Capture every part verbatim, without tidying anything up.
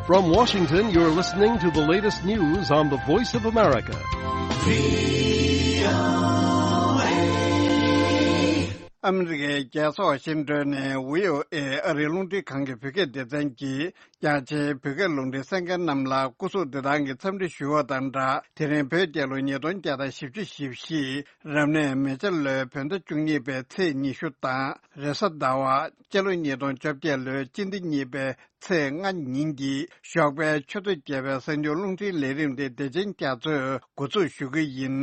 From Washington, you're listening to the latest news on the Voice of America. ཨ་མི་རི་ཀའི་རྒྱལ་ས་ཝ་ཤིང་ཏོན་ནས་བྷི་ཨོ་ཨེ་ཨ་རིའི་རླུང་འཕྲིན་ཁང་གི་བོད་སྐད་སྡེ་ཚན་གྱིས། རྒྱ་ཆེའི་བོད་སྐད་རླུང་འཕྲིན་གསན་མཁན་རྣམས་ལ་སྐུ་གཟུགས་བདེ་ཐང་གི་འཚམས་འདྲི་ཞུ་བ་དང་སྦྲགས། དེ་རིང་བོད་རྒྱལ་ལོ་ཉིས་སྟོང་བརྒྱ་དང་བཞི་བཅུ་ཞེ་བཞི། རབ་གནས་མེ་བྱ་ལོའི་བོད་ཟླ་བཅུ་གཉིས་པའི་ཚེས་ཉི་ཤུ་དང་། རེས་གཟའ་ཟླ་བ། སྤྱི་ལོ་ཉིས་སྟོང་བཅོ་བརྒྱད་ལོའི་སྤྱི་ཟླ་གཉིས་པའི་ཚེས་ལྔ་ཉིན་གྱི་ཞོགས་པའི་ཆུ་ཚོད་བརྒྱད་པའི་གསར་འགྱུར་རླུང་འཕྲིན་ལས་རིམ་དེ་བདེ་ཆེན་རྒྱ་མཚོས་འགོ་འཛུགས་ཞུ་གི་ཡིན།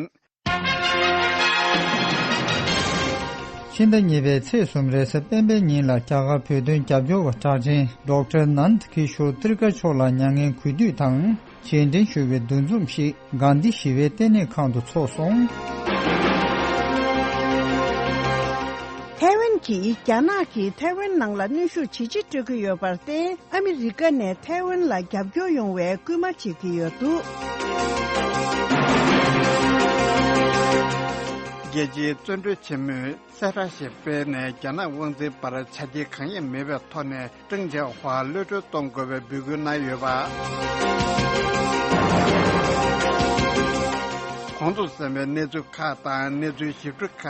ཕྱི་ཟླ་གཉིས་པའི་ཚེས་གསུམ་རེས་གཟའ་སྤེན་པའི་ཉིན་ལ་རྒྱ་གར་བོད་དོན་རྒྱབ་སྐྱོར་བ་གྲགས་ཅན་ཌོག་ཊར་ནཱནད་ཀི་ཤོར་ཏིར་ཀ་མཆོག་ལ་མྱ་ངན་གུས་འདུད་དང་རྗེས་དྲན་ཞུ་བའི་འདུ་འཛོམས་ཤིག་གྷན་དྷི་ཞི་བའི་ལྟེ་གནས་ཁང་དུ་འཚོགས་སོང་། ཐའེ་ཝན་གྱིས་རྒྱ་ནག་གིས་ཐའེ་ཝན་ནང་ལ་གནོན་ཤུགས་ཇེ་ཆེ་སྤྲོད་ཀྱི་ཡོད་པར་བརྟེན། ཨ་མི་རི་ཀ་ནས་ཐའེ་ཝན་ལ་རྒྱབ་སྐྱོར་ཡོང་བའི་སྐུལ་མ་བྱེད་ཀྱི་ཡོད་འདུག་རྒྱལ་སྤྱིའི་བཙོན་གྲོལ་ཆེན་མོས་གསལ་བསྒྲགས་ཤིག་སྤེལ་ནས། རྒྱ་ནག་དབང་འཛིན་པར་ཆ་རྐྱེན་གང་ཡང་མེད་པའི་ཐོག་ནས་ཀྲེང་ཅིན་ཧྭ་གློད་གྲོལ་གཏོང་དགོས་པའི་འབོད་སྐུལ་གནང་ཡོད་པ། གོང་དུ་གསན་པའི་གནས་ཚུལ་ཁག་དང་གནས་ཚུལ་ཞིབ་ཕྲ་ཁག་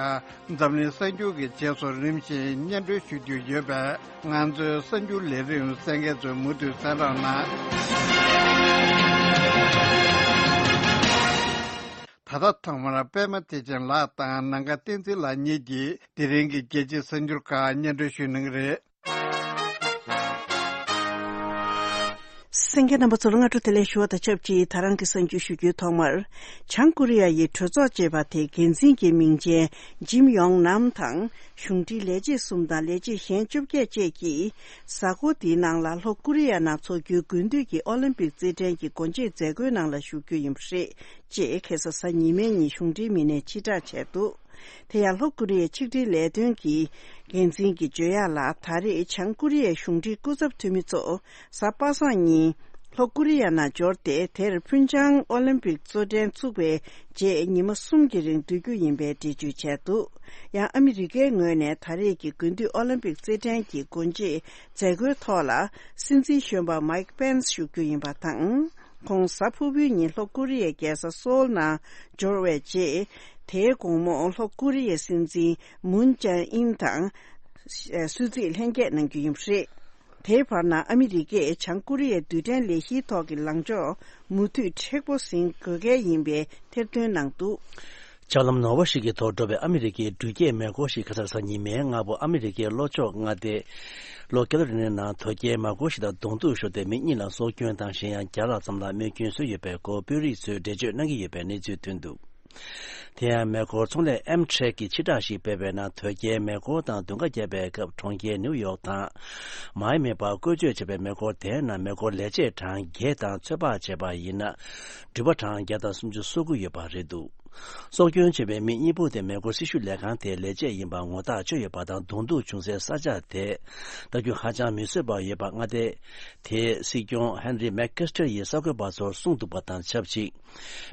འཛམ་གླིང་གསར་འགྱུར་གྱི་རྗེས་སུ་རིམ་བཞིན་སྙན་སྒྲོན་ཞུ་རྒྱུ་ཡོད་པས། ང་ཚོའི་གསར་འགྱུར་ལས་རིམ་གསན་མཁན་ཚོས་མུ་མཐུད་གསན་རོགས་གནང་། ད་ལྟ་ཐོག་མར་པད་མ་བདེ་ཆེན་ལགས་དང་ནམ་མཁའ་བསྟན་འཛིན་ལགས་གཉིས་ཀྱིས་དེ་རིང་གི་རྒྱལ་སྤྱིའི་གསར་འགྱུར་ཁག་སྙན་སྒྲོན་ཞུ་གནང་གི་རེད། གསན་མཁན་རྣམ་པ་ཚོར་སྔ་དྲོ་བདེ་ལེགས་ཞུ་བ་དང་ཆབས་ཅིག་ད་རང་གི་གསར་འགྱུར་ཞུ་རྒྱུའི་ཐོག་མར། བྱང་ཀོ་རི་ཡ་ཡི་གྲོས་ཚོགས་ཅེས་པ་དེའི་འགན་འཛིན་གྱི་མིང་ཅན་ཇིམ་ཡོང་ནམ་དང་གཞུང་འབྲེལ་ལས་བྱེད་གསུམ་དང་ལས་བྱེད་གཞན་བཅོ་བརྒྱད་བཅས་ཀྱིས་གཟའ་འཁོར་འདིའི་ནང་ལ་ལྷོ་ཀོ་རི་ཡ་ནང་འཚོགས་རྒྱུའི་དགུན་དུས་ཀྱི་ཨོ་ལིམ་པིག་རྩེད་འགྲན་གྱི་སྒོ་འབྱེད་མཛད་སྒོའི་ནང་ལ་ཞུགས་རྒྱུ་ཡིན་པ་རེད། ཅེས་ཁ་སང་གཟའ་ཉི་མའི་ཉིན་གཞུང་འབྲེལ་མི་སྣས་ཕྱིར་བསྒྲགས་བྱས་འདུག་དེ་ཡང་ལྷོ་ཀོ་རི་ཡའི་ཕྱི་འབྲེལ་ལས་དོན་གྱི་འགན་འཛིན་གྱིས་བརྗོད་ཡག་ལ། ད་རེས་བྱང་ཀོ་རི་ཡའི་གཞུང་འབྲེལ་སྐུ་ཚབ་འཐུས་མི་ཚོ་གཟའ་པ་སངས་ཉིན་ལྷོ་ཀོ་རི་ཡ་ནང་འབྱོར་ཏེ། དེར་ཕུན་ཆང་ཨོ་ལིམ་པིག་གཙོ་ལྡན་ཚུགས་པའི་རྗེས་ཉི་མ་གསུམ་གྱི་རིང་སྡོད་རྒྱུ་ཡིན་པའི་འགྲེལ་བརྗོད་བྱས་འདུག་ཡང་ཨ་མི་རི་ཀའི་ངོས་ནས་ད་རེས་ཀྱི་དགུན་དུས་ཨོ་ལིམ་པིག་རྩེད་འགྲན་གྱི་སྒོ་འབྱེད་མཛད་སྒོའི་ཐོག་ལ་སྲིད་འཛིན་གཞོན་པ་མའིག་པེན་སི་ཞུགས་རྒྱུ་ཡིན་པ་དང་། ཁོང་གཟའ་ཕུར་བུའི་ཉིན་ལྷོ་ཀོ་རི་ཡའི་རྒྱལ་ས་སོའུལ་ནང་འབྱོར་བའི་རྗེས། དེའི་དགོང་མོ་ལྷོ་ཀོ་རི་ཡའི་སྲིད་འཛིན་མུན་ཅཱ་ཨིན་དང་། ཨ། གསོལ་ཚིགས་ལྷན་རྒྱས་གནང་རྒྱུ་ཡིན་པ་རེད། དེའི་བར་ན་ཨ་མི་རི་ཀས་བྱང་ཀོ་རི་ཡའི་རྡུལ་ཕྲན་ལས་གཞིའི་ཐོག་གི་ལངས་ཕྱོགས་མུ་མཐུད་མཁྲེགས་པོ་ཟིན་དགོས་གལ་ཡིན་པའི་ཐེར་འདོན་གནང་འདུག་ལྕགས་ལམ་ནོར་བ་ཞིག་གི་ཐོག་འགྲོ་བའི་ཨ་མི་རི་ཀའི་འགྲུལ་སྐྱེལ་མེ་འཁོར་ཞིག་ཁ་སང་གཟའ་ཉི་མའི་སྔ་པོ་ཨ་མི་རི་ཀའི་ལྷོ་ཕྱོགས་མངའ་སྡེ་ལྷོ་ཀེ་རོ་ལི་ནའི་ནང་དོས་སྐྱེལ་མེ་འཁོར་ཞིག་དང་གདོང་ཐུག་ཤོར་ཏེ། མི་གཉིས་ལ་སྲོག་སྐྱོན་དང་། གཞན་ཡང་བརྒྱ་ལྷག་ཙམ་ལ་རྨས་སྐྱོན་བཟོས་ཡོད་པའི་སྐོར་དཔོན་རིགས་ཚོས་འགྲེལ་བརྗོད་གནང་གི་ཡོད་པའི་གནས་ཚུལ་ཐོན་འདུག་དེ་ཡང་མེ་འཁོར་ཚོང་ལས་ཨེམ་ཊྲེག་གིས་ཕྱིར་བསྒྲགས་ཤིག་སྤེལ་བའི་ནང་། དོས་སྐྱེལ་མེ་འཁོར་དང་མདུན་ཁ་བརྒྱབ་པའི་སྐབས། གྲོང་ཁྱེར་ནིའུ་ཡོག་དང་མའི་མི་པར་བཀོལ་སྤྱོད་བྱས་པའི་མེ་འཁོར་དེའི་ནང་མེ་འཁོར་ལས་བྱེད་གྲངས་བརྒྱད་དང་ཚོད་དཔག་བྱས་པ་ཡིན་ན། འགྲུལ་པ་གྲངས་བརྒྱ་དང་སུམ་ཅུ་སོ་དགུ་ཡོད་པ་རེད་འདུག་སྲོག་སྐྱོན་བྱུང་བའི་མི་གཉིས་པོ་དེ་མེ་འཁོར་སྲི་ཞུ་ལས་ཁང་དེའི་ལས་བྱེད་ཡིན་པ་ངོ་ཐག་ཆོད་ཡོད་པ་དང་། གདོང་ཐུག་བྱུང་སའི་ས་ཆ་དེ་ལྟ་རྒྱུ་ཧ་ཅང་མི་བཟོད་པ་ཡོད་པ། མངའ་སྡེ་དེའི་སྲིད་སྐྱོང་ཧན་རི་མེག་ཀེ་སི་ཊར་ཡིས་གསར་འགོད་པ་ཚོར་གསུངས་འདུག་པ་དང་ཆབས་ཅིག་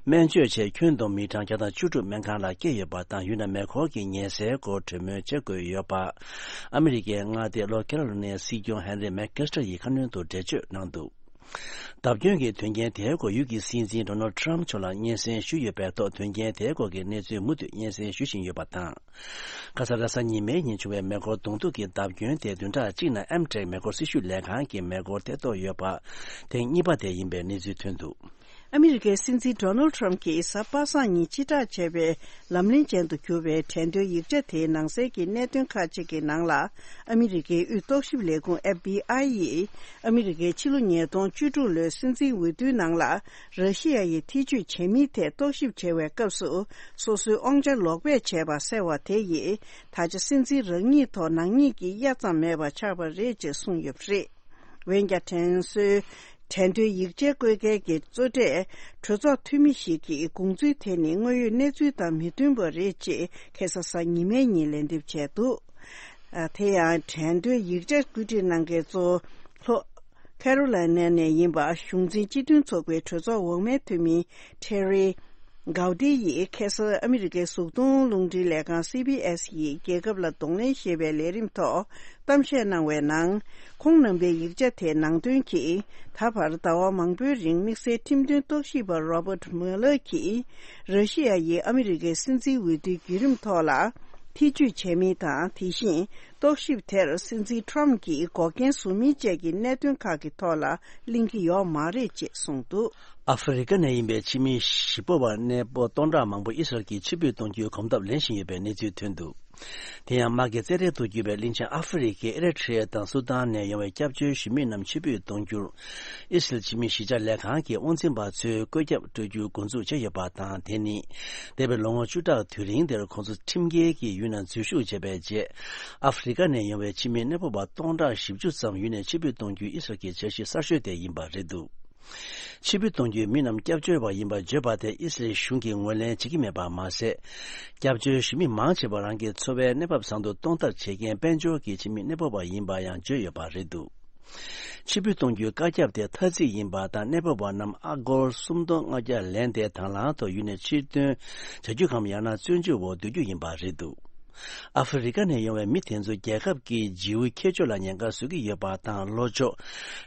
སྨན་བཅོས་ཆེད་ཁྱོན་བསྡོམས་མི་གྲངས་བརྒྱ་དང་བཅུ་དྲུག་སྨན་ཁང་ལ་བསྐྱལ་ཡོད་པ་དང་། ཡུལ་ནང་མེ་འཁོར་གྱི་ཉེན་སེལ་སྐོར་གྲོས་མོལ་བྱེད་དགོས་ཡོད་པ། ཨ་མི་རི་ཀའི་མངའ་སྡེ་ལྷོ་ཀེ་རོ་ལི་ནའི་སྲིད་སྐྱོང་ཧན་རི་མེག་ཀེ་སི་ཊར་ཡིས་ཁ་སྣོན་དུ་འགྲེལ་བརྗོད་གནང་འདུག་བརྡབ་སྐྱོན་གྱི་དོན་རྐྱེན་དེའི་སྐོར་ཡུལ་གྱི་སྲིད་འཛིན་ཌོ་ནལ་ཌི་ཊརམ་ཕི་མཆོག་ལ་སྙན་སེང་ཞུས་ཡོད་པའི་ཐོག་དོན་རྐྱེན་དེའི་སྐོར་གྱི་གནས་ཚུལ་མུ་མཐུད་སྙན་སེང་ཞུ་བཞིན་ཡོད་པ་དང་། ཁ་སང་རེས་གཟའ་ཉི་མའི་ཉིན་བྱུང་བའི་མེ་འཁོར་གདོང་ཐུག་གི་བརྡབ་སྐྱོན་དེ་བདུན་ཕྲག་གཅིག་ནང་ཨེམ་ཊྲེག་མེ་འཁོར་སྲི་ཞུ་ལས་ཁང་གི་མེ་འཁོར་དེ་གཏོར་ཡོད་པ། ཐེངས་གཉིས་པ་དེ་ཡིན་པའི་གནས་ཚུལ་ཐོན་འདུག་ཨ་མི་རི་ཀའི་སྲིད་འཛིན་ཌོ་ནལ་ཌི་ཊརམ་ཕི་གྱིས་གཟའ་པ་སངས་ཉིན་ཕྱིར་བསྒྲགས་བྱས་པའི་ལམ་ལྷོང་ཅན་དུ་གྱུར་བའི་གྲོས་མཐུན་ཡིག་ཆ་དེའི་ནང་གསལ་གྱི་གནད་དོན་ཁག་ཅིག་གི་ནང་ལ། ཨ་མི་རི་ཀའི་དབུས་རྟོག་ཞིབ་ལས་ཁུངས་ཨེཕ་བྷི་ཨའི་ཡིས། ཨ་མི་རི་ཀའི་ཕྱི་ལོ་ཉིས་སྟོང་བཅུ་དྲུག་ལོའི་སྲིད་འཛིན་འོས་བསྡུའི་ནང་ལ། ར་ཤི་ཡ་ཡིས་ཐེ་བྱུས་བྱས་མིན་ཐད་རྟོག་ཞིབ་བྱེད་པའི་སྐབས་སུ། སོ་སོའི་དབང་ཆ་ལོག་སྤེལ་བྱས་པ་གསལ་བ་དེ་ཡིས། ད་ཆ་སྲིད་འཛིན་རང་ཉིད་ཐོག་ནག་ཉེས་ཀྱི་གཡའ་ཙམ་མེད་པ་ཆགས་པ་རེད་ཅེས་གསུངས་ཡོད་པ་རེད། འོན་ཀྱང་། དྲན་གསོའི་གྲོས་མཐུན་ཡིག་ཆའི་བཀོད་སྒྲིག་གི་གཙོ་གྲས་གྲོས་ཚོགས་འཐུས་མི་ཞིག་གིས་དགོངས་ཚུལ་དེ་ནི་དངོས་ཡོད་གནས་ཚུལ་དང་མི་མཐུན་པ་རེད་ཅེས་ཁ་སང་གཟའ་ཉི་མའི་ཉིན་ལན་འདེབས་བྱས་འདུག་ཨ། དེ་ཡང་གྲོས་མཐུན་ཡིག་ཆ་བཀོད་སྒྲིག་གནང་མཁན་གཙོ་བོ་ལྷོ་ཁེ་རོ་ལི་ན་ནས་ཡིན་པ་གཞུང་འཛིན་སྤྱི་མཐུན་ཚོགས་པའི་གྲོས་ཚོགས་འོག་མའི་འཐུས་མི་ཊེ་རི་ གའོ་ཏི་ཡིས་ཁ་སང་ཨ་མི་རི་ཀའི་གཟུགས་མཐོང་རླུང་འཕྲིན་ལས་ཁང་སི་བྷི་ཨེས་ཡིས་རྒྱལ་ཁབ་ལ་གདོང་ལེན་ཞེས་པའི་ལས་རིམ་ཐོག་གཏམ་བཤད་གནང་བའི་ནང་། ཁོང་རྣམ་པའི་ཡིག་ཆ་དེའི་ནང་དོན་གྱིས། ད་བར་ཟླ་བ་མང་པོའི་རིང་དམིགས་བསལ་ཁྲིམས་དོན་རྟོག་ཞིབ་པ་Robert Mueller གྱིས་ར་ཤི་ཡ་ཡིས་ཨ་མི་རི་ཀའི་སྲིད་འཛིན་འོས་བསྡུའི་བརྒྱུད་རིམ་ཐོག་ལ་ཐེ་ཇུས་བྱས་མིན་དང་། དེ་བཞིན་རྟོག་ཞིབ་དེར་སྲིད་འཛིན་Trump གྱིས་འགོག་རྐྱེན་བཟོ་མིན་བཅས་ཀྱི་གནད་དོན་ཁག་གི་ཐོག་ལ་གླེང་གི་ཡོད་མ་རེད་ཅེས་གསུངས་འདུག། ཨ་ཧྥེ་རི་ཁ་ནས་ཡིན་པའི་ཕྱི་མི་བཞི་པོ་བ་གནས་སྤོ་སྟོང་ཕྲག་མང་པོ་ཨི་སི་རལ་གྱིས་ཕྱིར་འབུད་གཏོང་རྒྱུའི་གོམ་སྟབས་ལེན་བཞིན་ཡོད་པའི་གནས་ཚུལ་ཐོན་འདུག། དེ་ཡང་དམག་གི་རྩེད་རེས་དུ་གྱུར་པའི་གླིང་ཆེན་ཨ་ཧྥེ་རི་ཁའི་ཨེ་རི་ཐི་རི་ཡ་དང་སུ་དཱན་ནས་ཡོང་བའི་སྐྱབས་བཅོལ་ཞུ་མི་རྣམས་ཕྱིར་འབུད་གཏོང་རྒྱུར། ཨི་སི་རལ་ཕྱི་མི་གཞིས་ཆགས་ལས་ཁང་གི་དབང་འཛིན་པ་ཚོས་བཀོད་ཁྱབ་སྤྲོད་རྒྱུའི་འགོ་འཛུགས་བྱས་ཡོད་པ་དང་། དེ་ནི་འདས་པའི་ལོ་ངོ་བཅུ་ཕྲག་དུས་རིང་དེར་ཁོང་ཚོ་ཁྲིམས་འགལ་གྱིས་ཡུལ་ནང་འཛུལ་ཞུགས་བྱས་པའི་རྗེས། ཨ་ཧྥེ་རི་ཁ་ནས་ཡོང་བའི་ཕྱི་མི་གནས་སྤོ་བ་སྟོང་ཕྲག་བཞི་བཅུ་ཙམ་ཡུལ་ནས་ཕྱིར་འབུད་གཏོང་རྒྱུའི་ཨི་སི་རལ་གྱི་འཆར་གཞི་གསར་ཤོས་དེ་ཡིན་པ་རེད་འདུག། ཕྱིར་འབུད་གཏོང་རྒྱུའི་མི་རྣམས་སྐྱབས་བཅོལ་བ་ཡིན་པར་བརྗོད་པ་དེ་ཨི་སི་རལ་གཞུང་གིས་ངོས་ལེན་བྱེད་ཀྱི་མེད་པ་མ་ཟད། སྐྱབས་བཅོལ་ཞུ་མི་མང་ཆེ་བ་རང་གི་འཚོ་བའི་གནས་བབ་བཟང་དུ་གཏོང་ཐབས་བྱེད་མཁན་དཔལ་འབྱོར་གྱི་ཕྱི་མི་གནས་སྤོ་བ་ཡིན་པ་ཡང་བརྗོད་ཡོད་པ་རེད་འདུག། ཕྱིར་འབུད་གཏོང་རྒྱུའི་བཀའ་ཁྱབ་དེ་ཐ་ཚིག་ཡིན་པ་དང་། གནས་སྤོ་བ་རྣམས་ཨ་སྒོར་སུམ་སྟོང་ལྔ་བརྒྱ་ལེན་ཏེ་དང་བླངས་ཐོག་ཡུལ་ནས་ཕྱིར་ཐོན་བྱ་རྒྱུ་གམ། ཡང་ན་བཙོན་འཇུག་འོག་སྡོད་རྒྱུ་ཡིན་པ་རེད་འདུག། ཨ་ཧྥེ་རི་ཁ་ནས་ཡོང་བའི་མི་དེ་ཚོ་རྒྱལ་ཁབ་ཀྱི་བྱིའུ་ཁྱད་ཆོས་ལ་ཉེན་ཁ་བཟོ་གི་ཡོད་པ་དང་། ལྷོ་ཕྱོགས་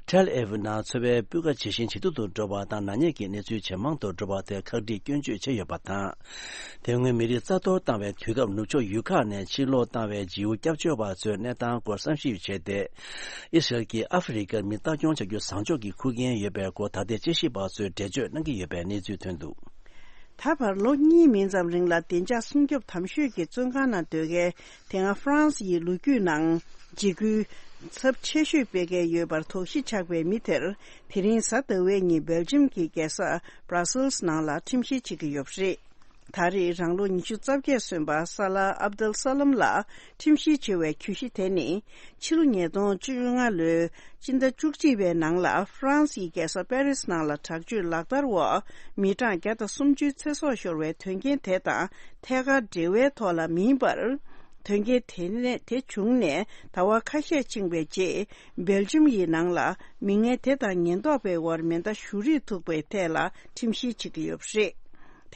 ཐེལ་ཨེ་ཝི་ནང་འཚོ་བའི་སྤུས་ཀ་ཇེ་ཞན་ཇེ་སྡུག་ཏུ་འགྲོ་བ་དང་། ནག་ཉེས་ཀྱི་གནས་ཚུལ་ཇེ་མང་དུ་འགྲོ་བ་དེར་ཁག་དཀྲིས་སྐྱོན་བརྗོད་བྱས་ཡོད་པ་དང་། དེ་སྔོན་མི་རིགས་རྩ་གཏོར་བཏང་བའི་དུས་སྐབས་ནུབ་ཕྱོགས་ཡུལ་ཁག་ནས་ཕྱིར་ལོག་བཏང་བའི་བྱིའུ་སྐྱབས་བཅོལ་བ་ཚོའི་གནས་སྟངས་སྐོར་བསམ་ཞིབ་བྱས་ཏེ། ཨི་སི་རལ་གྱིས་ཨ་ཧྥེ་རི་ཁར་མི་ལྟ་སྐྱོང་བྱ་རྒྱུ་བཟང་ཕྱོགས་ཀྱི་ཁུར་འགན་ཡོད་པའི་སྐོར་ད་ལྟའི་དཔྱད་ཞིབ་པ་ཚོས་འགྲེལ་བརྗོད་གནང་གི་ཡོད་པའི་གནས་ཚུལ་ཐོན་འདུག། ད་བར་ལོ་གཉིས་མིན་ཙམ་རིང་ལ་བདེ་འཇགས་སྲུང་སྐྱོབ་དམ་ཤོས་ཀྱི་བཙོན་ཁང་ནང་སྡོད་མཁན་དེ་སྔ་ཧྥ་རན་སི་ཡི་ལོ་རྒྱུས་ནང་འཇིགས་སྐུལ་ཚབས་ཆེ་ཤོས་སྤེལ་མཁན་ཡོད་པར་དོགས་གཞི་ཆགས་པའི་མི་དེར། དེ་རིང་གཟའ་ཟླ་བའི་ཉིན་སྦེལ་ཇམ་གྱི་རྒྱལ་ས་Brussels ནང་ལ་ཁྲིམས་བཤེར་བྱེད་ཀྱི་ཡོད་པ་རེད། ད་རེས་རང་ལོ་ཉི་ཤུ་རྩ་བརྒྱད་སོན་པ་ས་ལ་ཨབ་དལ་ས་ལམ་ལ་ཁྲིམས་བཤེར་བྱེད་པའི་གྱོད་གཞི་དེ་ནི། ཕྱི་ལོ་ཉིས་སྟོང་བཅོ་ལྔ་ལོའི་སྤྱི་ཟླ་བཅུ་གཅིག་པའི་ནང་ལ་ཧྥ་རན་སིའི་རྒྱལ་ས་པེ་རིས་ནང་ལ་དྲག་སྤྱོད་ལག་བསྟར་འོག་མི་གྲངས་བརྒྱ་དང་སུམ་ཅུའི་ཚེ་སྲོག་ཤོར་བའི་དོན་རྐྱེན་དེ་དང་ཐད་ཀར་འབྲེལ་བའི་ཐོག་ལ་མིན་པར། དོན་རྐྱེན་དེ་ནས་དེ་བྱུང་ནས་ཟླ་བ་ཁ་ཤས་ཕྱིན་པའི་རྗེས། སྦེལ་ཇམ་ཡི་ནང་ལ་མི་ངན་དེ་དང་ཉེན་རྟོག་པའི་དབར་མེ་མདའ་གཞུ་རིས་ཐུག་པའི་ཐད་ལ་ཁྲིམས་བཤེར་བྱེད་ཀྱི་ཡོད་པ་རེད།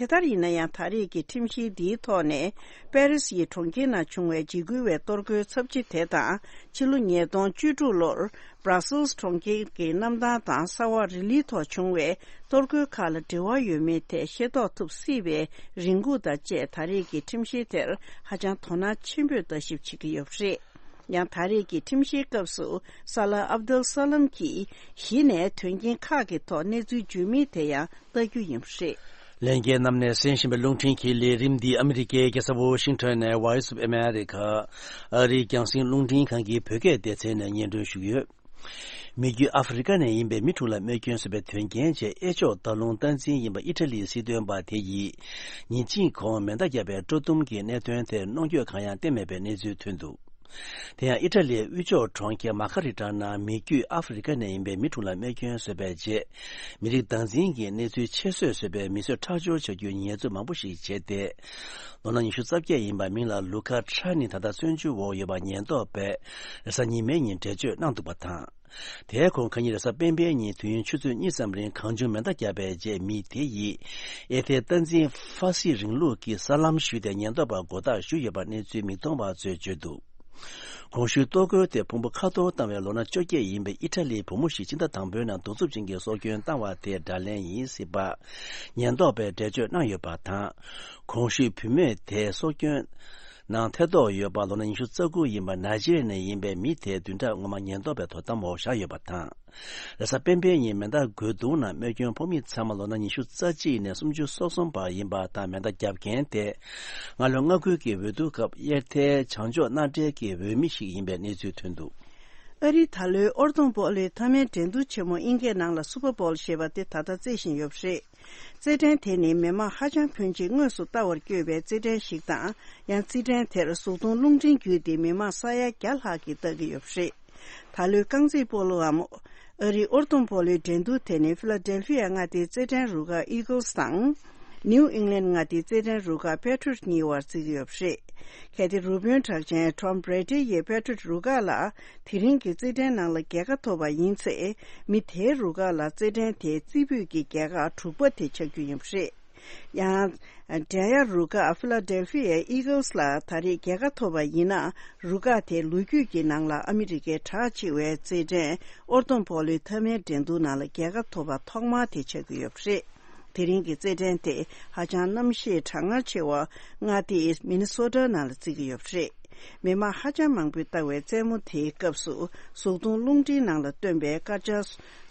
དེ་ལྟར་ཡིན་ན་ཡང་། ད་རེས་ཀྱི་ཁྲིམས་བཤེར་འདིའི་ཐོག་ནས། པེ་རི་སི་ཡི་གྲོང་ཁྱེར་ནང་བྱུང་བའི་འཇིགས་སྐུལ་བའི་གཏོར་རྒོལ་ཚབས་ཆེ་དེ་དང་། ཕྱི་ལོ་ཉིས་སྟོང་བཅུ་དྲུག་ལོར་Brussels གྲོང་ཁྱེར་གྱི་གནམ་ཐང་དང་ས་འོག་རི་ལིའི་ཐོག་བྱུང་བའི་གཏོར་རྒོལ་ཁག་ལ་འབྲེལ་བ་ཡོད་མེད་ཐད་ཤེས་རྟོགས་ཐུབ་སྲིད་པའི་རེ་སྒུག་དང་བཅས། ད་རེས་ཀྱི་ཁྲིམས་བཤེར་དེར་ཧ་ཅང་དོ་སྣང་ཆེན་པོས་ལྟ་ཞིབ་བྱེད་ཀྱི་ཡོད་པ་རེད། ཡང་ད་རེས་ཀྱི་ཁྲིམས་བཤེར་སྐབས་སུ་ས་ལ་ཨབ་དུལ་ས་ལམ་གྱིས་གཞི་ནས་དོན་རྐྱེན་ཁག་གི་ཐོག་གནས་ཚུལ་བརྗོད་མིན་དེ་ཡང་ལྟ་རྒྱུ་ཡིན་པ་རེད། ལྷན་རྒྱས་རྣམས་ནས་གསན་བཞིན་པའི་རླུང་འཕྲིན་གྱི་ལས་རིམ་འདི་ཨ་མི་རི་ཀའི་རྒྱལ་ས་ཝོ་ཤིང་ཊོན་ནས་Voice of America ཨ་རིའི་རྒྱང་སྲིང་རླུང་འཕྲིན་ཁང་གི་བོད་སྐད་སྡེ་ཚན་ནས་སྙན་སྒྲོན་ཞུ་གི་ཡོད། མི་རྒྱུད་ཨ་ཧྥེ་རི་ཁ་ནས་ཡིན་པའི་མི་དྲུག་ལ་རྨས་སྐྱོན་བཟོས་པའི་དོན་རྐྱེན་རྗེས། གཡས་ཕྱོགས་མདའ་ལུང་སྟངས་འཛིན་ཡིན་པ་ཨི་ཊ་ལིའི་སྲིད་དོན་པ་དེ་ཡིས་ཉིན་གཅིག་གོང་མེ་མདའ་བརྒྱབ་པའི་སྤྲོ་བརྡུང་གི་གནད་དོན་དེར་གནོང་འགྱོད་གང་ཡང་བསྟན་མེད་པའི་གནས་ཚུལ་ཐོན་འདུག། དེ་ཡང་ཨི་ཊ་ལིའི་དབུས་ཕྱོགས་གྲོང་ཁྱེར་མ་ཁ་རི་ཊ་ནང་མི་རྒྱུད་ཨ་ཧྥེ་རི་ཁ་ནས་ཡིན་པའི་མི་དྲུག་ལ་རྨས་སྐྱོན་བཟོས་པའི་རྗེས། མི་རིགས་སྟངས་འཛིན་གྱི་གནས་ཚུལ་ཆེད་བཟོས་བཟོས་པའི་མི་གསོད་ཁྲག་སྦྱོར་བྱ་རྒྱུའི་ཉེས་འཛུགས་མང་པོ་ཞིག་བྱས་ཏེ། ལོ་ན་ཉི་ཤུ་རྩ་བརྒྱད་ཡིན་པ་མིང་ལ་ལུ་ཁ་ཁྲ་ནི་ད་ལྟ་བཙོན་འཇུག་འོག་ཡོད་པ་ཉེན་རྟོག་པས་རེས་གཟའ་ཉི་མའི་ཉིན་འགྲེལ་བརྗོད་གནང་འདུག་པ་དང་། དེའི་གོང་ཁ་ཉིན་རེས་གཟའ་སྤེན་པའི་ཉིན་དུས་ཡུན་ཆུ་ཚོད་གཉིས་ཙམ་རིང་གང་བྱུང་མེ་མདའ་བརྒྱབ་པའི་རྗེས། མི་དེ་ཡིས་ཨེ་ཐའི་སྟངས་འཛིན་ཧྥ་སི་རིང་ལུགས་ཀྱི་ས་ལམ་ཞུས་ཏེ་ཉེན་རྟོག་པར་མགོ་བཏགས་ཞུས་ཡོད་པ་གནས་ཚུལ་མིག་མཐོང་བ་ཚོས་བརྗོད་འདུག། གོང་ཞུས་གཏོར་རྒོལ་དེ་ཕུང་པོ་ཁ་གཏོར་བཏང་བའི་ལོ་ན་བཅོ་བརྒྱད་ཡིན་པའི་ཨི་ཊ་ལིའི་བུ་མོ་ཞིག་ཕྱི་ཟླ་དང་པོའི་ནང་གདུག་རྩུབ་ཅན་གྱིས་སྲོག་སྐྱོན་བཏང་བ་དེའི་དགྲ་ལན་ཡིན་སྲིད་པ། ཉེན་རྟོག་པས་འགྲེལ་བརྗོད་གནང་ཡོད་པ་དང་། གོང་ཞུས་བུད་མེད་དེའི་སྲོག་སྐྱོན་ནང་ཐེ་གཏོགས་ཡོད་པ་ལོ་ན་ཉི་ཤུ་རྩ་དགུ་ཡིན་པ་ནཱི་ཇི་རི་ཡ་ནས་ཡིན་པའི་མི་དེའི་བདུན་ཕྲག་སྔོན་མ་ཉེན་རྟོག་པའི་དོ་དམ་འོག་བཞག་ཡོད་པ་དང་། རེས་གཟའ་སྤེན་པའི་ཉིན་མེ་མདའ་རྒོལ་རྡུང་ནང་རྨས་སྐྱོན་ཕོག་མི་ཚང་མ་ལོ་ན་ཉི་ཤུ་རྩ་གཅིག་ནས་སུམ་ཅུ་སོ་གསུམ་བར་ཡིན་པ་དང་། མེ་མདའ་བརྒྱབ་མཁན་དེ་སྔ་ལོ་མངའ་ཁུལ་གྱི་འོས་བསྡུ་སྐབས་དབྱར་མཐའི་བྱང་ཕྱོགས་མནའ་འབྲེལ་གྱི་འོས་མི་ཞིག་ཡིན་པའི་གནས་ཚུལ་ཐོན་འདུག། ཨ་རིའི་ད་ལོའི་ཨོར་ཐོང་སྤོ་ལོའི་མཐའ་མའི་འགྲན་བསྡུར་ཆེན་མོ་དབྱིན་སྐད་ནང་ལ་སུ་པར་བོལ་ཞེས་པ་དེ་ད་ལྟ་རྩེད་བཞིན་ཡོད་པ་རེད། རྩེད་འགྲན་དེ་ནི་མི་མང་ཧ་ཅང་ཕོན་ཆེ་དངོས་སུ་ལྟ་བར་བསྐྱོད་པའི་རྩེད་འགྲན་ཞིག་དང་། ཡང་རྩེད་འགྲན་དེར་གཟུགས་མཐོང་རླུང་འཕྲིན་བརྒྱུད་དེ་མི་མང་ས་ཡ་བརྒྱ་ལྷག་གིས་ལྟ་གི་ཡོད་པ་རེད། ད་ལོའི་རྐང་རྩེད་སྤོ་ལོའམ། ཨ་རིའི་ཨོར་ཐོང་སྤོ་ལོའི་འགྲན་བསྡུར་དེ་ནི་ཕི་ལ་ཌེལ་ཕི་ཡ་མངའ་སྡེའི་རྩེད་འགྲན་རུ་ཁག་ཨི་གལ་སི་དང་། ནིའུ་ཨིང་ལན་མངའ་སྡེའི་རྩེད་འགྲན་རུ་ཁག་པེ་ཊི་རོ་ཊི་གཉིས་བར་རྩེ་གི་ཡོད་པ་རེད། གལ་ཏེ་རུ་དཔོན་གྲགས་ཅན་ཊོམ་བྷི་རེ་ཌི་ཡིས་པེ་ཊི་རོ་ཊི་རུ་ཁག་ལ་དེ་རིང་གི་རྩེད་འགྲན་ནང་ལ་རྒྱལ་ཁ་ཐོབ་པ་ཡིན་ཚེ། མི་དེའི་རུ་ཁག་ལ་རྩེད་འགྲན་དེའི་རྩེ་ཕུད་ཀྱི་རྒྱལ་ཁ་དྲུག་པ་དེ་ཆགས་རྒྱུ་ཡིན་པ་རེད། ཡང་། འབྲེལ་ཡོད་རུ་ཁག་ཕི་ལ་ཌེལ་ཕི་ཡའི་ཨི་གལ་སི་ལ་ད་རེས་རྒྱལ་ཁ་ཐོབ་པ་ཡིན་ན། རུ་ཁག་དེའི་ལོ་རྒྱུས་ཀྱི་ནང་ལ་ཨ་མི་རི་ཀའི་གྲགས་ཆེ་བའི་རྩེད་འགྲན་ཨོར་ཏོན་སྤོ་ལོའི་མཐའ་མའི་འགྲན་བསྡུར་ནང་ལ་རྒྱལ་ཁ་ཐོབ་པ་ཐོག་མ་དེ་ཆགས་ཀྱི་ཡོད་པ་རེད། དེ་རིང་གི་རྩེད་འགྲན་དེ་ཧ་ཅང་གནམ་གཤིས་གྲང་ངར་ཆེ་བ་མངའ་སྡེ་མི་ནི་སོ་ཊ་ནང་ལ་བརྩི་གི་ཡོད་པ་རེད། མི་མང་ཧ་ཅང་མང་པོས་ལྟ་བའི་རྩེད་མོ་དེའི་སྐབས་སུ་གཟུགས་མཐོང་རླུང་འཕྲིན་ནང་ལ་སྟོན་པའི་སྐར་ཆ་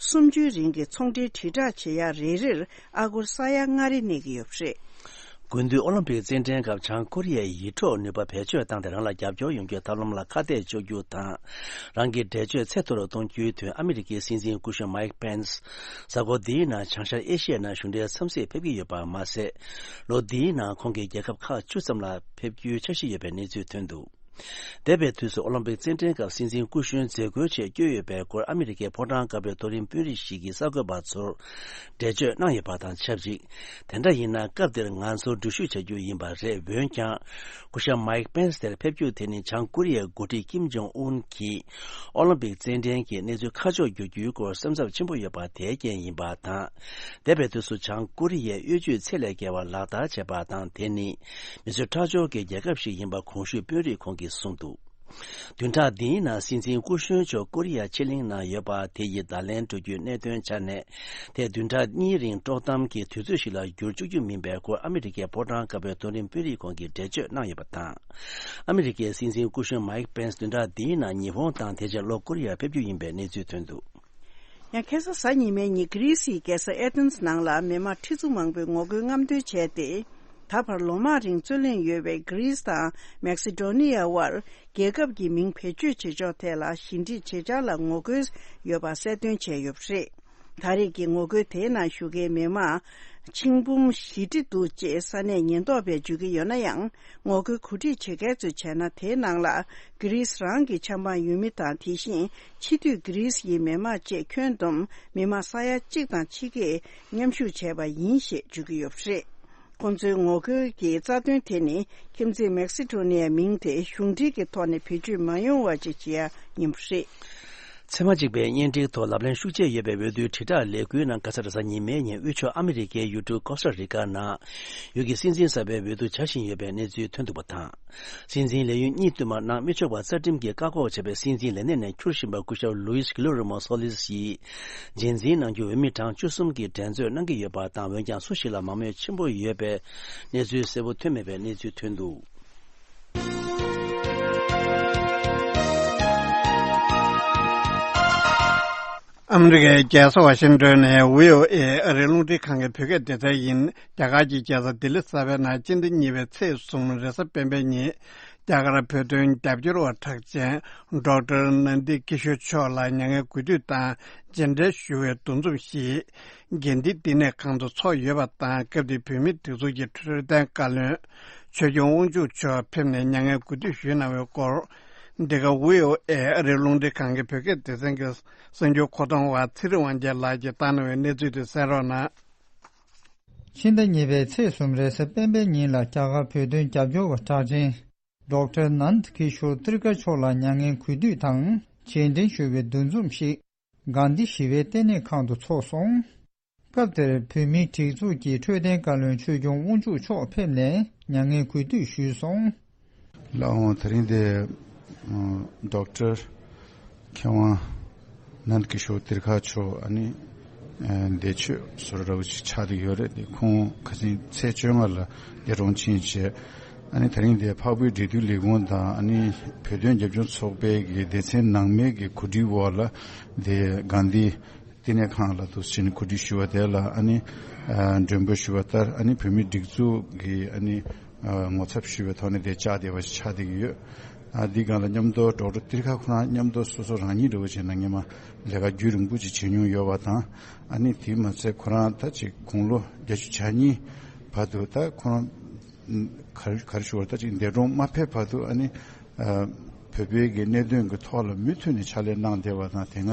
སུམ་ཅུའི་རིང་གི་ཚོང་འབྲེལ་དྲིལ་བསྒྲགས་བྱེད་ཡག་རེ་རེར་ཨ་སྒོར་ས་ཡ་ལྔ་རེ་གནས་ཀྱི་ཡོད་པ་རེད། དགུན་དུས་ཨོ་ལིམ་པིག་རྩེད་འགྲན་སྐབས་བྱང་ཀོ་རི་ཡའི་ཡིད་འཕྲོག་ནུས་པ་བེད་སྤྱོད་བཏང་སྟེ་རང་ལ་རྒྱབ་སྐྱོར་ཡོང་རྒྱུའི་ཐབས་ལམ་ལ་ཁ་གཏད་གཅོག་རྒྱུ་དང་། རང་གི་འགྲེལ་བརྗོད་ཚད་མཐོ་རུ་གཏོང་རྒྱུའི་དོན་ཨ་མི་རི་ཀའི་སྲིད་འཛིན་སྐུ་གཞོན་མའིག་པེན་སི་གཟའ་འཁོར་འདིའི་ནང་བྱང་ཤར་ཨེ་ཤི་ཡའི་ནང་གཞུང་འབྲེལ་འཚམས་གཟིགས་ཕེབས་ཀྱི་ཡོད་པ་མ་ཟད། ལོ་འདིའི་ནང་ཁོང་གིས་རྒྱལ་ཁབ་ཁག་བཅུ་ཙམ་ལ་ཕེབས་རྒྱུའི་འཆར་གཞི་ཡོད་པའི་གནས་ཚུལ་ཐོན་འདུག་འདས་པའི་དུས་སུ་ཨོ་ལིམ་པིག་རྩེད་འགྲན་སྐབས་སྲིད་འཛིན་སྐུ་གཞོན་མཛད་སྒོའི་ཆེད་བསྐྱོད་ཡོད་པའི་སྐོར་ཨ་མི་རི་ཀའི་ཕོ་བྲང་དཀར་པོའི་མཐོ་རིམ་དཔོན་རིགས་ཤིག་གིས་གསར་འགོད་པ་ཚོར་འགྲེལ་བརྗོད་གནང་ཡོད་པ་དང་ཆབས་ཅིག་དེ་འདྲ་ཡིན་ན་སྐབས་དེར་ང་ཚོ་འགྲུལ་བཞུད་བྱ་རྒྱུ་ཡིན་པ་རེད། འོན་ཀྱང་། སྐུ་ཞབས་མའིག་པེན་སི་དེར་ཕེབས་རྒྱུ་དེ་ནི་བྱང་ཀོ་རི་ཡའི་འགོ་ཁྲིད་ཀིམ་ཇོང་ཨུན་གྱིས་ཨོ་ལིམ་པིག་རྩེད་འགྲན་གྱི་གནས་ཚུལ་ཁ་ཕྱོགས་བསྒྱུར་རྒྱུའི་སྐོར་སེམས་འཚབ་ཆེན་པོ་ཡོད་པ་དེའི་རྐྱེན་ཡིན་པ་དང་། འདས་པའི་དུས་སུ་བྱང་ཀོ་རི་ཡས་གཡོ་ཇུས་ཚད་ལས་བརྒལ་བ་ལག་བསྟར་བྱས་པ་དང་། དེ་ནི་མི་ཚོད་ཁྲག་སྦྱོར་གྱི་རྒྱལ་ཁབ་ཞིག་ཡིན་པ་གོང་ཞུས་དཔོན་རིགས་ཁོང་གིས་གསུངས་འདུག་བདུན་ཕྲག་འདིའི་ནང་སྲིད་འཛིན་སྐུ་གཞོན་མཆོག་ཀོ་རི་ཡ་ཕྱེད་གླིང་ནང་ཡོད་པ་དེ་ཡི་བརྡ་ལན་སྤྲོད་རྒྱུའི་གནད་དོན་ཆ་ནས། དེ་བདུན་ཕྲག་གཉིས་རིང་དཀྲོག་གཏམ་གྱི་དུས་ཚོད་ཞིག་ལ་འགྱུར་བཅུག་རྒྱུ་མིན་པའི་སྐོར་ཨ་མི་རི་ཀའི་ཕོ་བྲང་དཀར་པོའི་མཐོ་རིམ་དཔོན་རིགས་ཁོང་གིས་འགྲེལ་བརྗོད་གནང་ཡོད་པ་དང་། ཨ་མི་རི་ཀའི་སྲིད་འཛིན་སྐུ་གཞོན་མའིག་པེན་སི་བདུན་ཕྲག་འདིའི་ནང་ཉི་ཧོང་དང་དེ་རྗེས་ལྷོ་ཀོ་རི་ཡར་ཕེབས་རྒྱུ་ཡིན་པའི་གནས་ཚུལ་ཐོན་འདུག་ཡང་ཁ་སང་གཟའ་ཉི་མའི་ཉིན་གྷི་རི་སིའི་རྒྱལ་ས་ཨེ་ཐེན་སི་ནང་ལ་མི་མང་ཁྲི་ཚོ་མང་པོས་ངོ་རྒོལ་རྔམ་སྟོན་བྱས་ཏེ། ད་བར་ལོ་མང་རིང་རྩོད་གླེང་ཡོད་པའི་གྷི་རི་སི་དང་མེག་སི་ཌོ་ནི་ཡ་དབར་རྒྱལ་ཁབ་ཀྱི་མིང་བེད་སྤྱོད་བྱེད་ཕྱོགས་ཐད་ལ་ཞི་འགྲིག་བྱེད་འཆར་ལ་ངོ་རྒོལ་ཡོད་པ་གསལ་སྟོན་བྱས་ཡོད་པ་རེད། ད་རེས་ཀྱི་ངོ་རྒོལ་དེའི་ནང་ཞུགས་མཁན་མི་མང་ཆིག་འབུམ་བཞི་ཁྲི་འདུག་ཅེས་ས་གནས་ཉེན་རྟོག་པས་བརྗོད་ཀྱི་ཡོད་ན་ཡང་། ངོ་རྒོལ་གོ་སྒྲིག་བྱེད་མཁན་ཚོས་བྱས་ན། དེའི་ནང་ལ་གྷི་རི་སི་རང་གི་ཆབ་འབངས་ཡུལ་མི་དང་། དེ་བཞིན་ཕྱི་སྡོད་གྷི་རི་སི་ཡི་མི་མང་བཅས་ཁྱོན་བསྡོམས་མི་མང་ས་ཡ་གཅིག་དང་ཕྱེད་ཀས་མཉམ་ཞུགས་བྱས་པ་ཡིན་ཞེས་བརྗོད་ཀྱི་ཡོད་པ་རེད། ཁོང་ཚོའི་ངོ་རྒོལ་གྱི་རྩ་དོན་དེ་ནི་ཁྱིམ་མཚེས་མེག་སི་ཌོ་ནི་ཡའི་མིང་དེ་གཞུང་འབྲེལ་གྱི་ཐོག་ནས་བེད་སྤྱོད་མ་ཡོང་བ་བཅས་བྱེད་ཡ་ཡིན་པ་རེད། ཚད་མ་གཅིག་པའི་གཉེན་སྒྲིག་ཐོག་ལབ་གླེང་ཤུགས་ཆེ་ཡོད་པའི་འོས་བསྡུའི་དྲིལ་བསྒྲགས་ལས་འགུལ་ནང་ཁ་སང་རེས་གཟའ་ཉི་མའི་ཉིན་དབུས་ཕྱོགས་ཨ་མི་རི་ཀའི་ཡུལ་གྲུ་ཀོ་སྟ་རི་ཀ་ནང་ཡུལ་གྱི་སྲིད་འཛིན་གསར་པའི་འོས་བསྡུ་བྱ་བཞིན་ཡོད་པའི་གནས་ཚུལ་ཐོན་འདུག་པ་དང་། སྲིད་འཛིན་ལས་ཡུན་གཉིས་བསྟུད་མར་གནང་མི་ཆོག་པར་རྩ་ཁྲིམས་ཀྱིས་བཀག་འགོག་བྱས་པའི་སྲིད་འཛིན་ལས་གནས་ནས་འཁྱུར་བཞིན་པ་སྐུ་ཞབས་ལུའིས་གྷི་ལོ་རི་མོ་སོ་ལིས་ཡིས་རྗེས་འཛིན་གནང་རྒྱུ་འོས་མི་གྲངས་བཅུ་གསུམ་གྱིས་འགྲན་རྩོད་གནང་གི་ཡོད་པ་དང་། འོན་ཀྱང་སུ་ཞིག་ལ་མང་མོས་ཆེན་པོ་ཡོད་པའི་གནས་ཚུལ་གསལ་པོ་ཐོན་མེད་པའི་གནས་ཚུལ་ཐོན་འདུག་ཨ་མི་རི་ཀའི་རྒྱལ་ས་ཝ་ཤིང་ཏོན་ནས་བྷི་ཨོ་ཨེ་ཨ་རིའི་རླུང་འཕྲིན་ཁང་གི་བོད་སྐད་སྡེ་ཚན་ཡིན། རྒྱ་གར་གྱི་རྒྱལ་ས་ལྡི་ལི་གསར་པའི་ནང་སྤྱི་ཟླ་གཉིས་པའི་ཚེས་གསུམ་རེས་གཟའ་སྤེན་པའི་ཉིན། རྒྱ་གར་བོད་དོན་རྒྱབ་སྐྱོར་བ་གྲགས་ཅན་ཌོག་ཊར་ནན་དི་ཀི་ཤོར་མཆོག་ལ་མྱ་ངན་གུས་འདུད་དང་རྗེས་འབྲེལ་ཞུ་བའི་འདུ་འཛོམས་ཤིག་དགེ་ལྡན་བསྟི་གནས་ཁང་དུ་ཚོགས་ཡོད་པ་དང་། སྐབས་དེར་བོད་མིའི་སྒྲིག་འཛུགས་ཀྱི་འཕྲོད་བསྟེན་བཀའ་བློན་ཆོས་སྐྱོང་དབང་ཕྱུག་མཆོག་ཕེབས་ནས་མྱ་ངན་གུས་འདུད་ཞུས་གནང་བའི་སྐོར། འདི་ག་བྷི་ཨོ་ཨེ་ཨ་རིའི་རླུང་འཕྲིན་ཁང་གི་བོད་སྐད་སྡེ་ཚན་གྱི་གསར་འགྱུར་མཁོ་གཏོང་བ་ཚེ་རིང་དབང་རྒྱལ་ལགས་ཀྱིས་བཏང་གནང་བའི་གནས་ཚུལ་དེ་གསན་རོགས་གནང་། ཕྱི་ཟླ་གཉིས་པའི་ཚེས་གསུམ་རེས་གཟའ་སྤེན་པའི་ཉིན་ལ་རྒྱ་གར་བོད་དོན་རྒྱབ་སྐྱོར་བ་གྲགས་ཅན་ཌོག་ཊར་ནནྡ་ཀི་ཤོར་ཏིར་ཀ་མཆོག་ལ་མྱ་ངན་གུས་འདུད་དང་རྗེས་དྲན་ཞུ་བའི་འདུ་འཛོམས་ཤིག་གྷན་དྷི་ཞི་བའི་ལྟེ་གནས་ཁང་དུ་ཚོགས་སོང་། སྐབས་དེར་བོད་མིའི་སྒྲིག་འཛུགས་ཀྱི་འཕྲོད་བསྟེན་བཀའ་བློན་ཆོས་སྐྱོང་དབང་ཕྱུག་མཆོག་ཕེབས་ནས་མྱ་ངན་གུས་འདུད་ཞུས་སོང་། ལགས་འོང་། དེ་རིང་འདི་ཨ་ཌོག་ཊར་མཁས་དབང་ནནྡ་ཀི་ཤོར་ཏིར་ཁ་མཆོག་ཨ་ནི་ཨ་འདས་མཆོད་ཟེར་འདྲ་བོ་ཅིག་ཆགས་བསྡད་ཡོད་རེད། དེ་ཁོང་ཁ་སང་ཚེས་བཅོ་ལྔ་ལ་འདས་གྲོངས་ཕྱིན་བྱས། ཨ་ནི་དེ་རིང་འདི་འཕགས་བོད་འབྲེལ་མཐུད་ལས་ཁུངས་དང་ཨ་ནི་བོད་དོན་རྒྱབ་སྐྱོར་ཚོགས་པའི་གི་སྡེ་ཚན་ནང་མའི་གི་གོ་སྒྲིག་འོག་ལ་འདི་གྷན་དྷི་བསྟི་གནས་ཁང་ལ་འདུག་སེ་བྱས་ནས་གོ་སྒྲིག་ཞུས་པ་དེ་ལ་ཨ་ནི་ཨ་མགྲོན་འབོད་ཞུས་པ་ལྟར་ཨ་ནི་བོད་མིའི་སྒྲིག་འཛུགས་ཀྱི་ཨ་ནི་ཨ་ངོ་ཚབ་ཞུས་པའི་ཐོག་ནས་དེ་བཅར་བསྡད་པ་ཞིག་ཆགས་བསྡད་ཀྱི་ཡོད། ཨ་འདི་སྒང་ལ་མཉམ་དུ་ཌོག་ཊར་ཏིར་ཁ་ཁོ་རང་མཉམ་དུ་སོ་སོ་རང་ཉིད་འདྲ་བོ་བྱས་ན་སྔོན་མ་ལས་ཀ་རྒྱུན་རིང་པོ་ཅིག་བྱེད་མྱོང་ཡོད་པ་དང་། ཨ་ནི་དེ་མ་ཚད་ཁོ་རང་ད་ཅིག་དགུང་ལོ་བརྒྱད་ཅུ་གྱ་གཉིས་བར་དུ་ད་ཁོ་རང་ག་རེ་ག་རེ་ཞུ་བར་ད་ཅིག་འདས་གྲོངས་མ་ཕེབས་བར་དུ་ཨ་ནི་ཨ་བོད་པའི་གི་གནད་དོན་གྱི་ཐོག་ལ་མུ་མཐུད་ནས་ཕྱག་ལས་གནང་བསྡད་པ་དང་། དེ་སྔ་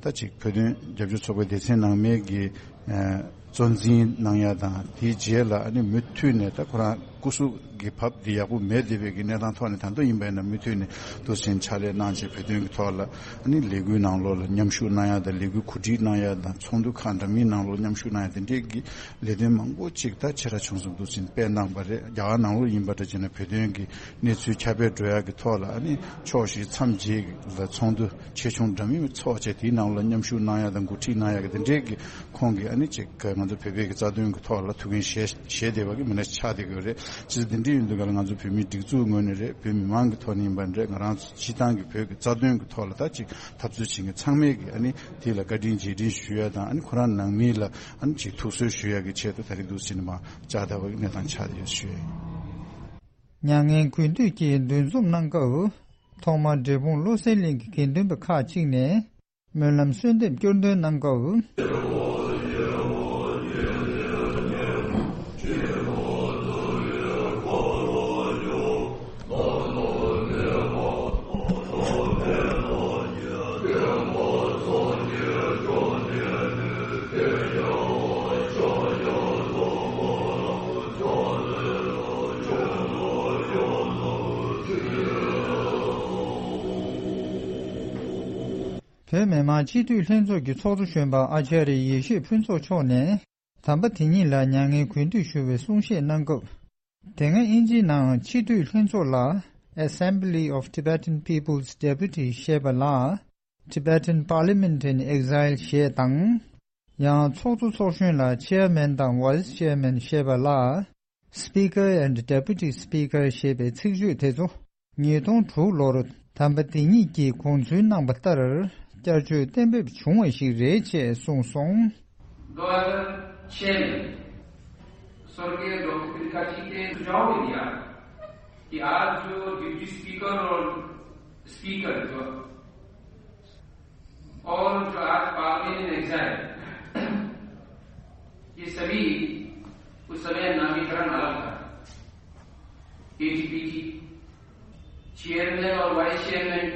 ད་ཅིག་བོད་དོན་རྒྱབ་སྐྱོར་ཚོགས་པའི་སྡེ་ཚན་ནང་མའི་གི་ཨ་གཙོ་འཛིན་གནང་ཡ་དང་། དེའི་རྗེས་ལ་ཨ་ནི་མུ་མཐུད་ནས་ད་ཁོ་རང་སྐུ་གཟུགས་ གི་བབ་འདི་ཡག་པོ་མེད་བསྡད་པའི་གི་གནས་སྟངས་ཐོག་ནས། ད་དུང་ཡིན་པ་ཡིན་ན་མུ་མཐུད་ནས་འདུག་སེ་ཕྱག་ལས་གནང་བྱས། བོད་དོན་གྱི་ཐོག་ལ་ཨ་ནི་ལས་འགུལ་ནང་ལོགས་ལ་མཉམ་ཞུགས་གནང་ཡ་དང་། ལས་འགུལ་གོ་སྒྲིག་གནང་ཡ་དང་། ཚོགས་འདུ་ཁག་འདྲ་མིན་ནང་ལོགས་མཉམ་ཞུགས་གནང་ཡ་དེ་འདྲའི་གི་ལས་དོན་མང་པོ་ཅིག་ད་ཆེ་ར་ཆུང་གསུམ་འདུག་སེ་སྤེལ་གནང་པ་རེད། རྒྱ་གར་ནང་ལོགས་ཡིན་པ་འདྲ་བྱས་ན་བོད་དོན་གྱི་གནས་ཚུལ་ཁྱབ་སྤེལ་འགྲོ་ཡ་གི་ཐོག་ལ་ཨ་ནི་ཕྱོགས་བཞི་མཚམས་བརྒྱད་ལ་ཚོགས་འདུ་ཆེ་ཆུང་འདྲ་མིན་ཚོགས་བྱས། དེའི་ནང་ལ་མཉམ་ཞུགས་གནང་ཡ་དང་། གོ་སྒྲིག་གནང་ཡ་གི་དེ་འདྲའི་གི་ཁོང་གིས་ཨ་ནི་ཅིག་ང་ཚོ་བོད་པའི་གི་རྩ་དོན་གི་ཐོག་ལ་ཐུགས་འགན་བཞེས་བཞེས་བསྡད་པ་གི་མི་སྣ་ཆགས་བསྡད་ཀྱི་ཡོད་རེད། ཅི་སྟེ་འདི་འདྲ་ཡིན་དུས་ག་ལ་ང་ཚོ་བོད་མིའི་སྒྲིག་འཛུགས་ངོས་ནས་རེད། བོད་མི་མང་གི་ཐོག་ནས་ཡིན་པ་རེད། ང་རང་ཚོ་སྤྱི་བཏང་གི་བོད་ཀྱི་རྩ་དོན་གྱི་ཐོག་ལ་ད་ཅིག་འཐབ་རྩོད་བྱེད་མཁན་ཚང་མས་ཀྱི་ཨ་ནི་དེ་ལ་བཀའ་དྲིན་རྗེས་དྲན་ཞུ་ཡ་དང་། ཨ་ནི་ཁོ་རང་ནང་མི་ལ་ཨ་ནི་ཅིག་ཐུགས་གསོ་ཞུ་ཡ་གི་ཆེད་དུ་ད་རེས་འདུག་སེ་ནས་མར་བཅར་བསྡད་པ་གི་གནས་སྟངས་ཆགས་བསྡད་ཡོད་ཞུ་ཡ་ཡིན། མྱ་ངན་གུས་འདུད་ཀྱི་འདུ་འཛོམས་གནང་སྐབས། ཐོག་མར་འབྲས་སྤུངས་བློ་གསལ་གླིང་གི་དགེ་འདུན་པ་ཁག་ཅིག་ནས། སྨོན་ལམ་གསོལ་འདེབས་སྐྱོར་འདོན་གནང་སྐབས། བོད་མི་མང་སྤྱི་འཐུས་ལྷན་ཚོགས་ཀྱི་ཚོགས་གཙོ་གཞོན་པ་ཨ་ཅཱ་རི་ཡེ་ཤེས་ཕུན་ཚོགས་མཆོག་ནས། དམ་པ་དེ་ཉིད་ལ་མྱ་ངན་གུས་འདུད་ཞུ་བའི་གསུང་བཤད་གནང་སྐབས། དེ་སྔ་དབྱིན་ཇིའི་ནང་སྤྱི་འཐུས་ལྷན་ཚོགས་ལ། Assembly of Tibetan People's Deputies ཞེས་པ་ལ། Tibetan Parliament in Exile ཞེས་དང་། ཡང་ཚོགས་གཙོ་ཚོགས་གཞོན་ལ་Chairman དང་Vice Chairman ཞེས་པ་ལ། Speaker and Deputy Speaker ཞེས་པའི་ཚིག་བརྗོད་དེ་ཚོ། ཉིས་སྟོང་དྲུག་ལོར་དམ་པ་དེ་ཉིད་ཀྱིས་དགོངས་ཚུལ་གནང་པ་ལྟར། བསྐྱར་བཅོས་གཏན་འབེབས་བྱུང་བ་ཞིག་རེད་ཅེས་གསུངས་སོང་། दो हज़ार छह में स्वर्गीय डॉक्टर त्रिकाजी के सुझाव में दिया कि आज जो डिप्टी स्पीकर और स्पीकर जो और जो आज पार्लियामेंट एग्जाइल, ये सभी उस समय नामीकरण अलग था। एटीपीटी चेयरमैन और vice chairman.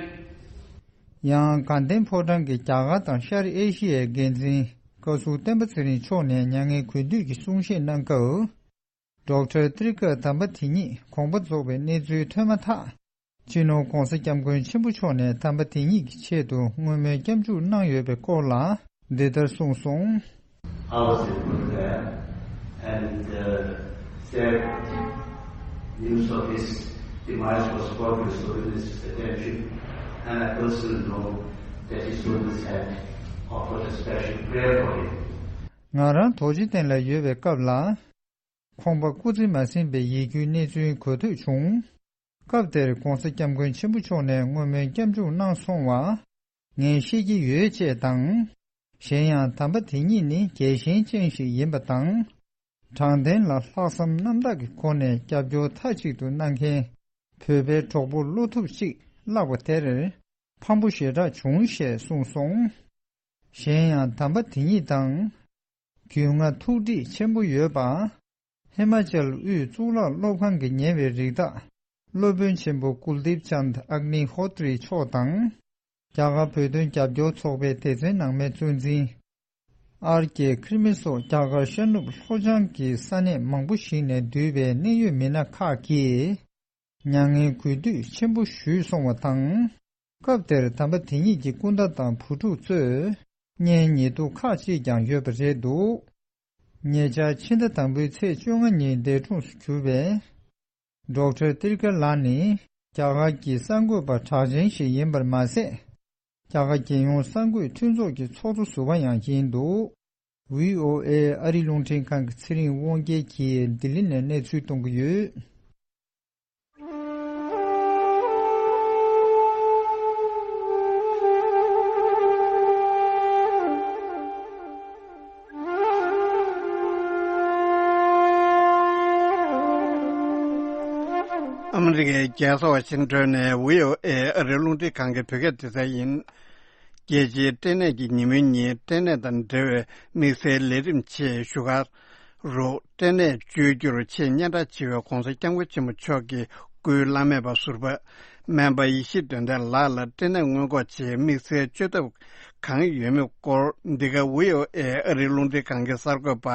ཡང་དགའ་ལྡན་ཕོ་བྲང་གི་རྒྱ་གར་དང་ཤར་ཨེ་ཤི་ཡའི་འགན་འཛིན་བཀའ་ཟུར་བསྟན་པ་ཚེ་རིང་མཆོག་ནས་མྱ་ངན་གུས་འདུད་ཀྱི་གསུང་བཤད་གནང་སྐབས། ཌོག་ཊར་ཏྲི་ཀ་དམ་པ་དེ་ཉིད་དགོངས་པ་རྫོགས་པའི་གནས་ཚུལ་ཐོན་མ་ཐག། སྤྱི་ནོར་༧གོང་ས་༧སྐྱབས་མགོན་ཆེན་པོ་མཆོག་ནས་དམ་པ་དེ་ཉིད་ཀྱི་ཆེད་དུ་བསྔོ་སྨོན་སྐྱབས་འཇུག་གནང་ཡོད་པའི་སྐོར་ལ་འདི་ལྟར་གསུངས་སོང་། I was in Buddha and uh, said news of his demise was brought to His Holiness's attention, and I personally know that His Holiness had offered a special prayer for him. ང་རང་རྡོ་རྗེ་གདན་ལ་ཡོད་པའི་སྐབས་ལ། ཁོང་པ་སྐུ་ཚེ་མ་ཟིན་པའི་ཡིད་སྐྱོའི་གནས་ཚུལ་གོ་ཐོས་བྱུང་། སྐབས་དེར་༧གོང་ས་༧སྐྱབས་མགོན་ཆེན་པོ་མཆོག་ནས་བསྔོ་སྨོན་སྐྱབས་འཇུག་གནང་སོང་བ་ངས་ཤེས་ཀྱི་ཡོད་ཅེས་དང་། གཞན་ཡང་དམ་པ་དེ་ཉིད་ནི་རྒྱལ་ཞེན་ཅན་ཞིག་ཡིན་པ་དང་། དྲང་བདེན་ལ་ལྷག་བསམ་རྣམ་དག་གི་སྒོ་ནས་རྒྱབ་སྐྱོར་མཐའ་གཅིག་ཏུ་གནང་མཁན་བོད་པའི་གྲོགས་པོ་བློ་ཐུབ་ཅིག་བརླགས་པ་དེར་ཕངས་པོ་ཞེ་དྲག་བྱུང་ཞེས་གསུངས་སོང་། གཞན་ཡང་དམ་པ་དེ་ཉིད་དང་། རྒྱུས་མངའ་ཐུགས་འདྲིས་ཆེན་པོ་ཡོད་པ། ཧི་མ་ཅལ་དབུས་གཙུག་ལག་སློབ་ཁང་གི་ཉེ་བའི་རིགས་བདག་སློབ་དཔོན་ཆེན་པོ་ཀུལ་དིབ་ཅན་ཨག་ནི་ཧོ་ཏྲི་མཆོག་དང་། རྒྱ་གར་བོད་དོན་རྒྱབ་སྐྱོར་ཚོགས་པའི་སྡེ་ཚན་ནང་མའི་གཙོ་འཛིན་ཨར་ཀེ་ཁིར་མི་སོགས་རྒྱ་གར་ཤར་ནུབ་ལྷོ་བྱང་གི་ས་གནས་མང་པོ་ཞིག་ནས་འདུས་པའི་གནད་ཡོད་མི་སྣ་ཁག་གིས། མྱ་ངན་གུས་འདུད་ཆེན་པོ་ཞུས་སོང་བ་དང་། སྐབས་དེར་དམ་པ་དེ་ཉིད་ཀྱི་སྐུ་ཟླ་དང་བུ་ཕྲུག་གཙོས་བརྙན་ཉེས་འདུག་ཁག་ཅིག་ཀྱང་ཡོད་པ་རེད་འདུག་ཉེ་ཆར་ཕྱི་ཟླ་དང་པོའི་ཚེས་བཅོ་ལྔ་ཉིན་འདས་གྲོངས་སུ་གྱུར་པའི་ཌོག་ཊར་ཏིར་ཀ་ལགས་ནི་རྒྱ་གར་གྱི་གསར་འགོད་པ་གྲགས་ཅན་ཞིག་ཡིན་པར་མ་ཟད། རྒྱ་གར་རྒྱལ་ཡོངས་གསར་འགོད་མཐུན་ཚོགས་ཀྱི་ཚོགས་གཙོ་ཟུར་པ་ཡང་ཡིན་འདུག་བྷི་ཨོ་ཨེ་ཨ་རི་རླུང་འཕྲིན་ཁང་གི་ཚེ་རིང་དབང་རྒྱལ་གྱིས་ལྡི་ལི་ནས་གནས་ཚུལ་གཏོང་གི་ཡོད། ཨ་མི་རི་ཀའི་རྒྱལ་ས་ཝ་ཤིང་ཏོན་ནས་བྷི་ཨོ་ཨེ་ཨ་རིའི་རླུང་འཕྲིན་ཁང་གི་བོད་སྐད་སྡེ་ཚན་ཡིན། རྒྱལ་སྤྱིའི་སྐྲན་ནད་ཀྱི་ཉིན་མོའི་ཉིན། སྐྲན་ནད་དང་འབྲེལ་བའི་དམིགས་བསལ་ལས་རིམ་ཆེད་བཞུགས་སྒར་རུ་སྐྲན་ནད་བཅོས་རྒྱུར་ཆེས་སྙན་གྲགས་ཆེ་བའི་༧གོང་ས་༧སྐྱབས་མགོན་ཆེན་པོ་མཆོག་གི་སྐུའི་བླ་མེད་པ་ཟུར་པ་སྨན་པ་ཡེ་ཤེས་དོན་ལྡན་ལགས་ལ་སྐྲན་ནད་སྔོན་འགོག་ཆེད་དམིགས་བསལ་བཅོས་ཐབས་གང་ཡོད་མེད་སྐོར། འདི་ག་བྷི་ཨོ་ཨེ་ཨ་རིའི་རླུང་འཕྲིན་ཁང་གི་གསར་འགོད་པ་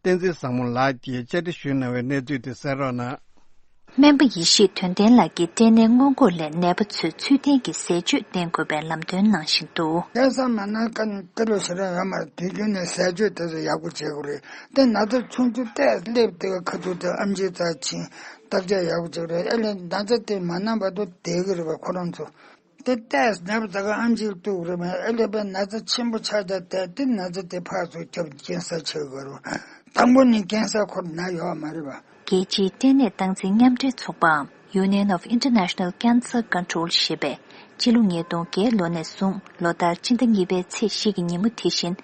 བསྟན་འཛིན་བཟང་མོ་ལགས་ཀྱིས་བཅར་འདྲི་ཞུས་གནང་བའི་གནས་ཚུལ་དེ་གསན་རོགས་གནང་། སྨན་པ་ཡེ་ཤེས་དོན་ལྡན་ལགས་ཀྱིས་སྐྲན་ནད་སྔོན་འགོག་སླད་ནད་པ་ཚོས་ཚུལ་ལྡན་གྱི་ཟས་སྤྱོད་བསྟེན་དགོས་པའི་ལམ་སྟོན་གནང་བཞིན་འདུག། ཀན་སར་མ་ན་མཁན་ཏི་རུ་ཞེ་དྲག་ཡོད་མ་རེད། དུས་རྒྱུན་ནས་ཟས་སྤྱོད་དེ་ཚོ་ཡག་པོ་བྱེད་དགོས་རེད། དེ་ན་ཚ་ཆུང་ཆུང་ཏོག་ཙམ་སླེབས་དེ་ག་ཁ་ཐུག་དེ་ཨེམ་ཆི་རྩ་ཆིན་བརྟག་དཔྱད་ཡག་པོ་བྱེད་དགོས་རེད། ཨེ་ལས་ན་ཚ་དེ་མ་ན་བར་དུ་བསྡད་ཀྱི་རེད་པ། ཁོ་རང་ཚོ་དེ་ཏོག་ཙམ་ན་བ་ད་ག་ཨེམ་ཆི་བཏུག་རེད་པ། ཨེ་ལས་པའི་ན་ཚ་ཆེན་པོ་ཆགས་ཀྱང་དེ་དེ་ན་ཚ་དེ་ཕར་ཚུར་ཁྱབ་ཀན་སར་ཆགས་ཀྱི་རེད་པ། དང་པོ་ནི་ཀན་སར་ཁོ་ན་ཡོད་མ་རེད་པ། རྒྱལ་སྤྱིའི་སྐྲན་ནད་སྟངས་འཛིན་མཉམ་འབྲེལ་ཚོགས་པའམ། Union of International Cancer Control ཞེས་པས་སྤྱི་ལོ་ཉིས་སྟོང་བརྒྱད་ལོ་ནས་བཟུང་ལོ་ལྟར་སྤྱི་ཟླ་གཉིས་པའི་ཚེས་བཞི་གི་ཉིན་མོ་དེ་བཞིན།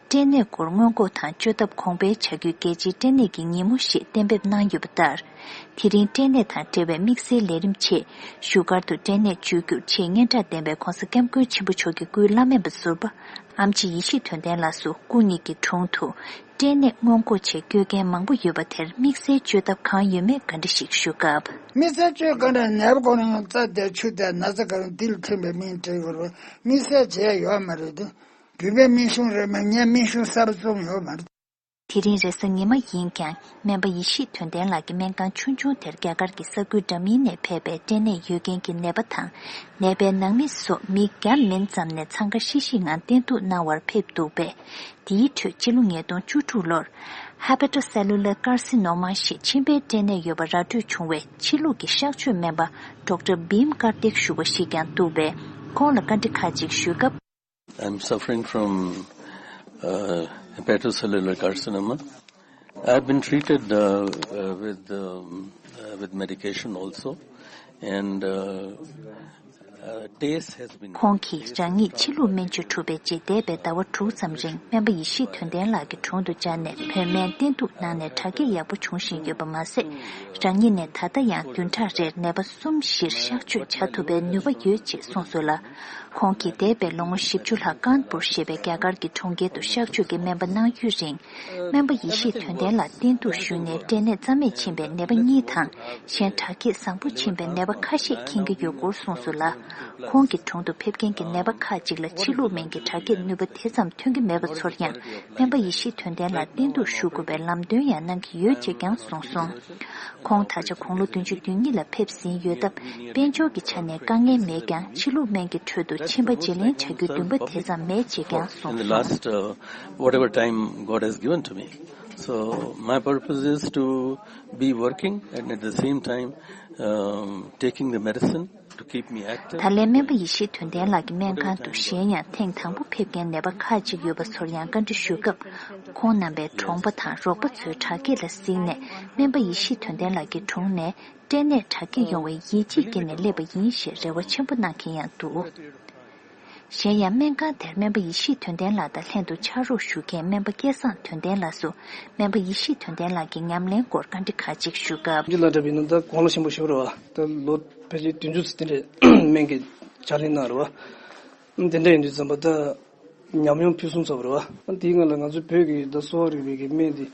སྐྲན་ནད་སྐོར་སྔོན་འགོག་དང་བཅོས་ཐབས་གོང་འཕེལ་བྱ་རྒྱུའི་རྒྱལ་སྤྱིའི་སྐྲན་ནད་ཀྱི་ཉིན་མོ་ཞེས་གཏན་འབེབས་གནང་ཡོད་པ་ལྟར། དེ་རིང་སྐྲན་ནད་དང་འབྲེལ་བའི་དམིགས་བསལ་ལས་རིམ་ཆེད། བཞུགས་སྒར་དུ་སྐྲན་ནད་བཅོས་རྒྱུར་ཆེས་སྙན་གྲགས་ལྡན་པའི་༧གོང་ས་༧སྐྱབས་མགོན་ཆེན་པོ་མཆོག་གི་སྐུའི་བླ་སྨན་པ་ཟུར་པ། ཨེམ་ཆི་ཡེ་ཤེས་དོན་ལྡན་ལགས་སུ་སྐུ་ཉིད་ཀྱི་དྲུང་དུ། སྐྲན་ནད་སྔོན་འགོག་ཆེད་བསྐྱོད་མཁན་མང་པོ་ཡོད་པ་དེར་དམིགས་བསལ་བཅོས་ཐབས་གང་ཡོད་མེད་བཀའ་འདྲི་ཞིག་ཞུ་སྐབས། དམིགས་བསལ་བཅོས་ག་འདྲ། ནད་པ་ཁོ་རང་རྩ་དེ་ཆུ་དེ་ན་ཚ་ག་རང་འདི་ལ་ཐིམ་པའི་སྨན་སྤྲད་དགོས་རེད། དམིགས་བསལ་བྱས་ཡོད་མ་རེད་དེ། བོད་པའི་སྨན་གཞུང་རེད་མ། ངས་སྨན་གཞུང་གསར་པ་བཙུགས་ཡོད་མ་རེད། དེ་རིང་རེས་གཟའ་ཉི་མ་ཡིན་ཀྱང་སྨན་པ་ཡེ་ཤེས་དོན་ལྡན་ལགས་ཀྱི་སྨན་ཁང་ཆུང་ཆུང་དེར་རྒྱ་གར་གྱི་ས་ཁུལ་འདྲ་མིན་ནས་ཕེབས་པའི་སྐྲན་ནད་ཡོད་མཁན་གྱི་ནད་པ་དང་། ནད་པའི་ནང་མི་སོགས་མི་བརྒྱ་མིན་ཙམ་ནས་འཚང་ཁ་ཤིག་ཤིག་ངང་བསྟེན་གཏུག་གནང་བར་ཕེབས་འདུག་པས། དེའི་ཁྲོད་ཕྱི་ལོ་ཉིས་སྟོང་བཅུ་དྲུག་ལོར་Hepatocellular Carcinoma ཞེས་མཆིན་པའི་སྐྲན་ནད་ཡོད་པ་ར་སྤྲོད་བྱུང་བའི་ཕྱི་ལུགས་ཀྱི་གཤག་བཅོས་སྨན་པ་ཌོག་ཊར་བྷིམ་ཀར་ཏིག་ཞུ་བ་ཞིག་ཀྱང་འདུག་པས། ཁོང་ལ་བཀའ་འདྲི་ཁག་ཅིག་ཞུས་སྐབས། I'm suffering from uh, hepatocellular carcinoma. I've been treated uh, uh, with um, uh, with medication also, and uh, uh, taste has been. ཁོང་གིས་རང་ཉིད་ཕྱི་ལུགས་སྨན་བཅོས་གྲུབ་པའི་རྗེས་འདས་པའི་ཟླ་བ་དྲུག་ཙམ་རིང་སྨན་པ་ཡེ་ཤེས་དོན་ལྡན་ལགས་ཀྱི་དྲུང་དུ་བཅར་ནས་བོད་སྨན་བསྟེན་གཏུག་གནང་ནས་དྲག་སྐྱེད་ཡག་པོ་བྱུང་བཞིན་ཡོད་པ་མ་ཟད། རང་ཉིད་ནས་ད་ལྟ་ཡང་བདུན་ཕྲག་རེར་ནད་པ་གསུམ་བཞིར་གཤག་བཅོས་བྱ་ཐུབ་པའི་ནུས་པ་ཡོད་ཅེས་གསུངས་སོང་ལ། ཁོང་གིས་འདས་པའི་ལོ་ངོ་བཞི་བཅུ་ལྷག་ཀཱན་པུར་ཞེས་པའི་རྒྱ་གར་གྱི་གྲོང་ཁྱེར་དུ་གཤག་བཅོས་ཀྱི་སྨན་པ་གནང་ཡུན་རིང་། སྨན་པ་ཡེ་ཤེས་དོན་ལྡན་ལ་བསྟེན་གཏུག་ཞུས་ནས་སྐྲན་ནད་རྩ་མེད་ཕྱིན་པའི་ནད་པ་གཉིས་དང་། གཞན་དྲག་སྐྱེད་བཟང་པོ་ཕྱིན་པའི་ནད་པ་ཁ་ཤས་མཁྱེན་གྱི་ཡོད་སྐོར་གསུངས་སོང་ལ། ཁོང་གི་དྲུང་དུ་ཕེབས་མཁན་གྱི་ནད་པ་ཁག་ཅིག་ལ་ཕྱི་ལུགས་སྨན་གྱི་དྲག་སྐྱེད་ནུས་པ་དེ་ཙམ་ཐོན་གྱི་མེད་པ་ཚོར་ཡང་། སྨན་པ་ཡེ་ཤེས་དོན་ལྡན་ལ་བསྟེན་གཏུག་ཞུ་དགོས་པའི་ལམ་སྟོན་ཡང་གནང་གི་ཡོད་ཅེས་ཀྱང་གསུངས་སོང་། ཁོང་ད་ཆ་དགུང་ལོ་བདུན་ཅུ་དོན་གཉིས་ལ་ཕེབས་ཟིན་ཡོད་སྟབས། དཔལ་འབྱོར་གྱི་ཆ་ནས་དཀའ་ངལ་མེད་ཀྱང་། ཕྱི་ལུགས་སྨན་གྱི་ཁྲོད་དུ་མཆིན་པ་བརྗེ་ལེན་བྱ་རྒྱུའི་འདུན་པ་དེ་ཙམ་མེད་ཅེས་ཀྱང་གསུངས་In the སོང་། last, uh, whatever time God has given to me. So my purpose is to be working and at the same time um, taking the medicine to keep me active. ད་ལན་སྨན་པ་ཡེ་ཤེས་དོན་ལྡན་ལགས་ཀྱི་སྨན་ཁང་དུ་གཞན་ཡང་ཐེངས་དང་པོ་ཕེབས་མཁན་ནད་པ་ཁག་ཅིག་ཡོད་པ་ཚོར་ཡང་བཀའ་འདྲི་ཞུ་སྐབས། ཁོང་རྣམ་པའི་གྲོང་པ་དང་རོགས་པ་ཚོའི་དྲག་སྐྱེད་ལ་གཟིགས་ནས། སྨན་པ་ཡེ་ཤེས་དོན་ལྡན་ལགས་ཀྱི་དྲུང་ནས་སྐྲན་ནད་དྲག་སྐྱེད་ཡོང་བའི་ཡིད་ཆེས་བསྐྱེད་ནས་སླེབས་པ་ཡིན་ཞེས་རེ་བ་ཆེན་པོ་གནང་མཁན་ཡང་འདུག། གཞན་ཡང་སྨན་ཁང་དེར་སྨན་པ་ཡེ་ཤེས་དོན་ལྡན་ལགས་དང་ལྷན་དུ་ཕྱག་རོགས་ཞུ་མཁན་སྨན་པ་སྐལ་བཟང་དོན་ལྡན་ལགས་སུ། སྨན་པ་ཡེ་ཤེས་དོན་ལྡན་ལགས་ཀྱི་ཉམས་ལེན་སྐོར་བཀའ་འདྲི་ཁག་ཅིག་ཞུ་སྐབས། ཁྱེད་ལ་འདྲ་བའི་ནང་ད་དགུང་ལོ་ཆེན་པོ་ཞིག་རེད་བ། ད་ལོ་ཕལ་ཆེར་བདུན་ཅུ་ཙམ་དེ་འདྲས་སྨན་གྱི་ཕྱག་ལས་གནང་རེད་བ། དེ་འདྲ་ཡིན་དུས་ཙམ་པ་ད་ཉམས་མྱོང་ཕུན་སུམ་ཚོགས་པ་རེད་བ། དེའི་སྔོན་ལ་ང་ཚོའི་བོད་ཀྱི་ད་གསོ་བ་རིག་པའི་གི་སྨན་དེ་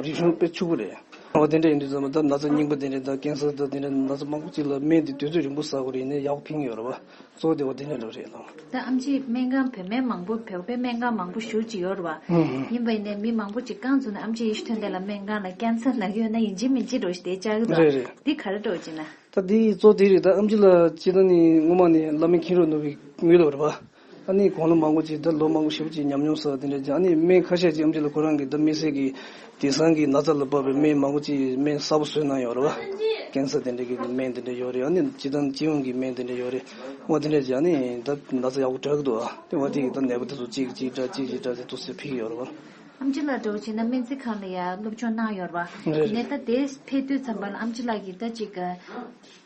རིག་གཞུང་དཔེ་ཕྱུག་པོ་རེད། འོ་དེ་འདྲ་ཡིན་དུས་ཙམ་པ་ད་ན་ཚ་རྙིང་པ་དེ་འདྲས་ད་ཀན་སར་ད་དེ་འདྲ་ན་ཚ་མང་པོ་ཅིག་ལ་སྨན་དེ་དུས་ཚོད་རིང་པོ་ཟ་དགོས་རེད། ཡིན་ནའི་ཡག་པོ་ཕན་གྱི་ཡོད་རེད་བ། གཙོ་བོ་དེ་བ་དེ་འདྲ་འདྲ་རེད་ལ། ད་ཨམ་ཆི་སྨན་ཁང་བོད་སྨན་མང་པོ་བོད་པའི་སྨན་ཁང་མང་པོ་ཞེ་པོ་ཅིག་ཡོད་རེད་བ། ཧུམ་ཧུམ། ཡིན་པ་ཡིན་ནའི་མི་མང་པོ་ཅིག་རྐང་བཙུགས་ནས་ཨམ་ཆི་ཡེ་ཤེས་དོན་ལྡན་ལ་སྨན་ཁང་ལ་ཀན་སར་ན་གི་ཡོད་ན་ཡིན་གཅིག་མིན་གཅིག་འགྲོ་ཞིག་དེ་བཅར་གི་འདུག། རེད་རེད། འདི་ག་རེ་འགྲོ་ཅིག་ན། ད་འདི་གཙོ་བོ་དེ་རེད། ད་ཨམ་ཆི་ལགས་སྤྱིར་བཏང་ནས་སྔོན་མ་ནས་བླ་སྨན་མཁྱེན་རབ་ནོར་བུའི་ངོས་ལ་རེད་བ། ཨ་ནི་དགུང་ལོ་མང་པོ་ཅིག་ད་ལོ་མང་པོ་ཞེ་པོ་ཅིག་ཉམས་མྱོང་བསགས་དེ་འདྲ་ཅིག། ཨ་ནི་སྨན་ཁ་ཤས་ཅིག་ཨམ་ཆི་ལགས་ཁོ་རང་གིས་ད་དམིགས་བསལ་གྱི་དེང་སང་གི་ན་ཚ་ལ་དཔག་པའི་སྨན་མང་པོ་ཅིག་སྨན་གསར་པ་བཟོས་གནང་ཡོད་རེད་བ། ཀན་སར་དེ་འདྲ་གི་སྨན་དེ་འདྲ་ཡོད་རེད། ཨ་ནི་སྤྱིར་བཏང་སྤྱི་ཡོངས་ཀྱི་སྨན་དེ་འདྲ་ཡོད་རེད། འོ་དེ་འདྲ་ཅིག་ཨ་ནི་ད་ན་ཚ་ཡག་པོ་དྲག་གི་འདུག་ཨ། དེ་འོ་དེ་གི་ད་ནད་པ་དེ་ཚོ་གཅིག་གིས་གཅིག་དྲག་གཅིག་གིས་གཅིག་དྲག་ཅིག་ཏུ་སེ་ཕིག་ཡོད་རེད་བ། ཨམ་ཆི་ལགས་འདྲ་བོ་བྱས་ན་སྨན་རྩིས་ཁང་ལ་ཡ་སློབ་སྦྱོང་གནང་ཡོད་རེད་བ། རེད་རེད། ནས་ད་དེ་ཕེབས་དུས་ཙམ་པ་ལ་ཨམ་ཆི་ལགས་ཀྱིས་ད་ཅིག་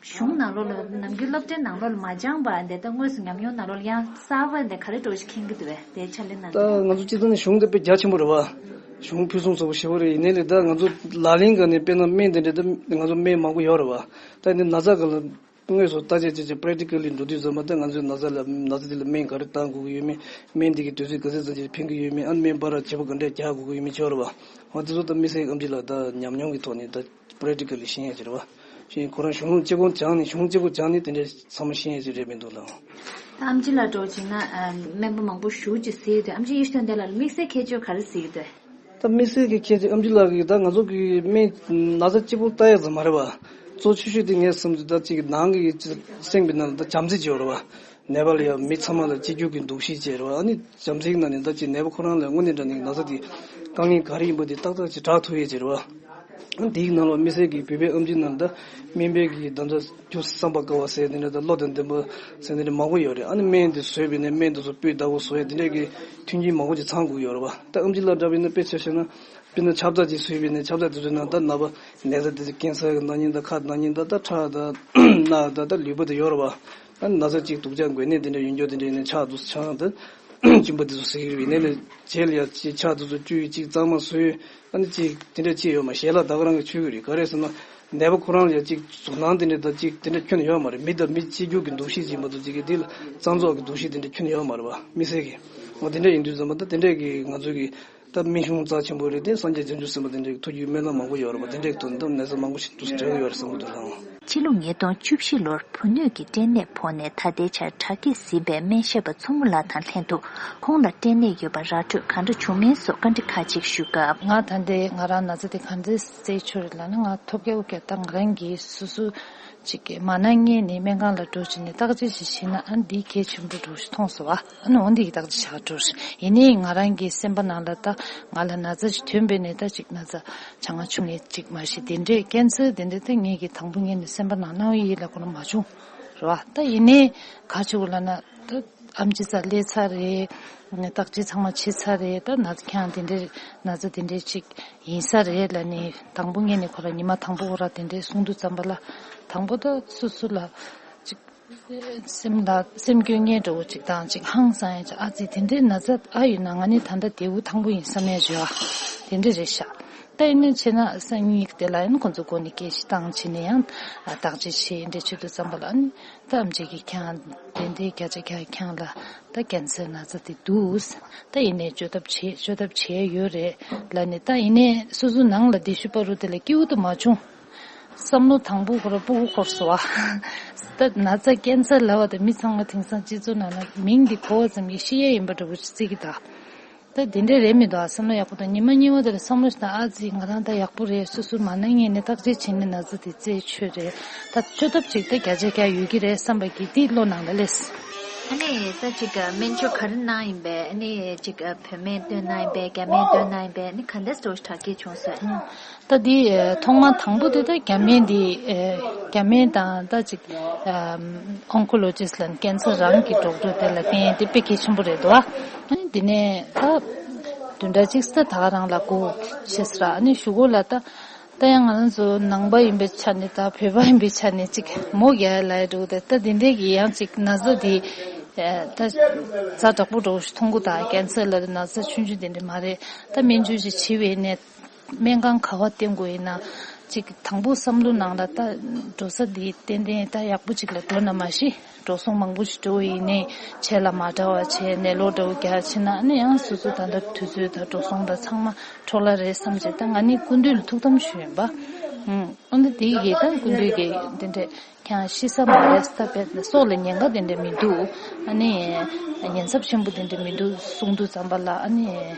གཞུང་ནང་ལོགས་ལ་ནམ་རྒྱུན་སློབ་གྲྭའི་ནང་ལོགས་ལ་མ་སྦྱངས་པ་འདི་ལྟ་དངོས་སུ་ཉམས་མྱོང་ནང་ལོགས་ལ་ཡང་གསར་པ་འདི་ག་རེ་འདྲ་བོ་ཞིག་མཁྱེན་གྱི་འདུག་བས། དེའི་ཕྱག་ལས་གནང་ད་དུས། ང་ཚོ་སྤྱིར་བཏང་ནས་གཞུང་འདི་དཔེ་རྒྱ་ཆེན་པོ་རེད་བ། གཞུང་ཕུན་སུམ་ཚོགས་པོ་ཞེ་པོ་རེད། ཡིན་ནའི་ལས་ད་ང་ཚོ་ལག་ལེན་སྒང་ནས་དཔེར་ན་སྨན་དེ་འདྲ་ད་ང་ཚོ་སྨན་མང་པོ་ཡོད་རེད་བ། ད་ཡིན་ནའི་ན་ཚ་སྒང་ལ་དངོས་སུ་བརྟག་དཔྱད་བྱས་བྱས་པེ་རེག་ཊི་ཀལ་ལི་འགྲོ་དུས་ཙམ་པ་ད་ང་ཚོའི་ན་ཚ་ལ་ན་ཚ་དེ་ལ་སྨན་ག་རེ་བཏང་དགོས་ཀྱི་ཡོད་མེད། སྨན་དེ་གི་དུས་ཚོད་ག་ཚོད་ཙམ་ཅིག་ཕན་གྱི་ཡོད་མེད། ཨ་སྨན་བར་བར་བྱེད་པོ་ག་འདྲས་རྒྱག་དགོས་ཀྱི་ཡོད་མེད་ཅིག་ཡོད་རེད་བ། འོ་དེ་ཚོ་ད་དམིགས་བསལ་ཨམ་ཆི་ལགས་ད་ཉམས་མྱོང་གི་ཐོག་ནས་ད་པེ་རེག་ཊི་ཀལ་ལི་ཤེས་ཡ་ཅིག་རེད་བ། ཤེས་ཁོ་རང་གཞུང་ལུགས་གཅིག་པོ་སྦྱངས་ནས་གཞུང་གཅིག་པོ་སྦྱངས་ནས་དེ་འདྲས་ཚང་མ་ཤེས་ཡ་ཅིག་རེད་མི་འདུག་ལགས། ད་ཨམ་ཆི་ལགས་འདྲ་བོ་བྱས་ན་ཨ་སྨན་པ་མང་པོ་ཞེ་པོ་ཅིག་གཟིགས་ཡོད་དུས་ཨམ་ཆི་ཡེ་ཤེས་དོན་ལྡན་ལགས་ལ་དམིགས་བསལ་ཁྱད་ཆོས་ག་རེ་གཟིགས་ཡོད་དུས། ད་དམིགས་བསལ་གྱི་ཁྱད་ཆོས་ཨམ་ཆི་ལགས་ཀྱིས་ད་ང་ཚོ་གི་སྨན་ན་ཚ་གཅིག་པོ་ལྟ་ཡ་ཙམ་མ་རེད་བ། གཙོ་ཆེ་ཤོས་དེ་ངས་བསམ་དུས་ད་ཅིག་ནང་གི་སེམས་ཀྱི་ནང་ལ་ད་བྱམས་བརྩེ་ཅིག་ཡོད་རེད་བ། ནད་པ་ལ་ཡང་མི་ཚང་མ་ལ་གཅིག་གྱུར་གྱི་འདུ་ཤེས་བྱས་རེད་བ། ཨ་ནི་བྱམས་བརྩེའི་ནང་ནས་ད་ཅིག་ནད་པ་ཁོ་རང་ལ་དངོས་གནས་དྲང་གནས་ན་ཚ་དེ་དཀའ་ངལ་ག་རེ་ཡིན་པ་དེ་ཏག་ཏག་ཅིག་བསྒྲགས་ཐུབ་ཡས་ཅིག་རེད་བ། ཨ་ནི་དེའི་ནང་ལ་དམིགས་བསལ་གྱི་བོད་པའི་ཨེམ་ཆི་ནང་ལ་ད་སྨན་པའི་གི་ད་ལྟ་རྒྱུ་བསམ་པ་དཀའ་བ་ཟེར་དེ་འདྲ་ད་བློ་དང་ལྡན་པ་ཟེར་དེ་འདྲ་མང་པོ་ཡོད་རེད། ཨ་ནི་སྨན་དེ་ཟོས་པས་ནས་སྨན་དེ་ཚོ་སྤུས་དག་པོ་བཟོ་ཡས་དེ་འདྲ་གི་མཐུན་རྐྱེན་མང་པོ་ཅིག་ཚང་དགོས་ཀྱི་ཡོད་རེད་བ། ད་ཨེམ་ཆི་ལ་འདྲ་བས་ན་དཔེ་ཆ་བཞག་ན། དཔེར་ན་ཆབ་ཚ་ཅིག་བཟོས་པས་ནས་ཆབ་ཚ་དེ་ཚོའི་ནང་ད་ནད་པ་ནད་ཚ་དེ་ཚོ་ཀན་སར་གྱི་ན་མཁན་དང་ཁ་ན་མཁན་དང་ད་ཁྲག་དང་རྣག་དང་ད་ལུས་པོ་དེ་ཡོད་རེད་བ། ཨ་ནི་ན་ཚ་གཅིག་སྡུག་ཅག་འགོས་ནད་དེ་འདྲ་ཡོད་འགྱོ་དེ་འདྲ་ཡིན་ན་ཕྱག་དེ་ཚོ་འཆང་དང་གཅིན་པ་དེ་ཚོ་ཟ་གི་རེད་བ། ཡིན་ནའི་ལས་རྗེས་ལ་ཡ་ཅིག་ཕྱག་དེ་ཚོ་བཅུ་ཡི་གཅིག་གཙང་མ་བཟོས། ཨ་ནི་ཅིག་དེ་འདྲ་ཅིག་ཡོད་མ་ཞལ་ལག་ད་ག་རང་གི་མཆོད་ཀྱི་རེད། ག་རེ་ཟེར་ན་ནད་པ་ཁོ་རང་ལ་ཡ་ཅིག་གཟུགས་སྣང་དེ་འདྲ་དང་ཅིག་དེ་འདྲ་ཁྱོན་ཡོད་མ་རེད། མི་དང་མི་གཅིག་གྱུར་གྱི་འདུ་ཤེས་ཅིག་མ་གཏོགས་ཅིག་གི་དེ་ལ་གཙང་བཙོག་གི་འདུ་ཤེས་དེ་འདྲ་ཁྱོན་ཡོད་མ་རེད་བ། དམིགས་བསལ་གྱི་འོ་དེ་འདྲ་ཡིན་དུས་ཙམ་པ་ད་དེ་འདྲ་གི་ང་ཚོ་གི་ད་སྨན་གཞུང་རྩ་ཆེན་པོ་རེད་དེ། སངས་རྒྱས་བྱང་ཆུབ་སེམས་དཔའ་དེ་འདྲའི་ཐུགས་རྒྱུད་སྨོན་ལམ་མང་པོ་ཡོད་རེད་པ། དེ་འདྲའི་དོན་དམ་ནད་ཚ་མང་པོ་ཞིག་འདུག་འགྲོ་གི་ཡོད་རེད་བསམ་གྱི་འདུག་ལགས། ཕྱི་ལོ་ཉིས་སྟོང་བཅུ་བཞི་ལོར་བུ་སྣོད་ཀྱི་སྐྲན་ནད་ཕོག་ནས་ད་ལྟའི་ཆར་དྲག་སྐྱེད་ཟིན་པའི་སྨན་ཞབས་པ་མཚོ་མོ་ལགས་དང་ལྷན་དུ་ཁོང་ལ་སྐྲན་ནད་ཡོད་པ་ར་འཕྲོད་གང་འདྲ་བྱུང་མིན་སོགས་བཀའ་འདྲི་ཁག་ཅིག་ཞུས་སྐབས། ང་ད་ལྟའི་ང་རང་ན་ཚ་དེ་གང་འདྲ་སེལ་ཆོག་རེད་ལབ་ན། ང་ཐོབ་རྒྱག་རྒྱག་ད་ང་རང་གིས་སོ་སོ་ཅིག་གི་མ་ན་ངེས་ནས་སྨན་ཁང་ལ་འགྲོ་བྱས་ནས་བརྟག་དཔྱད་ཅིག་བྱས་ན་ཨ་འདི་གལ་ཆེན་པོ་འགྲོ་ཞིག་མཐོང་སོང་བ། ཨ་ནི་འོ་འདི་གི་བརྟག་དཔྱད་བྱ་འགྲོ་ཞིག་ཡིན་ནའི་ང་རང་གི་སེམས་པ་ནང་ལ་ད་ང་ལ་ན་ཚ་ཞིག་ཐོན་པས་ནས་ད་ཅིག་ན་ཚ་ཆང་ང་ཆུང་ངེས་ཅིག་མ་གཞི་དེ་འདྲས་ཀན་སར་དེ་འདྲས་ད་ངེད་ཀྱི་དང་པོ་ངེད་ནས་སེམས་པ་ནང་སྣང་བ་ཡིད་ལ་ཁོ་ན་མ་བྱུང་རེད་བ། ད་ཡིན་ནའི་ག་ཆུ་བོ་ལ་ན་ད་ཨམ་ཆི་ཚ་ལས་ཚ་རེད། བརྟག་དཔྱད་ཚང་མ་བྱེད་ཚ་རེད། ད་ན་ཁྱང་དེ་འདྲས་ན་ཚ་དེ་འདྲས་ཅིག་ཡིན་ས་རེད་ལ་ནི་དང་པོ་ངེད་ནས་ཁོ་ར་ཉི་མ་དང་པོ་ཁོ་ར་དེ་འདྲས་གསུང་དུས་ཙམ་པ་ལ་དང་པོ་ད་སོ་སོ་ལ་ཅིག་སེམས་ལ་སེམས་སྐྱོ་ངེས་འདྲ་བོ་ཅིག་དང་ཅིག་ཧང་སང་ཡ་ཅིག་ཨ་ཙི་དེ་འདྲའི་ན་ཚ་ཨ་ཡོད་ན་ང་ནི་ད་ལྟ་དེའུ་ཐང་པོ་ཡིན་བསམ་ཡ་བྱོས་ཨ། དེ་འདྲ་རེད་ཤག་ད་ཡིན་ནའི་བྱས་ན་སང་ཉིན་དེ་ལ་ཡང་ཁོང་ཚོ་སྒོ་ནས་སྐད་ཆ་བཏང་བྱས་ནས་ཡང་བརྟག་དཔྱད་བྱས་འདྲ་བྱེད་དུས་ཙམ་པ་ལ་ཨ་ནི་ད་ཨམ་ཆི་གིས་ཁྱང་དེ་འདྲའི་བརྒྱ་ཆ་བརྒྱ་ཁྱང་ལ་ད་ཀན་སར་ན་ཚ་དེ་འདུག་ད་ཡིན་ནའི་བཅོས་ཐབས་བྱས་བཅོས་ཐབས་བྱས་ཡོད་རེད་ལ་ནི། ད་ཡིན་ནའི་སོ་སོ་ནང་ལ་བསྡད་ཤུལ་བར་དུ་དེ་ལ་སྐྱིད་པོ་དུ་མ་བྱུང་། བསམ་བློ་དང་པོ་ཁོ་ར་སྤུ་གུ་འཁོར་སོང་བ། ད་ན་ཚ་ཀན་སར་ལབ་པ་དང་མི་ཚང་མ་དེང་སང་སྤྱི་ཚོགས་ནང་ལ་མིང་འདི་གོ་བ་ཙམ་གྱིས་ཤི་ཡས་ཡིན་པ་འདྲ་བོ་ཅིག་བརྩི་གི་ད། ད་དེ་འདྲས་རེད་མི་འདུག་ཨ། བསམ་བློ་ཡག་པོ་དང་ཉི་མ་གཉིས་པ་དེ་ལ་བསམ་བློ་ཞིག་དང་ཨ་ཙི་ང་རང་ད་ཡག་པོ་རེད། སོ་སོ་མ་ན་ངེས་ནས་བརྟག་དཔྱད་བྱས་ནས་ན་ཚ་དེ་རྩད་ཆོད་རེད། ད་བཅོས་ཐབས་ཅིག་ད་བརྒྱ་ཆ་བརྒྱ་ཡོད་ཀྱི་རེད་བསམ་པ་གི་དེ་བློ་ནང་ལ་སླེབས། ཨ་ནི་ད་ཅིག་སྨན་བཅོས་ག་རེ་གནང་ཡིན་པས། ཨ་ནི་ཅིག་བོད་སྨན་བཏོན་གནང་ཡིན་པས། རྒྱ་སྨན་བཏོན་གནང་ཡིན་པས། ཨ་ནི་ག་འདྲས་འདྲ་བོ་ཞིག་དྲག་སྐྱེད་བྱུང་སོང་། ད་འདི་ཨ་ཐོག་མ་དང་པོ་དེ་ད་རྒྱ་སྨན་འདི་ཨ་རྒྱ་སྨན་དང་ད་ཅིག་ཨ་ཨོང་ཀོ་ལོ་ཇི་སི་ལབ་ཀན་སར་རང་གི་ཌོག་ཊར་དེ་ལ་བསྟེན་དེ་དཔེ་གལ་ཆེན་པོ་རེད་འདུག་ཨ། ཨ་ནི་འདི་ནས་ད་བདུན་ཕྲག་གཅིག་ཙམ་ད་ག་རང་ལ་སྒུག་ཤེས་སོང་ར། ཨ་ནི་གཞུག་གུ་ལ་ད་ད་ཡང་ང་རང་ཚོ་ནང་པ་ཡིན་པའི་ཆ་ནས་ད་བོད་པ་ཡིན་པའི་ཆ་ནས་ཅིག་མོ་རྒྱག་ཡ་ལ་ཡ་འགྲོ་གི་ད། ད་འདི་འདྲའི་གི་ཡང་ཅིག་ན་ཚ་འདི་ཨ་ད་ཛ་དྲག་པོ་འདྲ་བོ་ཞིག་མཐོང་གི་ད། ཀན་སར་ལ་ན་ཚ་ཆུང་ཆུང་དེ་འདྲ་མ་རེད། ད་སྨན་བཅོས་ཅིག་བྱས་པའི་ནས། སྨན་ཁང་ག་པར་བསྟེན་དགོས་ཡིན་ན། ཅིག་དང་པོ་བསམ་བློ་ནང་ལ་ད་འགྲོ་ས་འདི་ཏན་ཏན་ད་ཡག་པོ་ཅིག་ལ་འགྲོ་ན་མ་གཞི་འགྲོ་སོང་མང་པོ་ཞིག་འགྲོ་ཡིན་ནའི་བྱས་ལ་མ་འདྲ་བ་བྱས་ནས་ལོ་འདྲ་བོ་རྒྱག་ཕྱིན་ན་ཨ་ནི་ཡང་སོ་སོ་ད་ལྟ་དུས་ཚོད་ད་འགྲོ་སོང་ད་ཚང་མ་འཕྲོ་བརླག་རེད་བསམ་བྱས། ད་ང་ནི་སྐུ་མདུན་ལ་ཐུགས་དམ་ཞུས་ཡིན་པ། ཨུམ། ཨ་ནི་དེ་གི་ད་སྐུ་མདུན་གི་འདི་འདྲས། ཁྱེད་ཤི་ས་མ་རེད། ད་དཔེ་སྲོག་ལ་ཉེན་ཁ་དེ་འདྲ་མི་འདུག་ཨ་ནི་ཉེན་ཚབས་ཆེན་པོ་དེ་འདྲ་མི་འདུག་གསུངས་དུས་ཙམ་པ་ལ་ཨ་ནི་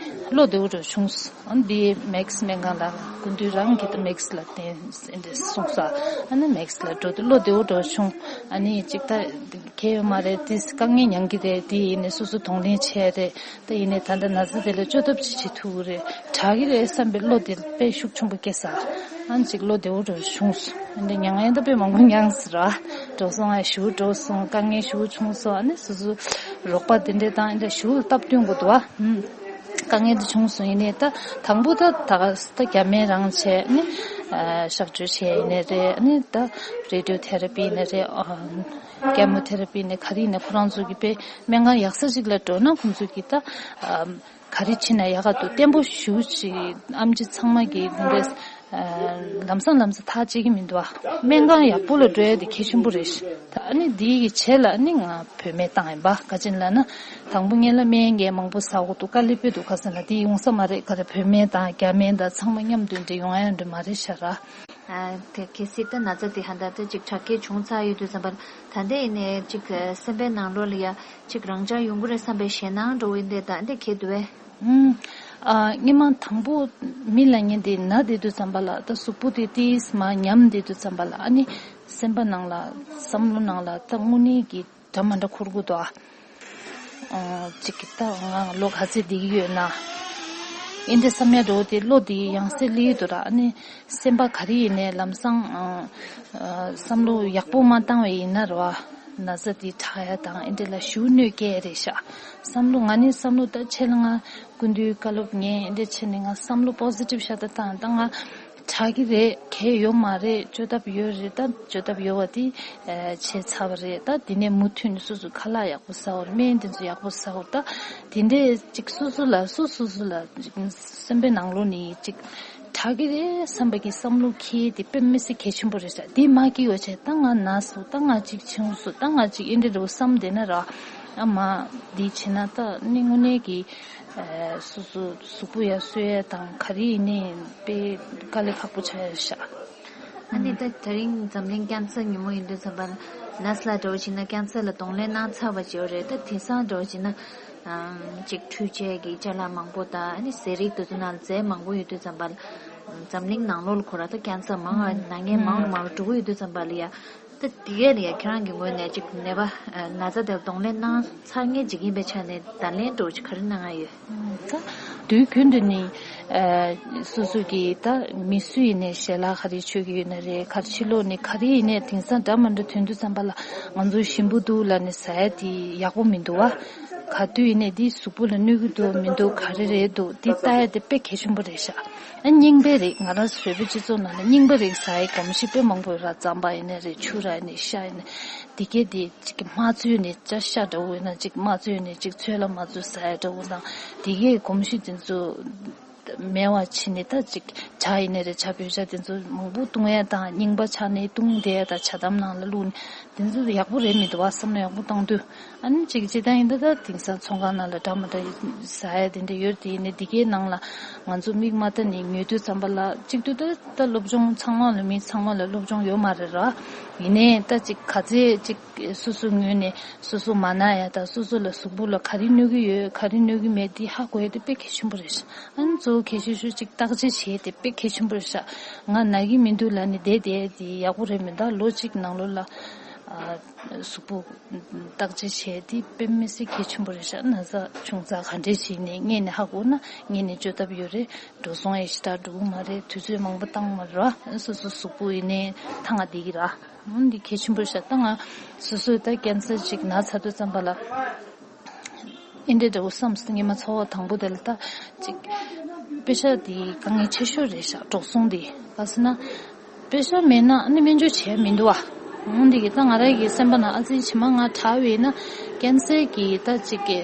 བློ་བདེ་བོ་འདྲ་བྱུང་སོང་། ཨ་ནི་དེ་མེག་སི་སྨན་ཁང་ལ་སྐུ་མདུན་རང་གིས་ད་མེག་སི་ལ་བསྟེན་ཟེར་འདྲ་གསུངས་སོང་། ཨ་ནི་མེག་སི་ལ་འགྲོ་དུས་བློ་བདེ་བོ་འདྲ་བྱུང་། ཨ་ནི་ཅིག་ད་གལ་ཡོད་མ་རེད། དེ་དཀའ་ངལ་མྱངས་ཀྱི་རེད། དེ་ཡིན་ནའི་སོ་སོ་གདོང་ལེན་བྱས་རེད། ད་ཡིན་ནའི་ད་ལྟ་ན་ཚ་དེ་ལ་བཅོས་ཐབས་ཅིག་བྱེད་ཐུབ་ཀྱི་རེད། དྲག་གི་རེད་བསམ་པའི་བློ་དེ་དཔེ་ཤུགས་ཆེན་པོ་སྐྱེས་ས། ཨ་ནི་ཅིག་བློ་བདེ་བོ་འདྲ་བྱུང་སོང་། འདི་མྱང་ཡང་ད་དཔེ་མང་པོ་མྱངས་ཟེར་ར། འགྲོ་སོང་ཨ་ཞུ་འགྲོ་སོང་། དཀའ་ངལ་ཞུ་བྱུང་སོང་། ཨ་ནི་སོ་སོ་རོགས་པ་དེ་འདྲས་དང་ཨ་འདྲ་ཞུ་སྟབས་བསྟུན་དགོས་འདུག་བ། ཧུམ། དཀའ་ངལ་དེ་བྱུང་སོང་། ཡིན་ནའི་ད་དང་པོ་ད་ད་ག་ད་རྒྱ་སྨན་རང་བྱས་ནི་ཨ་གཤག་བཅོས་བྱས་ཡིན་ནའི་རེད། ཨ་ནི་ད་རེ་ཌི་ཡོ་ཐེ་ར་པི་ཡིན་ནའི་རེད། ཨ་ཀེ་མོ་ཐེ་ར་པི་ཡིན་ནའི་ག་རེ་ཡིན་ནའི་ཁོ་རང་ཚོ་གི་དཔེ་སྨན་ཁང་ཡག་ས་ཞིག་ལ་འགྲོ་ན་ཁོང་ཚོ་གི་ད་ཨ། ག་རེ་བྱེད་ན་ཡག་ག་འདུག་བརྟན་པོ་ཞུ་ཅིག་ཨམ་ཆི་ཚང་མ་གིས་འདི་འདྲས་ལམ་སང་ལམ་སང་ཐག་བཅད་ཀྱི་མི་འདུག་ཨ། སྨན་ཁང་ཡག་པོ་ལ་འགྲོ་ཡ་དེ་གལ་ཆེན་པོ་རེད། ད་ཨ་ནི་འདི་གི་ཆེད་ལ་ཨ་ནི་ང་བོད་སྨན་བཏང་ཡིན་པ། ག་ཅི་ལབ་ན་དང་པོ་ངེད་ལ་སྨན་འགན་མང་པོ་ཟ་དགོས་འདུག་དཀའ་ལས་དཔེ་འདུག་ཁ་སང་ལ་འདི་ཡོང་ས་མ་རེད། ག་རེ་བོད་སྨན་དང་རྒྱ་སྨན་དང་ཚང་མ་མཉམ་དུ་འདྲེ་ཡོང་ཡ་འདྲ་མ་རེད་ཤག་ར། ཨ། དེ་གལ་སྲིད་ད་ན་ཚ་དེ་ཧ་ད་ད་ཅིག་དྲག་སྐྱེད་བྱུང་ཚར་ཡོད་དུས་ཙམ་པ་ད་ལྟ་ཡིན་ནའི་ཅིག་སེམས་པའི་ནང་ལོགས་ལ་ཡ་ཅིག་རང་འཇགས་ཡོང་གི་རེད་བསམ་པའི་ཞེད་སྣང་འགྲོ་བའི་འདི་ད་འདི་གལ་འདུག་བས། ཨུམ། ཨ། སྔོན་མ་དང་པོ་མི་ལ་ཉན་དེ་ན་དེ་དུས་ཙམ་པ་ལ་ད་གཟུགས་པོ་དེ་ཏིས་མ་ཉམས་དེ་དུས་ཙམ་པ་ལ། ཨ་ནི་སེམས་པ་ནང་ལ་བསམ་བློ་ནང་ལ་ད་དངོས་གནས་ཀྱི་འདྲ་མ་འདྲ་འཁོར་གི་འདུག་ཨ། ཨོ། གཅིག་གི་ད་ང་ལོ་ག་ཚོད་བསྡད་ཀྱི་ཡོད་ན། ཨེ་འདྲ་བསམ་ཡ་འགྲོ་དེ་བློ་དེ་ཡང་སེ་ལི་འདུག་ར། ཨ་ནི་སེམས་པ་ག་རེ་ཡིན་ནའི་ལམ་སང་། ཨ། ཨ། བསམ་བློ་ཡག་པོ་མ་བཏང་བ་ཡིན་ན་ར། ན་ཚ་དེ་དྲག་ཡ་དང་ཨེ་འདྲ་ལ་ཞུ་གནོད་སྐྱེལ་རེད་ཤག་བསམ་བློ་ང་ནི་བསམ་བློ་ད་ཆེ་ལ་ང་སྐུ་མདུན་བཀའ་སློབ་ཉན་ཨེ་འདྲ་བྱས་ནས་ང་བསམ་བློ་པོ་སི་ཊིབ་ཤ་སྟག་བཏང་ད་ང་། དྲག་གི་རེད། གལ་ཡོད་མ་རེད། བཅོས་ཐབས་ཡོད་རེད། ད་བཅོས་ཐབས་ཡོད་པ་དེ་བྱས་ཚར་བ་རེད། ད་དེ་ནས་མུ་མཐུད་ནས་སོ་སོ་ཁ་ལག་ཡག་པོ་ཟ་བར། སྨན་དེ་ཚོ་ཡག་པོ་ཟ་བར། ད་དེ་འདྲས་ཅིག་སོ་སོ་ལ་སོ་སོ་སོ་ལ་ཅིག་སེམས་པའི་ནང་ལོགས་ནས་ཅིག་དྲག་གི་རེད་བསམ་པ་གི་བསམ་བློ་འཁྱེར་དེ་དཔེ་མི་སྲིད་གལ་ཆེན་པོ་རེད་ཤག་དེ་མ་སྐྱེས་པ་བྱས་ད་ང་ན་སོང་། ད་ང་ཅིག་བྱུང་སོང་། ད་ང་ཅིག་ཨེ་འདྲས་འགྲོ་བསམ་བསྡད་ན་ར། ཨ་མ་འདི་བྱས་ན་ད་ནི་དངོས་གནས་ཀྱི་སོ་སོ་གཟུགས་པོ་ཡར་གསོ་ཡ་དང་ག་རེ་ཡིན་ནའི་དཔེ་དཀའ་ལས་ཁག་པོ་ཆགས་ཡོད་ཤག་ཨ་ནི་ད་དེ་རིང་འཛམ་གླིང་ཀན་སར་ཉིན་མོ་ཡིན་དུས་ཙམ་པ་ལ་ནཱས་ལ་འགྲོ་བྱས་ན་ཀན་སར་ལ་གདོང་ལེན་གནང་ཚར་བ་ཅིག་ཡོད་རེད། ད་དེང་སང་འགྲོ་བྱས་ན་ཅིག་འཕྲུལ་ཆས་ཀྱི་ཅ་ལག་མང་པོ་དང་ཨ་ནི་ཟས་རིགས་དེ་ཚོ་ནང་ལ་རྫས་མང་པོ་ཡོད་དུས་ཙམ་པ་ལ་འཛམ་གླིང་ནང་ལོགས་ལ་ཁོ་ར་ད་ཀན་སར་མང་བ་ན་མཁན་མང་རུ་མང་རུ་འགྲོ་གི་ཡོད་དུས་ཙམ་པ་ལ་ཡ། ད་དེ་གས་ལ་ཡ་ཁྱེད་རང་གི་ངོས་ནས་ཅིག་ནད་པ་ན་ཚ་དེར་གདོང་ལེན་གནང་ཚར་མཁན་ཅིག་ཡིན་པའི་ཆ་ནས་བརྡ་ལན་འདྲ་བོ་ཅིག་ག་རེ་གནང་ཡ་ཡོད། ད་དུས་རྒྱུན་དུ་ནི་སོ་སོ་གི་ད་མི་སུ་ཡིན་ནའི་ཞལ་ལག་ག་རེ་མཆོད་ཀྱི་ཡོད་ན་རེད། ག་རེ་ཕྱི་ལོགས་ནས་ག་རེ་ཡིན་ནའི་དེང་སང་འདྲ་མི་འདྲ་ཐོན་དུས་ཙམ་པ་ལ་ང་ཚོ་ཞིམ་པོ་འདུག་ལབ་ནས་ཟ་ཡ་དེ་ཡག་པོ་མི་འདུག་བ། ག་དུས་ཡིན་ནའི་དེ་གཟུགས་པོ་ལ་གནོད་ཀྱི་འདུག་མི་འདུག་ག་རེ་རེད་འདུག་དེ་ལྟ་ཡ་དེ་དཔེ་གལ་ཆེན་པོ་རེད་ཤག་ཨ། རྙིང་པའི་རིགས། ང་རང་ཚོ་བོད་པའི་སྤྱི་ཚོགས་ནང་ལ་རྙིང་པའི་རིགས་ཟ་ཡའི་གོམས་གཤིས་དཔེ་མང་པོ་ཡོད་ར། རྩམ་པ་ཡིན་ནའི་རེད། ཕྱུར་ར་ཡིན་ནའི་ཤ་ཡིན་ནའི། དེ་གས་དེ་ཅིག་མ་བཙོས་ནས་ཅ་ཤ་འདྲ་བོ་ཡིན་ན་ཅིག་མ་བཙོས་ནས་ཅིག་ཚོད་ལ་མ་བཙོས་ཟ་ཡ་འདྲ་བོ་དང་དེ་གས་གོམས་གཤིས་དེ་ཚོ་མེད་པ་བྱས་ནས། ད་ཅིག་ཇ་ཡིན་ནའི་རེད། ཇ་བོད་ཇ་དེ་ཚོ་མང་པོ་བཏུང་ཡ་དང་རྙིང་པ་ཆགས་ནས་བཏུང་བསྡད་ཡ་དང་ཇ་དམ་ནང་ལ་བླུགས་ནས། དེ་ཚོ་ཡག་པོ་རེད་མི་འདུག་བ། བསམ་བློ་ཡག་པོ་བཏང་དུས། ཨ་ནི་གཅིག་སྤྱིར་བཏང་ཡིན་ད་ད་དེང་སང་ཚོང་ཁང་ནང་ལ་འདྲ་མི་འདྲ་ཟ་ཡ་དེ་འདྲ་ཡོད་དེ། ཡིན་ནའི་འདི་གའི་ནང་ལ་ང་ཚོ་མིག་མ་ལྟ་ནས་ཉོས་དུས་ཙམ་པ་ལ་གཅིག་ཏུ་ད་ད་སློབ་སྦྱོང་ཚང་མ་ལ་མི་ཚང་མ་ལ་སློབ་སྦྱོང་ཡོད་མ་རེད་ར། ཡིན་ནའི་ད་གཅིག་ག་ཚད་གཅིག་སོ་སོའི་ངོས་ནས་སོ་སོ་མ་ན་ཡ་དང་སོ་སོ་ལ་གཟུགས་པོ་ལ་ག་རེ་གནོད་ཀྱི་ཡོད་ག་རེ་གནོད་ཀྱི་མེད་དེ་ཧ་གོ་ཡ་དེ་དཔེ་གལ་ཆེན་པོ་རེད། ཨ་ནི་གཙོ་བོ་གལ་ཆེ་ཤོས་གཅིག་བརྟག་དཔྱད་བྱེད་དེ་དཔེ་གལ་ཆེན་པོ་རེད་ཤག་ང་ན་གི་མི་འདུག་ལབ་ནས་བསྡད་བསྡད་དེ་ཡག་པོ་རེད་མི་འདུག་ལོ་གཅིག་ནང་ལོགས་ལ་ཨ་གཟུགས་པོ་བརྟག་དཔྱད་བྱས་དེ་དཔེ་མི་སྲིད་གལ་ཆེན་པོ་རེད་ཤག་ན་ཚ་བྱུང་ཚར་ག་འདྲས་ཞིག་ནས་སྔས་ནས་ཧ་གོ་ན་སྔས་ནས་བཅོས་ཐབས་ཡོད་རེད། འགྲོ་སོང་ཡང་ཞེ་དྲག་འགྲོ་གི་མ་རེད། དུས་ཚོད་མང་པོ་བཏང་མ་རེད་བ། སོ་སོ་གཟུགས་པོ་ཡིན་ནའི་ཐང་ང་བསྡད་ཀྱི་ར། འོ་འདི་གལ་ཆེན་པོ་རེད་ཤག་ད་ང་སོ་སོས་ད་ཀན་སར་ཅིག་ན་ཚར་དུས་ཙམ་པ་ལ། ཨེ་འདྲ་འདྲ་བོ་བསམ་སོང་། ངས་མ་ཚོར་བ་དང་པོ་དེ་ལ་ད་ཅིག་པེ་ཤ་དེ་དཀའ་ངལ་ཆེ་ཤོས་རེད་ཤག་འགྲོ་སོང་དེ་ག་ཟེར་ན། པེ་ཤ་མེད་ན་ཨ་ནི་སྨན་བཅོས་བྱས་མི་འདུག་བ། འོ་འདི་གི་ད་ང་རང་གི་སེམས་པ་ནང་ཨ་ཙི་ཕྱི་མ་ང་དྲག་བས་ན་ཀན་སར་གི་ད་ཅིག་གི་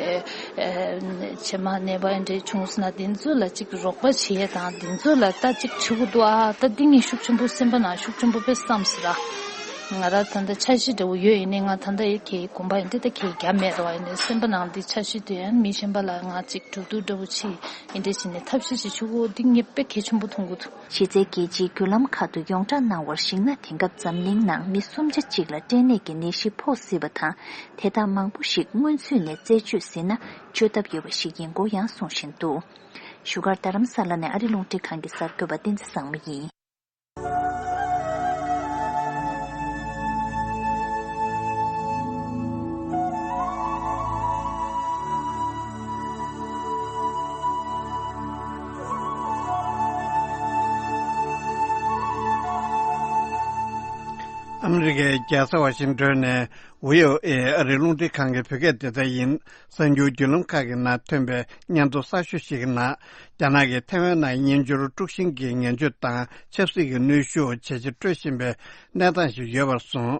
ཕྱི་མ་ནད་པ་ཨེ་འདྲ་བྱུང་སོང་ན་དེ་ཚོ་ལ་ཅིག་རོགས་པ་བྱེད་ཡས་དང་དེ་ཚོ་ལ་ད་ཅིག་བྱེད་དགོས་འདུག་ཨ། ད་འདི་ངས་ཤུགས་ཆེན་པོ་སེམས་པ་ནང་ཤུགས་ཆེན་པོ་དཔེ་བསམ་སོང་ར། ང་རང་ད་ལྟ་འཆར་གཞི་འདྲ་བོ་ཡོད་ཡིན་ནའི་ང་ད་ལྟ་ཡ་ཁྱེད་གོམ་པ་ཡིན་དེ་ད་ཁྱེད་རྒྱབ་མེད་རེད་བ། ཡིན་ནའི་སེམས་པ་ནང་འདི་འཆར་གཞི་དེ་ཡང་མི་གཞན་པ་ལ་ང་ཅིག་གྲོས་བསྡུར་འདྲ་བོ་བྱེད་ཡིན་འདྲ་བྱས་ནས་ཐབས་ཤེས་ཤིག་ཞུ་དགོས་འདི་ངས་དཔེ་གལ་ཆེན་པོ་མཐོང་གི་འདུག་གཞི་རྩའི་རྒྱལ་སྤྱིའི་བརྒྱུད་ལམ་ཁག་ཏུ་ཡོངས་གྲགས་གནང་བར་གཞིགས་ན། དེང་སྐབས་འཛམ་གླིང་ནང་མི་སུམ་ཆ་གཅིག་ལ་སྐྲན་ནད་ཀྱི་ནད་གཞི་ཕོག་སྲིད་པ་དང་། དེ་དག་མང་པོ་ཞིག་སྔོན་ཚུད་ནས་རྩད་གཅོད་ཟིན་ན་བཅོས་ཐབས་ཡོད་པ་ཞིག་ཡིན་སྐོར་ཡང་གསུང་བཞིན་འདུག་བཞུགས་སྒར་རྡ་རམ་ས་ལ་ནས་ཨ་རི་རླུང་འཕྲིན་ཁང་གི་གསར་འགོད་པ་བསྟན་འཛིན་བཟང་མོ་ཡིན། ཨ་མི་རི་ཀའི་རྒྱལ་ས་ཝ་ཤིང་ཏོན་ནས་བྷི་ཨོ་ཨེ་ཨ་རིའི་རླུང་འཕྲིན་ཁང་གི་བོད་སྐད་སྡེ་ཚན་ཡིན། གསར་འགྱུར་བརྒྱུད་ལམ་ཁག་གི་ནང་ཐོན་པའི་སྙན་ཐོ་གསར་ཤོས་ཤིག་གི་ནང་། རྒྱ་ནག་གིས་ཐའེ་ཝན་ནང་དབྱིན་འབྱོར་དཀྲུག་ཤིང་གི་ངན་བྱུས་དང་ཆབ་སྲིད་ཀྱི་གནོན་ཤུགས་ཇེ་ཆེར་སྤྲོད་བཞིན་པའི་གནས་སྟངས་ཤིག་ཡོད་པར་སོང་།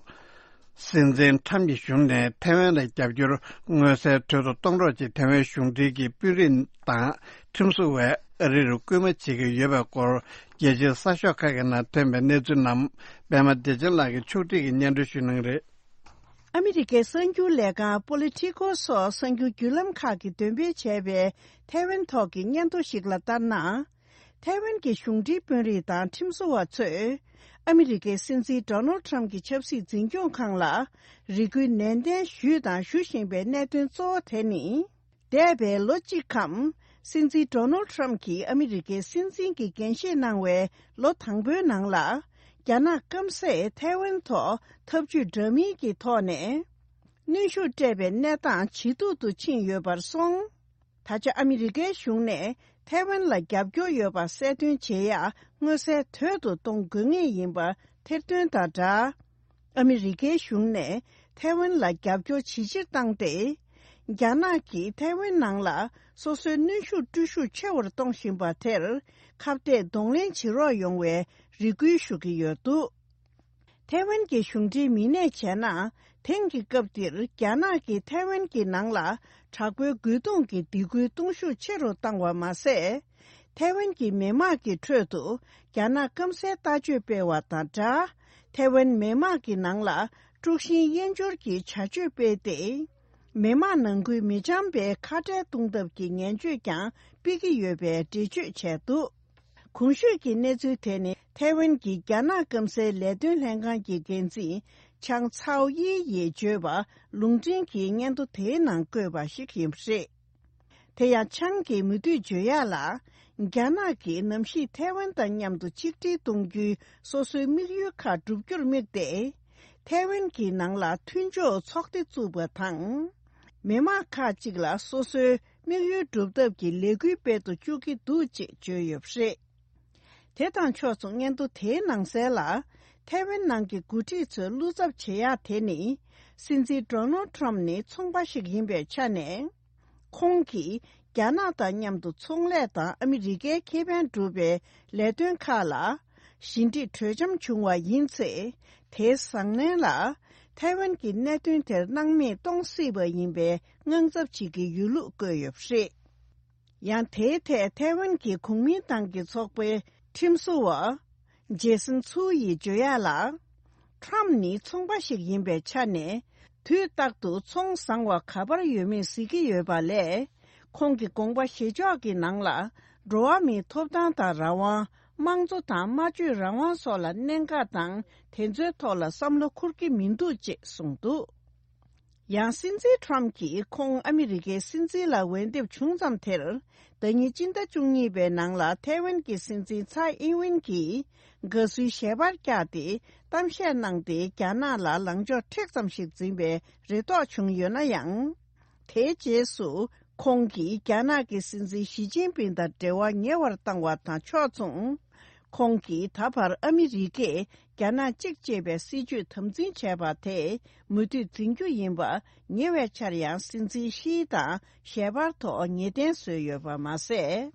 སྲིད་འཛིན་ཁྲམ་གྱི་གཞུང་ནས་ཐའེ་ཝན་ལ་རྒྱབ་སྐྱོར་མངོན་གསལ་དོད་དུ་གཏོང་རོགས་ཀྱིས་ཐའེ་ཝན་གཞུང་འབྲེལ་གྱི་དཔོན་རིགས་དང་ཁྲིམས་བཟོ་བས་ཨ་རི་རུ་སྐུལ་མ་བྱེད་ཀྱི་ཡོད་པའི་སྐོར། རྒྱལ་སྤྱིའི་གསར་ཤོག་ཁག་གི་ནང་ཐོན་པའི་གནས་ཚུལ་རྣམས་པད་མ་བདེ་ཆེན་ལགས་ཀྱིས་ཕྱོགས་སྒྲིག་གིས་སྙན་སྒྲོན་ཞུ་གནང་གི་རེད། ཨ་མི་རི་ཀའི་གསར་འགྱུར་ལས་ཁང་པོ་ལི་ཊི་ཀོ་སོགས་གསར་འགྱུར་བརྒྱུད་ལམ་ཁག་གིས་འདོན་སྤེལ་བྱས་པའི་ཐའེ་ཝན་ཐོག་གི་སྙན་ཐོ་ཞིག་ལ་ལྟར་ན། ཐའེ་ཝན་གྱི་གཞུང་འབྲེལ་དཔོན་རིགས་དང་ཁྲིམས་བཟོ་བ་ཚོས་ཨ་མི་རི་ཀའི་སྲིད་འཛིན་ཌོ་ནལ་ཁྲམ་གྱི་ཆབ་སྲིད་འཛིན་སྐྱོང་ཁང་ལ་རེ་སྐུལ་ནན་ཏན་ཞུས་དང་ཞུ་བཞིན་པའི་གནད་དོན་གཙོ་བོ་དེ་ནི། འདས་པའི་ལོ་གཅིག་གམ། སྲིད་འཛིན་ཌོ་ནལ་ཌི་ཊརམ་ཕི་གྱིས་ཨ་མི་རི་ཀའི་སྲིད་འཛིན་གྱི་འགན་བཞེས་གནང་བའི་ལོ་དང་པོའི་ནང་ལ། རྒྱ་ནག་སྐམ་སས་ཐའེ་ཝན་ཐོག་འཐབ་ཇུས་འདྲ་མིན་གྱི་ཐོག་ནས་གནོན་ཤུགས་སྤྲད་པའི་གནས་སྟངས་ཇེ་སྡུག་ཏུ་ཕྱིན་ཡོད་པར་སོང་། ད་ཆ་ཨ་མི་རི་ཀའི་གཞུང་ནས་ཐའེ་ཝན་ལ་རྒྱབ་སྐྱོར་ཡོད་པ་གསལ་སྟོན་བྱེད་ཡག་མངོན་གསལ་དོད་དུ་གཏོང་དགོས་ངེས་ཡིན་པ་ཐེར་འདོན་དང་སྦྲགས། ཨ་མི་རི་ཀའི་གཞུང་ནས་ཐའེ་ཝན་ལ་རྒྱབ་སྐྱོར་ཇེ་ཆེར་བཏང་སྟེ། རྒྱ་ནག་གིས་ཐའེ་ཝན་ནང་ལ་སོ་སོའི་གནོན་ཤུགས་སྤྲོད་ཤུགས་ཆེ་བར་གཏོང་བཞིན་པ་དེར་ཁ་གཏད་གདོང་ལེན་བྱེད་རོགས་ཡོང་བའི་རེ་སྐུལ་ཞུ་གི་ཡོད་འདུག་ཐའེ་ཝན་གྱི་གཞུང་འབྲེལ་མི་སྣས་བྱས་ན། དེང་གི་སྐབས་འདིར་རྒྱ་ནག་གིས་ཐའེ་ཝན་གྱི་ནང་ལ་དྲག་པོའི་རྒོལ་རྡུང་གི་སྡིགས་སྐུལ་གཏོང་ཤུགས་ཆེ་རུ་བཏང་བ་མ་ཟད། ཐའེ་ཝན་གྱི་མི་དམངས་ཀྱི་ཁྲོད་དུ་རྒྱ་ནག་སྐམ་སའི་ལྟ་སྤྱོད་སྤེལ་བ་དང་སྦྲགས། ཐའེ་ཝན་མི་དམངས་ཀྱི་ནང་ལ་དཀྲུག་ཤིང་དབྱེན་སྦྱོར་གྱི་བྱ་སྤྱོད་སྤེལ་ཏེ། མི་དམངས་ནང་ཁུལ་མི་འཆམ་པའི་ཁ་བྲལ་གཏོང་ཐབས་ཀྱི་ངན་བྱུས་ཀྱང་སྤེལ་གྱི་ཡོད་པའི་འགྲེལ་བརྗོད་བྱས་འདུག་གོང་ཞུས་ཀྱི་གནས་ཚུལ་དེ་ནི་ཐའེ་ཝན་གྱི་རྒྱ་ནག་སྐམ་སའི་ལས་དོན་ལྷན་ཁང་གི་འགན་འཛིན་ཆང་ཚའོ་དབྱི་ཡིས་བརྗོད་པ་ལུང་འདྲེན་གྱིས་སྙན་ཐོ་དེའི་ནང་བཀོད་པ་ཞིག་ཡིན་པ་རེད། དེ་ཡང་ཆང་གིས་མུ་མཐུད་བརྗོད་ཡག་ལ། རྒྱ་ནག་གིས་ནམ་ཞིག་ཐའེ་ཝན་དང་མཉམ་དུ་ཆིག་སྒྲིལ་གཏོང་རྒྱུའི་སོ་སོའི་དམིགས་ཡུལ་ཁག་བསྒྲུབ་རྒྱུར་དམིགས་ཏེ། ཐའེ་ཝན་གྱི་ནང་ལ་མཐུན་ཕྱོགས་ཚོགས་སྡེ་བཙུགས་པ་དང་། མི་དམངས་ཁག་ཅིག་ལ་སོ་སོའི་དམིགས་ཡུལ་སྒྲུབ་ཐབས་ཀྱི་ལས་འགུལ་སྤེལ་དུ་བཅུག་གི་འདུག་ཅེས་བརྗོད་ཡོད་པ་རེད། དེ་དང་ཕྱོགས་མཚུངས་སྙན་ཐོ་དེའི་ནང་གསལ་ལ། ཐའེ་ཝན་ནང་གི་འགོ་ཁྲིད་ཚོའི་བློ་འཚབ་བྱེད་ཡག་དེ་ནི། སྲིད་འཛིན་ཌོ་ནལ་ཌི་ཊརམ་ཕི་ནི་ཚོང་པ་ཞིག་ཡིན་པའི་ཆ་ནས། ཁོང་གིས་རྒྱ་ནག་དང་མཉམ་དུ་ཚོང་ལས་དང་ཨ་མི་རི་ཀའི་ཁེ་ཕན་སྒྲུབ་པའི་ལས་དོན་ཁག་ལ། ཞི་འགྲིག་གྲོས་འཆམ་བྱུང་བ་ཡིན་ཚེ། དེའི་བཟང་ལན་ལ། ཐའེ་ཝན་གྱི་གནད་དོན་དེར་སྣང་མེད་གཏོང་སྲིད་པ་ཡིན་པའི་དངངས་འཚབ་བྱེད་ཀྱི་ཡོད་ལུགས་བཀོད་ཡོད་པ་རེད། ཡང་དེའི་ཐད་ཐའེ་ཝན་གྱི་གོང་མིན་ཏང་གི་ཚོགས་པའི་ཁྲིམས་བཟོ་བ། ཇེ་སན་ཚུའུ་ཡིས་བརྗོད་ཡག་ལ། ཊམ་ནི་ཚོང་པ་ཞིག་ཡིན་པའི་ཆ་ནས། དུས་རྟག་ཏུ་ཚོང་བཟང་བ་ག་པར་ཡོད་མེད་གཟིགས་ཀྱི་ཡོད་པ་ལས། ཁོང་གི་དགོངས་པ་བཞེས་ཕྱོགས་ཀྱི་ནང་ལ། འགྲོ་བ་མིའི་ཐོབ་ཐང་དང་རང་དབང་། དམངས་གཙོ་དང་སྨྲ་བརྗོད་རང་དབང་སོགས་ལ་གནད་འགག་དང་། དེ་ཚོའི་ཐོག་ལ་བསམ་བློ་འཁོར་གྱི་མི་འདུག་ཅེས་གསུངས་འདུག་ཡང་སྲིད་འཛིན་ཊམ་གྱིས་ཁོང་ཨ་མི་རི་ཀའི་སྲིད་འཛིན་ལ་འོས་འདེམས་བྱུང་ཙམ་དེར། ཟླ་ཉིན་སྤྱི་ཟླ་བཅུ་གཉིས་པའི་ནང་ལ་ཐའེ་ཝན་གྱི་སྲིད་འཛིན་ཚའེ་ཨིན་ཝེན་གྱིས་དགའ་བསུའི་ཞལ་པར་བཀྱགས་ཏེ་གཏམ་བཤད་གནང་སྟེ། རྒྱ་ནག་ལ་ལངས་ཕྱོགས་མཁྲེགས་ཙམ་ཞིག་འཛིན་པའི་རེ་དོགས་བྱུང་ཡོད་ན་ཡང་། དེའི་རྗེས་སུ་ཁོང་གིས་རྒྱ་ནག་གི་སྲིད་འཛིན་ཞི་ཅིན་ཕིང་དང་འབྲེལ་བ་ཉེ་བར་བཏང་བ་དང་ཕྱོགས་མཚུངས། ཁོང་གིས་ད་བར་ཨ་མི་རི་ཀས་རྒྱ་ནག་གཅིག་ཅེས་པའི་སྲིད་ཇུས་དམ་འཛིན་བྱས་པ་དེ་མུ་མཐུད་འཛིན་རྒྱུ་ཡིན་པ། ཉེ་བའི་ཆར་ཡང་སྲིད་འཛིན་ཞིའི་དང་ཞལ་པར་ཐོག་ངེས་གཏན་བཟོས་ཡོད་པ་མ་ཟད།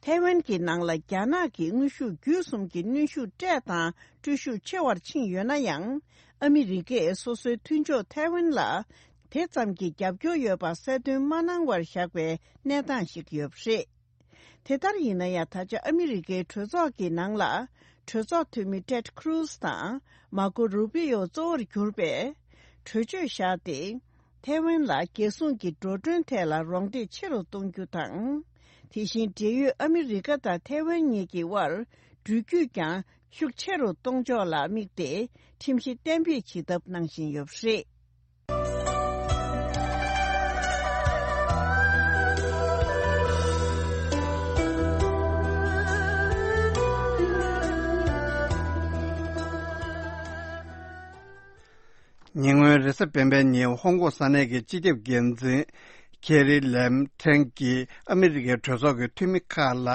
ཐའེ་ཝན་གྱི་ནང་ལ་རྒྱ་ནག་གིས་དངོས་ཤུགས་བརྒྱུད་གསུམ་གྱི་གནོན་ཤུགས་སྤྲད་དང་སྤྲོད་ཤུགས་ཆེ་བར་ཕྱིན་ཡོད་ན་ཡང་། ཨ་མི་རི་ཀས་སོ་སོའི་མཐུན་ཕྱོགས་ཐའེ་ཝན་ལ་དེ་ཙམ་གྱི་རྒྱབ་སྐྱོར་ཡོད་པ་གསལ་སྟོན་མ་གནང་བར་བཞག་པའི་གནས་སྟངས་ཤིག་ཡོད་པ་རེད། དེ་ལྟར་ཡིན་ན་ཡང་། ད་ཆ་ཨ་མི་རི་ཀའི་གྲོས་ཚོགས་ཀྱི་ནང་ལ། གྲོས་ཚོགས་འཐུས་མི་ཊེཌ་ཁུ་རུ་ཛི་དང་མར་ཀོ་རུ་པི་ཡོ་གཙོ་བོར་གྱུར་པའི་གྲོས་ཆོད་བཞག་སྟེ། ཐའེ་ཝན་ལ་རྒྱལ་སྲུང་གི་འགྲོ་གྲོན་ཐད་ལ་རོགས་འདེགས་ཆེ་རུ་གཏོང་རྒྱུ་དང་། དེ་བཞིན་འབྲེལ་ཡོད་ཨ་མི་རི་ཀ་དང་ཐའེ་ཝན་གཉིས་ཀྱི་དབར་འགྲུལ་སྐྱོད་ཀྱང་ཤུགས་ཆེ་རུ་གཏོང་ཕྱོགས་ལ་དམིགས་ཏེ། ཁྲིམས་གཞི་གཏན་འབེབས་བྱེད་ཐབས་གནང་བཞིན་ཡོད་པ་རེད། ཉེ་སྔོན་རེས་གཟའ་སྤེན་པའི་ཉིན་ཧོང་ཀོང་ས་གནས་ཀྱི་སྤྱི་ཁྱབ་འགན་འཛིན་ཁེ་རི་ལེམ་ཁྲེང་གིས་ཨ་མི་རི་ཀའི་གྲོས་ཚོགས་ཀྱི་འཐུས་མི་ཁག་ལ།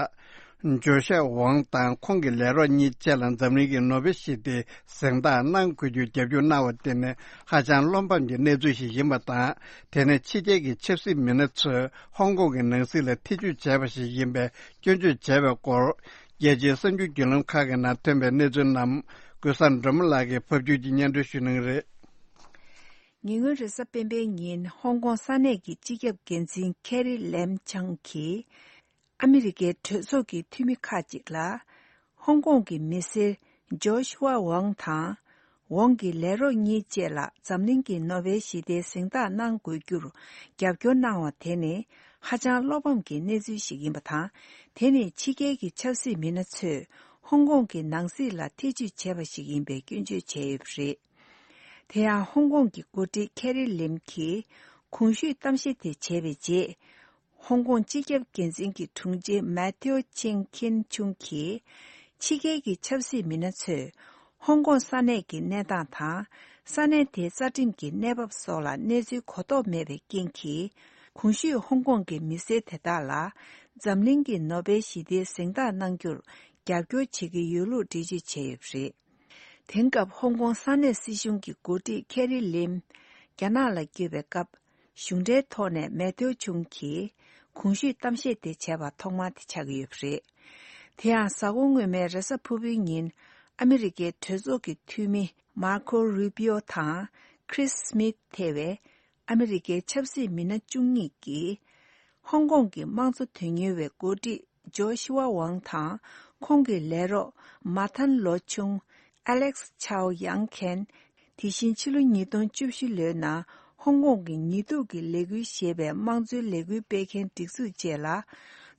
ཇོ་ཤ་ཝང་དང་ཁོང་གི་ལས་རོགས་གཉིས་བཅས་ལ་འཛམ་གླིང་གི་ནོ་བེལ་ཞི་བདེའི་གཟེངས་རྟགས་གནང་དགོས་རྒྱུར་རྒྱབ་སྐྱོར་གནང་བ་དེ་ནི་ཧ་ཅང་བློ་ཕམ་གྱི་གནས་ཚུལ་ཞིག་ཡིན་པ་དང་། དེ་ནི་ཕྱི་རྒྱལ་གྱི་ཆབ་སྲིད་མི་སྣ་ཚོས་ཧོང་ཀོང་གི་ནང་སྲིད་ལ་ཐེ་ཇུས་བྱས་པ་ཞིག་ཡིན་པའི་སྐྱོན་བརྗོད་བྱས་པའི་སྐོར། རྒྱལ་སྤྱིའི་གསར་འགྱུར་བརྒྱུད་ལམ་ཁག་གི་ནང་ཐོན་པའི་གནས་ཚུལ་རྣམས་ཀུན་བཟང་སྒྲོལ་མ་ལགས་ཀྱིས་ཕབ་སྒྱུར་གྱིས་སྙན་སྒྲོན་ཞུ་གནང་གི་རེད། ཉེ་སྔོན་རེས་གཟའ་སྤེན་པའི་ཉིན་ཧོང་ཀོང་ས་གནས་ཀྱི་སྤྱི་ཁྱབ་འགན་འཛིན་ཁེ་རི་ལེམ་ཆང་གིས། ཨ་མི་རི་ཀའི་གྲོས་ཚོགས་ཀྱི་འཐུས་མི་ཁག་ཅིག་ལ། ཧོང་ཀོང་གི་མི་སེར་ཇོ་ཤུ་ཝ་ཝང་དང་། ཝང་གི་ལས་རོགས་གཉིས་བཅས་ལ་འཛམ་གླིང་གི་ནོ་བེལ་ཞི་བདེའི་གཟེངས་རྟགས་གནང་དགོས་རྒྱུར་རྒྱབ་སྐྱོར་གནང་བ་དེ་ནི་ཧ་ཅང་བློ་ཕམ་གྱི་གནས་ཚུལ་ཞིག་ཡིན་པ་དང་། དེ་ནི་ཕྱི་རྒྱལ་གྱི་ཆབ་སྲིད་མི་སྣ་ཚོས་ཧོང་ཀོང་གི་ནང་སྲིད་ལ་ཐེ་ཇུས་བྱས་པ་ཞིག་ཡིན་པའི་སྐྱོན་བརྗོད་བྱས་ཡོད་པ་རེད། དེ་ཡང་ཧོང་ཀོང་གི་འགོ་ཁྲིད་ཁེ་རི་ལེམ་གྱིས་གོང་ཞུས་གཏམ་བཤད་དེ་བྱས་པའི་རྗེས། ཧོང་ཀོང་སྤྱི་ཁྱབ་འགན་འཛིན་གྱི་དྲུང་ཆེ་མེ་ཐེའུ་ཆིང་ཁིན་ཆུང་གིས། ཕྱི་རྒྱལ་གྱི་ཆབ་སྲིད་མི་སྣ་ཚོས་ཧོང་ཀོང་ས་གནས་ཀྱི་གནས་སྟངས་དང་། ས་གནས་དེའི་རྩ་ཁྲིམས་ཀྱི་གནས་བབ་སོགས་ལ་གནས་ཚུལ་གོ་རྟོགས་མེད་པའི་རྐྱེན་གྱིས། གོང་ཞུས་ཧོང་ཀོང་གི་མི་སེར་དེ་དག་ལ་འཛམ་གླིང་གི་ནོ་བེལ་ཞི་བདེའི་གཟེངས་རྟགས་གནང་རྒྱུར་རྒྱབ་སྐྱོར་བྱེད་ཀྱི་ཡོད་ལུགས་འགྲེལ་བརྗོད་བྱས་ཡོད་པ་རེད། དེང་སྐབས་ཧོང་ཀོང་ས་གནས་སྲིད་གཞུང་གི་འགོ་ཁྲིད་ཁེ་རི་ལེམ་རྒྱ་ནག་ལ་བསྐྱོད་པའི་སྐབས། གཞུང་འབྲེལ་ཐོག་ནས་མེ་ཐེའུ་ཆུང་གིས་གོང་ཞུས་གཏམ་བཤད་དེ་བྱས་པ་ཐོག་མ་དེ་ཆགས་ཀྱི་ཡོད་པ་རེད། དེ་ཡང་གཟའ་འཁོར་སྔོན་མའི་རེས་གཟའ་ཕུར་བུའི་ཉིན། ཨ་མི་རི་ཀའི་གྲོས་ཚོགས་ཀྱི་འཐུས་མི་མར་ཁོ་རུ་པིའོ་དང་ཁྲིས་སྨིད་ཐེ་བའི་ཨ་མི་རི་ཀའི་ཆབ་སྲིད་མི་སྣ་བཅུ་གཉིས་ཀྱིས། ཧོང་ཀོང་གི་དམངས་གཙོ་དོན་གཉེར་བའི་འགོ་ཁྲིད་ཇོ་ཤུ་ཝ་ཝང་དང་། ཁོང་གི་ལས་རོགས་མཱ་ཐན་ལོ་ཆུང་། ཨ་ལེག་སི་ཆའོ་ཡང་ཁན། དེ་བཞིན་ཕྱི་ལོ་ཉིས་སྟོང་བཅུ་བཞི་ལོའི་ནང་ཧོང་ཀོང་གི་ཉི་གདུགས་ཀྱི་ལས་འགུལ་ཞེས་པའི་དམངས་གཙོའི་ལས་འགུལ་སྤེལ་མཁན་སྒྲིག་འཛུགས་བཅས་ལ།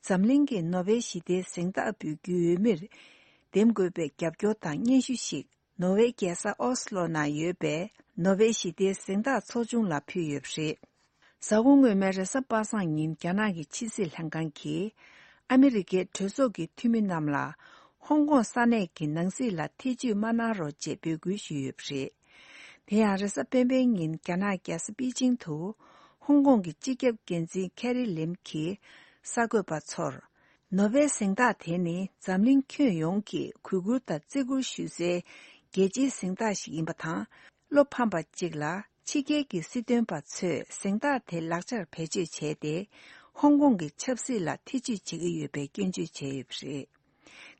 འཛམ་གླིང་གི་ནོ་བེལ་ཞི་བདེའི་གཟེངས་རྟགས་འབུལ་རྒྱུའི་འོས་མིར་འདེམས་དགོས་པའི་རྒྱབ་སྐྱོར་དང་སྙན་ཞུ་ཞིག་ནོར་ཝེ་རྒྱལ་ས་ཨོ་སི་ལོ་ནང་ཡོད་པའི་ནོ་བེལ་ཞི་བདེའི་གཟེངས་རྟགས་ཚོགས་ཆུང་ལ་ཕུལ་ཡོད་པ་རེད། གཟའ་འཁོར་སྔོན་མའི་རེས་གཟའ་པ་སངས་ཉིན། རྒྱ་ནག་གི་ཕྱི་སྲིད་ལྷན་ཁང་གིས་ཨ་མི་རི་ཀའི་གྲོས་ཚོགས་ཀྱི་འཐུས་མི་རྣམས་ལ་ཧོང་ཀོང་ས་གནས་ཀྱི་ནང་སྲིད་ལ་ཐེ་ཇུས་མ་གནང་རོགས་ཅེས་འབོད་སྐུལ་ཞུས་ཡོད་པ་རེད། དེ་ཡང་རེས་གཟའ་སྤེན་པའི་ཉིན། རྒྱ་ནག་རྒྱལ་ས་པེ་ཅིང་དུ་ཧོང་ཀོང་གི་སྤྱི་ཁྱབ་འགན་འཛིན་ཁེ་རི་ལེམ་གྱིས་གསར་འགོད་པ་ཚོར། ནོ་བེལ་གཟེངས་རྟགས་དེ་ནི་འཛམ་གླིང་ཁྱོན་ཡོངས་ཀྱིས་གུས་བཀུར་དང་བརྩི་བཀུར་ཞུ་སའི་རྒྱལ་སྤྱིའི་གཟེངས་རྟགས་ཤིག་ཡིན་པ་དང་། བློ་ཕམ་པ་གཅིག་ལ། ཕྱི་རྒྱལ་གྱི་སྲིད་དོན་པ་ཚོས་གཟེངས་རྟགས་དེ་ལག་ཆར་བེད་སྤྱོད་བྱས་ཏེ། ཧོང་ཀོང་གི་ཆབ་སྲིད་ལ་ཐེ་ཇུས་བྱེད་ཀྱི་ཡོད་པའི་སྐྱོན་བརྗོད་བྱས་ཡོད་པ་རེད།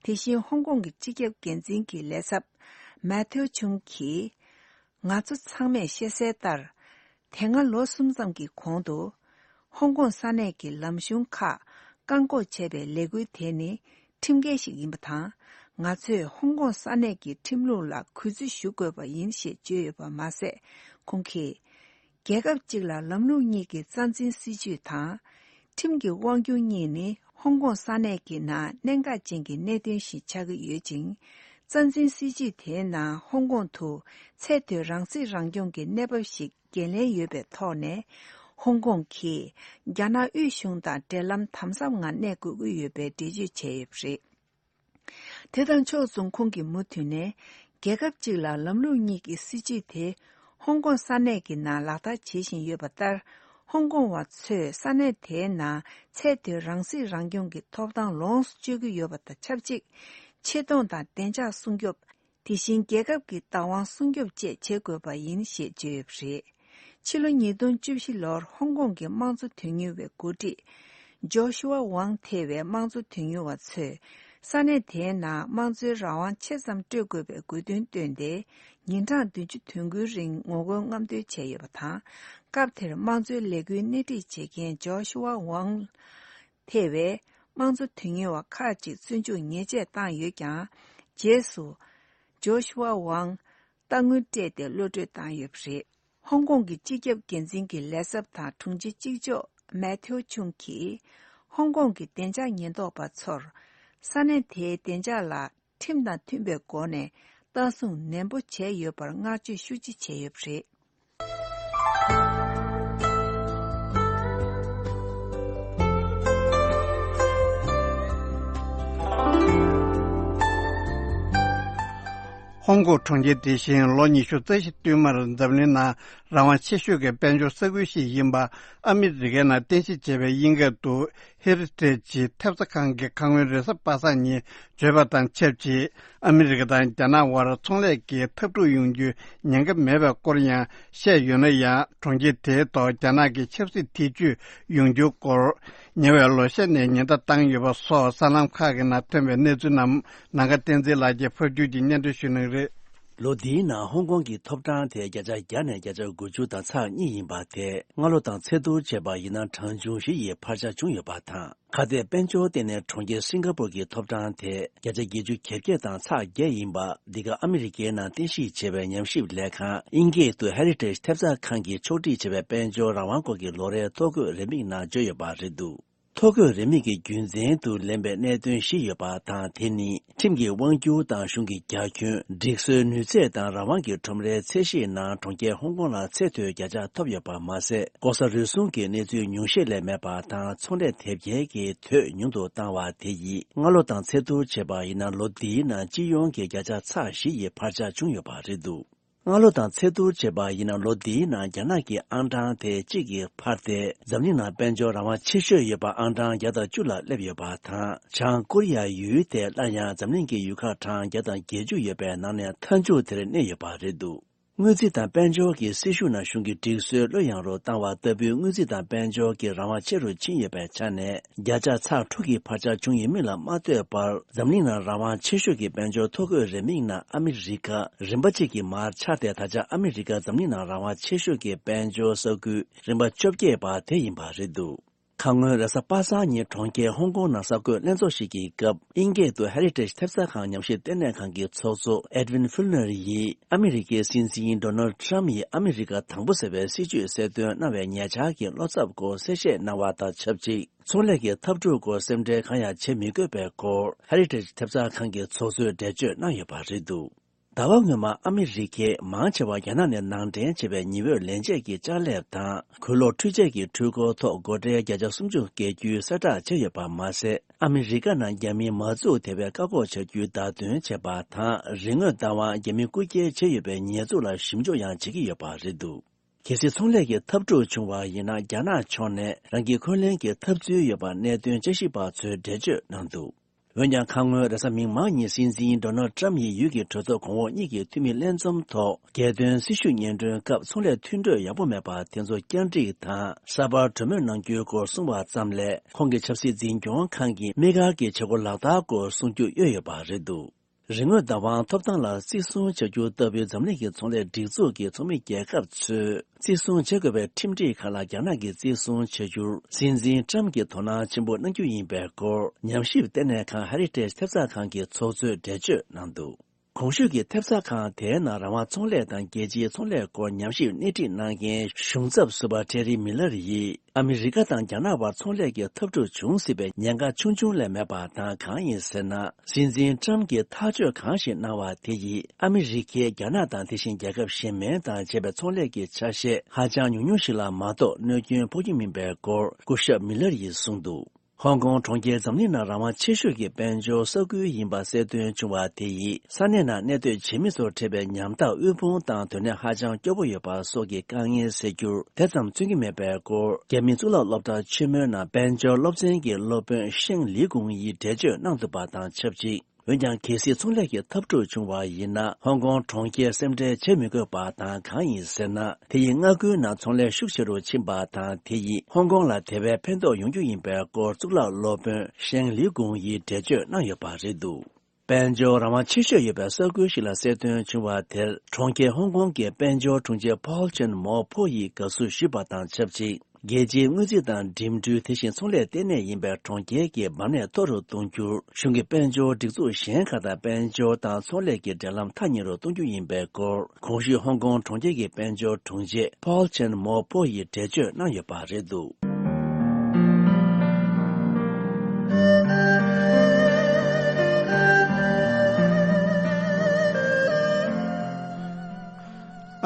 དེ་བཞིན་ཧོང་ཀོང་གི་སྤྱི་ཁྱབ་འགན་འཛིན་གྱི་ལས་ཚབ་མེ་ཐེའུ་ཆུང་གིས། ང་ཚོ་ཚང་མས་ཤེས་གསལ་ལྟར། དེ་སྔ་ལོ་གསུམ་ཙམ་གྱི་གོང་དུ། ཧོང་ཀོང་ས་གནས་ཀྱི་ལམ་གཞུང་ཁག་བཀག་འགོག་བྱས་པའི་ལས་འགུལ་དེ་ནི་ཁྲིམས་འགལ་ཞིག་ཡིན་པ་དང་། ང་ཚོས་ཧོང་ཀོང་ས་གནས་ཀྱི་ཁྲིམས་ལུགས་ལ་གུས་བརྩི་ཞུ་དགོས་པ་ཡིན་ཞེས་བརྗོད་ཡོད་པ་མ་ཟད། ཁོང་གིས། རྒྱལ་ཁབ་གཅིག་ལ་ལམ་ལུགས་གཉིས་ཀྱི་རྩ་འཛིན་སྲིད་བྱུས་དང་། ཁྲིམས་ཀྱི་དབང་སྒྱུར་གཉིས་ནི་ཧོང་ཀོང་ས་གནས་ཀྱི་ནང་གནད་འགག་ཅན་གྱི་གནད་དོན་ཞིག་ཆགས་ཀྱི་ཡོད་ཅིང་། རྩ་འཛིན་སྲིད་བྱུས་དེའི་ནང་ཧོང་ཀོང་དུ་ཚད་མཐོའི་རང་སྲིད་རང་སྐྱོང་གི་གནས་བབ་ཞིག་འགན་ལེན་ཡོད་པའི་ཐོག་ནས། ཧོང་ཀོང་གིས་རྒྱ་ནག་དབུས་གཞུང་དང་འབྲེལ་ལམ་དམ་ཟབ་ངང་གནས་དགོས་ཀྱི་ཡོད་པའི་འགྲེལ་བརྗོད་བྱས་ཡོད་པ་རེད། དེ་དང་ཕྱོགས་མཚུངས། ཁོང་གིས་མུ་མཐུད་ནས། རྒྱལ་ཁབ་གཅིག་ལ་ལམ་ལུགས་གཉིས་ཀྱི་སྲིད་བྱུས་དེ་ཧོང་ཀོང་ས་གནས་ཀྱི་ནང་ལག་བསྟར་བྱེད་བཞིན་ཡོད་པ་ལྟར། ཧོང་ཀོང་བ་ཚོས་ས་གནས་དེའི་ནང་ཚད་མཐོའི་རང་སྲིད་རང་སྐྱོང་གི་ཐོབ་ཐང་ལོངས་སུ་སྤྱོད་ཀྱི་ཡོད་པ་དང་ཆབས་ཅིག་ཆེ་མཐོང་དང་བདེ་འཇགས་སྲུང་སྐྱོབ། དེ་བཞིན་རྒྱལ་ཁབ་ཀྱི་བདག་དབང་སྲུང་སྐྱོབ་བཅས་བྱེད་དགོས་པ་ཡིན་ཞེས་བརྗོད་ཡོད་པ་རེད། ཕྱི་ལོ་ཉིས་སྟོང་བཅུ་བཞི་ལོར་ཧོང་ཀོང་གི་དམངས་གཙོ་དོན་གཉེར་བའི་འགོ་ཁྲིད་ཇོ་ཤུ་ཝ་ཝང་ཐེ་བའི་དམངས་གཙོ་དོན་གཉེར་བ་ཚོས་ས་གནས་དེའི་ནང་དམངས་གཙོའི་རང་དབང་ཆེ་ཙམ་སྤྲོད་དགོས་པའི་དགོས་འདུན་བཏོན་ཏེ། ཉིན་གྲངས་བདུན་ཅུ་དོན་དགུའི་རིང་ངོ་རྒོལ་རྔམ་སྟོན་བྱས་ཡོད་པ་དང་། སྐབས་དེར་དམངས་གཙོའི་ལས་འགུལ་སྣེ་ཁྲིད་བྱེད་མཁན་ཇོ་ཤུ་ཝ་ཝང་ཐེ་བས་དམངས་གཙོ་དོན་གཉེར་བ་ཁག་ཅིག་བཙོན་འཇུག་ཉེས་ཆད་བཏང་ཡོད་ཀྱང་། རྗེས་སུ་ཇོ་ཤུ་ཝ་ཝང་རྟ་དངུལ་སྤྲད་དེ་གློད་བཀྲོལ་བཏང་ཡོད་པ་རེད། ཧོང་ཀོང་གི་སྤྱི་ཁྱབ་འགན་འཛིན་གྱི་ལས་ཚབ་དང་དྲུང་ཆེ་གཅིག་ལྕོགས་མེ་ཐེའུ་ཆུང་གིས། ཧོང་ཀོང་གི་བདེ་འཇགས་ཉེན་རྟོག་པ་ཚོར། ས་གནས་དེའི་བདེ་འཇགས་ལ་ཁྲིམས་དང་མཐུན་པའི་སྒོ་ནས་ལྟ་སྲུང་ནན་པོ་བྱས་ཡོད་པར་བསྔགས་བརྗོད་ཤུགས་ཆེ་བྱས་ཡོད་པ་རེད། ཧོང་ཀོང་གྲོང་ཁྱེར་དེ་བཞིན་ལོ་ཉི་ཤུ་རྩ་བཞི་བསྟུད་མར་འཛམ་གླིང་ནང་རང་དབང་ཆེ་ཤོས་ཀྱི་དཔལ་འབྱོར་ས་ཁུལ་ཞིག་ཡིན་པ་ཨ་མི་རི་ཀའི་ནང་རྟེན་གཞི་བྱས་པའི་དབྱིན་སྐད་དུ་ཧེ་རི་ཊེ་ཇི་ཐེབས་རྩ་ཁང་གི་ཁང་པའི་རེས་གཟའ་པ་སངས་ཉིན་བརྗོད་པ་དང་ཆབས་ཅིག་ཨ་མི་རི་ཀ་དང་རྒྱ་ནག་དབར་ཚོང་ལས་ཀྱི་འཐབ་འཁྲུག་ཡོང་རྒྱུའི་ཉེན་ཁ་མེད་པའི་སྐོར་ཡང་བཤད་ཡོད་ན་ཡང་། གྲོང་ཁྱེར་དེའི་ཐོག་རྒྱ་ནག་གི་ཆབ་སྲིད་ཐེ་ཇུས་ཡོང་རྒྱུའི་སྐོར་ཉེ་བའི་ལོ་ཤས་ནས་ཉེན་བརྡ་བཏང་ཡོད་པ་སོགས་གསར་ལམ་ཁག་གི་ནང་ཐོན་པའི་གནས་ཚུལ་རྣམས་ནམ་མཁའ་བསྟན་འཛིན་ལགས་ཀྱིས་ཕབ་སྒྱུར་གྱིས་སྙན་སྒྲོན་ཞུ་གནང་གི་རེད། ལོ་འདིའི་ནང་ཧོང་ཀོང་གི་ཐོབ་གྲངས་དེ་བརྒྱ་ཆ་བརྒྱ་ནས་བརྒྱ་ཆ་དགུ་བཅུ་དང་ཚེག་གཉིས་ཡིན་པ་དེ་སྔ་ལོ་དང་ཚད་བསྡུར་བྱས་པ་ཡིན་ན་གྲངས་ཆུང་བཞི་ཡི་འཕར་ཆ་བྱུང་ཡོད་པ་དང་། ཁ་གཏད་དཔལ་འབྱོར་སྟེང་ནས་གྲོང་ཁྱེར་སིང་ག་པུར་གྱི་ཐོབ་གྲངས་དེ་བརྒྱ་ཆ་བརྒྱད་ཅུ་གྱ་བརྒྱད་དང་ཚེག་བརྒྱད་ཡིན་པ། འདི་ག་ཨ་མི་རི་ཀའི་ནང་རྟེན་གཞི་བྱས་པའི་ཉམས་ཞིབ་ལས་ཁང་དབྱིན་སྐད་དུ་Heritage་ཐེབས་རྩ་ཁང་གིས་ཕྱོགས་སྒྲིག་བྱས་པའི་དཔལ་འབྱོར་རང་དབང་སྐོར་གྱི་ལོ་རེའི་ཐོ་འགོད་རེའུ་མིག་ནང་བརྗོད་ཡོད་པ་རེད་འདུག་ཐོ་འགོད་རེའུ་མིག་གི་རྒྱུན་འཛིན་དུ་ལེན་པའི་གནད་དོན་བཞི་ཡོད་པ་དང་། དེ་ནི་ཁྲིམས་ཀྱི་དབང་སྒྱུར་དང་གཞུང་གི་རྒྱ་ཁྱོན། སྒྲིག་སྲོལ་ནུས་ཚད་དང་རང་དབང་གི་ཁྲོམ་རའི་ཚད་གཞིའི་ནང་གྲོང་ཁྱེར་ཧོང་ཀོང་ལ་ཚད་མཐོའི་བརྒྱ་ཆ་ཐོབ་ཡོད་པ་མ་ཟད། ལྐོག་ཟ་རུལ་སུངས་ཀྱི་གནས་ཚུལ་ཉུང་ཤས་ལས་མེད་པ་དང་། ཚོང་ལས་དེབ་སྐྱེལ་གྱི་དོད་ཉུང་དུ་བཏང་བ་དེ་ཡིས་སྔ་ལོ་དང་ཚད་བསྡུར་བྱས་པ་ཡིན་ན། ལོ་འདིའི་ནང་སྤྱི་ཡོངས་ཀྱི་བརྒྱ་ཆ་ཚེག་བཞི་ཡི་འཕར་ཆག་བྱུང་ཡོད་པ་རེད་འདུག་སྔ་ལོ་དང་ཚད་བསྡུར་བྱས་པ་ཡིན་ན། ལོ་འདིའི་ནང་རྒྱ་ནག་གི་ཨང་གྲངས་དེ་གཅིག་གིས་འཕར་ཏེ། འཛམ་གླིང་ནང་དཔལ་འབྱོར་རང་དབང་ཆེ་ཤོས་ཡོད་པ་ཨང་གྲངས་བརྒྱ་དང་བཅུ་ལ་སླེབས་ཡོད་པ་དང་། བྱང་ཀོ་རི་ཡ་ཡུལ་དེ་སླར་ཡང་འཛམ་གླིང་གི་ཡུལ་ཁག་གྲངས་བརྒྱ་དང་བརྒྱད་ཅུ་ཡོད་པའི་ནང་ནས་མཐའ་མཇུག་དེར་གནས་ཡོད་པ་རེད་འདུག་དངུལ་རྩིས་དང་དཔལ་འབྱོར་གྱི་སྲི་ཞུ་ནང་གཞུང་གི་སྒྲིག་སྲོལ་བློ་ཡངས་རུ་བཏང་བ་ལྟ་བུའི་དངུལ་རྩིས་དང་དཔལ་འབྱོར་གྱི་རང་དབང་ཆེ་རུ་ཕྱིན་ཡོད་པའི་ཆ་ནས། བརྒྱ་ཆ་ཚེག་དྲུག་གི་འཕར་ཆག་བྱུང་ཡོད་མིན་ལ་མ་ལྟོས་པར། འཛམ་གླིང་ནང་རང་དབང་ཆེ་ཤོས་ཀྱི་དཔལ་འབྱོར་ཐོ་འགོད་རེའུ་མིག་ནང་ཨ་མི་རི་ཀ་རིམ་པ་གཅིག་གིས་མར་ཆག་སྟེ། ད་ཆ་ཨ་མི་རི་ཀ་འཛམ་གླིང་ནང་རང་དབང་ཆེ་ཤོས་ཀྱི་དཔལ་འབྱོར་ས་ཁུལ་རིམ་པ་བཅོ་བརྒྱད་པ་དེ་ཡིན་པ་རེད་འདུག་ཁ་སྔོན་རེས་གཟའ་པ་སངས་ཉིན་གྲོང་ཁྱེར་ཧོང་ཀོང་ནང་གསར་འགོད་ལྷན་ཚོགས་ཤིག་གི་སྐབས། དབྱིན་སྐད་དུ་Heritage་ཐེབས་རྩ་ཁང་ཉམས་ཞིབ་ལྟེ་གནས་ཁང་གི་ཚོགས་གཙོ་Edwin Feelner་ཡིས། ཨ་མི་རི་ཀའི་སྲིད་འཛིན་Donald Trump་ཡིས་ཨ་མི་རི་ཀ་དང་པོ་ཟེར་བའི་སྲིད་བྱུས་གསལ་སྟོན་གནང་བའི་ཉེ་ཆར་གྱི་བློ་འཚབ་སྐོར་གསལ་བཤད་གནང་བ་དང་ཆབས་ཅིག་ཚོང་ལས་ཀྱི་འཐབ་འཁྲུག་སྐོར་སེམས་ཁྲལ་གང་ཡང་བྱེད་མི་དགོས་པའི་སྐོར། Heritage་ཐེབས་རྩ་ཁང་གི་ཚོགས་གཙོས་འགྲེལ་བརྗོད་གནང་ཡོད་པ་རེད་འདུག་ཟླ་བ་སྔོན་མ་ཨ་མི་རི་ཀས་མང་ཆེ་བ་རྒྱ་ནག་ནས་ནང་འདྲེན་བྱས་པའི་ཉི་འོད་ལེན་ཆས་ཀྱི་ལྕགས་ལེབ་དང་། གོས་ལོག་འཕྲུལ་ཆས་ཀྱི་འཕྲུལ་འཁོར་ཐོག་སྒོ་ཁྲལ་བརྒྱ་ཆ་སུམ་ཅུ་བཀལ་རྒྱུའི་གསལ་བསྒྲགས་བྱས་ཡོད་པ་མ་ཟད། ཨ་མི་རི་ཀ་ནང་རྒྱ་མིའི་མ་འཛུགས་དེ་བས་བཀག་འགོག་བྱ་རྒྱུའི་བརྡ་སྟོན་བྱས་པ་དང་། རིག་དངོས་བདག་དབང་རྒྱ་མིས་རྐུ་འཁྱེར་བྱས་ཡོད་པའི་ཉེས་འཛུགས་ལ་ཞིབ་འཇུག་ཡང་བྱེད་ཀྱི་ཡོད་པ་རེད་འདུག་གལ་སྲིད་ཚོང་ལས་ཀྱི་འཐབ་འཁྲུག་བྱུང་བ་ཡིན་ན། རྒྱ་ནག་ཕྱོགས་ནས་རང་གི་འཁོན་ལན་གྱི་ཐབས་ཚུལ་ཡོད་པ་གནད་དོན་དཔྱད་ཞིབ་པ་ཚོས་འགྲེལ་བརྗོད་གནང་འདུག་འོན་ཀྱང་། ཁ་སྔོན་རེས་གཟའ་མིག་དམར་ཉིན་སྲིད་འཛིན་Donald Trump་ཡིས་ཡུལ་གྱི་གྲོས་ཚོགས་གོང་འོག་གཉིས་ཀྱི་འཐུས་མི་ལྷན་འཛོམས་ཐོག་རྒྱལ་དོན་སྲི་ཞུ་སྙན་སྒྲོན་སྐབས། ཚོང་ལས་མཐུན་གྲོས་ཡག་པོ་མེད་པ་དེ་ཚོ་བསྐྱར་སྒྲིག་དང་། གསར་པར་གྲོས་མོལ་གནང་རྒྱུའི་སྐོར་གསུངས་པ་ཙམ་ལས། ཁོང་གི་ཆབ་སྲིད་འཛིན་སྐྱོང་ཁང་གིས་དམིགས་བཀར་གྱི་བྱེད་སྒོ་ལག་བསྟར་སྐོར་གསུང་རྒྱུ་གཡོལ་ཡོད་པ་རེད་འདུག་རིག་དངོས་བདག་དབང་ཐོབ་ཐང་ལ་བརྩི་སྲུང་བྱ་རྒྱུ་ལྟ་བུའི་འཛམ་གླིང་གི་ཚོང་ལས་སྒྲིག་འཛུགས་ཀྱི་ཚོགས་མི་རྒྱལ་ཁབ་ཚོས་བརྩི་སྲུང་བྱེད་དགོས་པའི་ཁྲིམས་སྒྲིག་ཁག་ལ་རྒྱ་ནག་གིས་བརྩི་སྲུང་བྱ་རྒྱུར། སྲིད་འཛིན་Trump་གྱིས་དོ་སྣང་ཆེན་པོ་གནང་རྒྱུ་ཡིན་པའི་སྐོར། ཉམས་ཞིབ་ལྟེ་གནས་ཁང་Heritage་ཐེབས་རྩ་ཁང་གི་ཚོགས་གཙོས་འགྲེལ་བརྗོད་གནང་འདུག་གོང་ཞུས་ཀྱི་ཐེབས་རྩ་ཁང་དེའི་ནང་། རང་དབང་ཚོང་ལས་དང་རྒྱལ་སྤྱིའི་ཚོང་ལས་སྐོར་ཉམས་ཞིབ་སྣེ་ཁྲིད་གནང་མཁན་གཞུང་ཚབ་ཟུར་པ་Terry Miller་ཡིས། ཨ་མི་རི་ཀ་དང་རྒྱ་ནག་བར་ཚོང་ལས་ཀྱི་འཐབ་འཁྲུག་འབྱུང་སྲིད་པའི་ཉེན་ཁ་ཆུང་ཆུང་ལས་མེད་པ་དང་། གང་ཡིན་ཟེར་ན། སྲིད་འཛིན་Trump་གྱིས་ཐག་གཅོད་གང་ཞིག་གནང་བ་དེ་ཡིས། ཨ་མི་རི་ཀས་རྒྱ་ནག་དང་དེ་བཞིན་རྒྱལ་ཁབ་གཞན་མིན་དང་བྱས་པའི་ཚོང་ལས་ཀྱི་ཆ་ཤས་ཧ་ཅང་ཉུང་ཉུང་ཞིག་ལ་མ་གཏོགས། གནོད་སྐྱོན་ཕོག་རྒྱུ་མིན་པའི་སྐོར། སྐུ་ཞབས་Miller་ཡིས་གསུངས་འདུག་ཧོང་ཀོང་གྲོང་ཁྱེར་འཛམ་གླིང་ནང་རང་དབང་ཆེ་ཤོས་ཀྱི་དཔལ་འབྱོར་ས་ཁུལ་ཡིན་པ་གསལ་སྟོན་བྱུང་བ་དེ་ཡིས། ས་གནས་ནང་གནས་སྡོད་བྱེད་མི་ཚོར་འཕྲད་པའི་ཉམ་ཐག་དབུལ་ཕོངས་དང་དོ་ནད་ཧ་ཅང་སྐྱོ་པོ་ཡོད་པ་སོགས་ཀྱི་དཀའ་ངལ་སེལ་རྒྱུར་དེ་ཙམ་བརྩོན་གྱི་མེད་པའི་སྐོར། རྒྱ་མིའི་གཙུག་ལག་སློབ་གྲྭ་ཆེན་མོའི་ནང་དཔལ་འབྱོར་སློབ་ཚན་གྱི་སློབ་དཔོན་ཤེང་ལི་ཀུང་ཡིས་འགྲེལ་བརྗོད་གནང་འདུག་པ་དང་ཆབས་ཅིག་འོན་ཀྱང་། གལ་སྲིད་ཚོང་ལས་ཀྱི་འཐབ་འཁྲུག་བྱུང་བ་ཡིན་ན། ཧོང་ཀོང་གྲོང་ཁྱེར་སེམས་ཁྲལ་བྱེད་མི་དགོས་པ་དང་། གང་ཡིན་ཟེར་ན། དེ་ཡིས་མངའ་ཁུལ་ནང་ཚོང་ལས་ཤུགས་ཆེ་རུ་ཕྱིན་པ་དང་། དེ་ཡིས་ཧོང་ཀོང་ལ་དེ་བས་ཕན་ཐོགས་ཡོང་རྒྱུ་ཡིན་པའི་སྐོར། གཙུག་ལག་སློབ་དཔོན་ཤེང་ལི་ཀུང་ཡིས་འགྲེལ་བརྗོད་གནང་ཡོད་པ་རེད་འདུག་དཔལ་འབྱོར་རང་དབང་ཆེ་ཤོས་ཡོད་པའི་ས་ཁུལ་ཞིག་ལ་གསལ་སྟོན་བྱུང་བ་དེར། གྲོང་ཁྱེར་ཧོང་ཀོང་གི་དཔལ་འབྱོར་དྲུང་ཆེ་Paul Chan Mo Pho་ཡིས་དགའ་བསུ་ཞུས་པ་དང་ཆབས་ཅིག་རྒྱལ་སྤྱིའི་དངུལ་རྩིས་དང་འགྲིམ་འགྲུལ། དེ་བཞིན་ཚོང་ལས་ལྟེ་གནས་ཡིན་པའི་གྲོང་ཁྱེར་གྱི་འབབ་གནས་མཐོ་རུ་གཏོང་རྒྱུར། གཞུང་གི་དཔལ་འབྱོར་སྒྲིག་འཛུགས་གཞན་ཁག་དང་དཔལ་འབྱོར་དང་ཚོང་ལས་ཀྱི་འབྲེལ་ལམ་ཐག་ཉེ་རུ་གཏོང་རྒྱུ་ཡིན་པའི་སྐོར། གོང་ཞུས་ཧོང་ཀོང་གྲོང་ཁྱེར་གྱི་དཔལ་འབྱོར་དྲུང་ཆེ་Paul Chan Mo Pho་ཡིས་འགྲེལ་བརྗོད་གནང་ཡོད་པ་རེད་འདུག་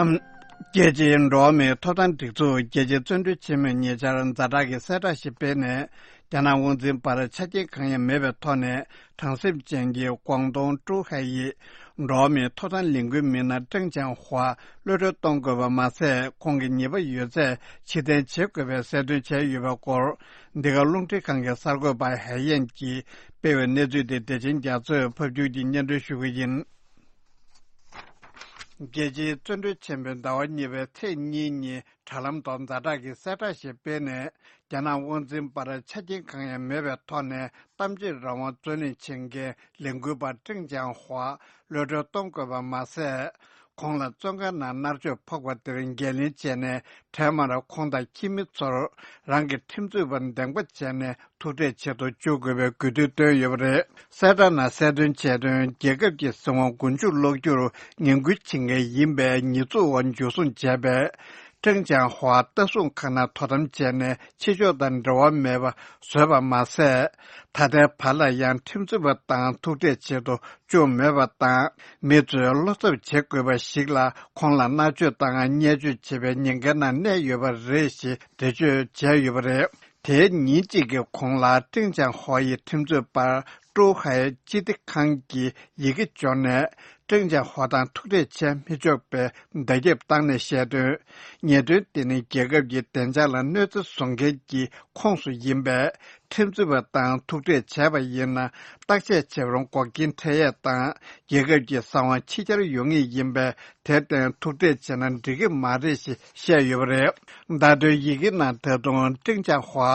ཨམ། རྒྱལ་སྤྱིའི་འགྲོ་བ་མིའི་ཐོབ་ཐང་སྒྲིག་འཛུགས་རྒྱལ་སྤྱིའི་བརྩོན་འགྲུས་ཆེན་མོས་ཉེ་ཆར་ཛ་དྲག་གི་གསལ་བསྒྲགས་ཤིག་སྤེལ་ནས། རྒྱ་ནག་དབང་འཛིན་པར་ཆ་རྐྱེན་གང་ཡང་མེད་པའི་ཐོག་ནས། གྲངས་སེམས་ཅན་གྱི་ཀོང་ཏུང་ཀྲུའུ་ཧའེ་ཡིས་འགྲོ་བ་མིའི་ཐོབ་ཐང་ལས་འགུལ་མི་སྣ་ཀྲེང་ཅན་ཧྭ་གློད་གྲོལ་གཏོང་དགོས་པ་མ་ཟད། ཁོང་གི་ཉེས་པ་ཡོད་ཚད་ཕྱིར་འཐེན་བྱེད་དགོས་པའི་གསལ་སྟོན་བྱས་ཡོད་པའི་སྐོར། འདི་ག་རླུང་འཕྲིན་ཁང་གི་གསར་འགོད་པ་ཧའེ་ཡན་གྱིས་སྤེལ་བའི་གནས་ཚུལ་དེ་བདེ་ཆེན་རྒྱ་མཚོས་ཕབ་སྒྱུར་གྱིས་སྙན་སྒྲོན་ཞུ་གི་ཡིན། རྒྱལ་སྤྱིའི་བརྩོན་འགྲུས་ཆེན་པོའི་ཟླ་བ་གཉིས་པའི་ཚེས་གཉིས་ཉིན། དྲ་ལམ་ཐོག་ཛ་དྲག་གི་གསལ་བསྒྲགས་ཤིག་སྤེལ་ནས། རྒྱ་ནག་དབང་འཛིན་པར་ཆ་རྐྱེན་གང་ཡང་མེད་པའི་ཐོག་ནས། གཏམ་བརྗོད་རང་དབང་རྩོད་ལེན་བྱེད་མཁན་ལས་འགུལ་པ་ཀྲེང་ཅན་ཧྭ་གློད་གྲོལ་གཏོང་དགོས་པ་མ་ཟད། ཁོང་ལ་བཙོན་ཁང་ནང་མནར་གཅོད་ཕོག་པ་དེར་འགན་ལེན་བྱས་ནས། འཕྲལ་མར་ཁོང་དང་ཁྱིམ་མི་ཚོར་རང་གི་ཁྲིམས་རྩོད་པ་འདེམས་པ་བྱས་ནས། ཐུག་འཕྲད་བྱེད་དུ་བཅུག་དགོས་པའི་དགོས་འདུན་བཏོན་ཡོད་པ་རེད། གསལ་བསྒྲགས་ནང་གསལ་སྟོན་བྱས་དོན། རྒྱལ་ཁབ་ཀྱི་སྲིད་དབང་མགོ་མཇུག་སློག་རྒྱུར་ངན་སྐུལ་བྱེད་མཁན་ཡིན་པའི་ཉེས་འཛུགས་འོག་འཇུ་བཟུང་བྱས་པའི་ ཀྲེང་ཅང་ཧྭ་ལྟ་སྲུང་ཁང་ནང་དོ་དམ་བྱས་ནས་ཕྱི་ཕྱོགས་དང་འབྲེལ་བ་མེད་པ་བཟོས་པ་མ་ཟད། ད་ལྟའི་བར་ལ་ཡང་ཁྲིམས་རྩོད་པ་དང་ཐུག་འཕྲད་བྱེད་དུ་བཅུག་མེད་པ་དང་། མི་ཚོས་བློ་འཚབ་བྱེད་དགོས་པ་ཞིག་ལ་ཁོང་ལ་མནར་གཅོད་དང་བརྙས་བཅོས་བྱེད་པའི་ཉེན་ཁའི་ནང་གནས་ཡོད་པ་རེད་ཞེས་འགྲེལ་བརྗོད་བྱས་ཡོད་པ་རེད། དེའི་ཉིན་གཅིག་གི་གོང་ལ་ཀྲེང་ཅང་ཧྭ་ཡི་ཁྲིམས་རྩོད་པ་ཀྲོའུ་ཧའེ་སྤྱི་བདེ་ཁང་གི་ཡི་གེ་འབྱོར་ནས། ཀྲེང་ཅང་ཧྭ་དང་ཐུག་འཕྲད་བྱས་མི་ཆོག་པའི་བརྡ་ཁྱབ་བཏང་ནས་བཤད་དོན། ཉེས་དོན་དེ་ནི་རྒྱལ་ཁབ་ཀྱི་བདེ་འཇགས་ལ་གནོད་འཚེ་བཟོ་མཁན་གྱི་ཁོངས་སུ་ཡིན་པས། ཁྲིམས་རྩོད་པ་དང་ཐུག་འཕྲད་བྱས་པ་ཡིན་ན། བརྟག་དཔྱད་བྱེད་པར་འགོག་རྐྱེན་འཕྲད་ཡས་དང་། རྒྱལ་ཁབ་ཀྱི་གསང་བ་ཕྱི་གྱར་ཡོང་ངེས་ཡིན་པས། དེར་བརྟེན་ཐུག་འཕྲད་བྱས་ན་འགྲིག་གི་མ་རེད་ཞེས་བཤད་ཡོད་པ་རེད། བརྡ་དོན་ཡི་གེ་ནང་ད་དུང་ཀྲེང་ཅང་ཧྭ་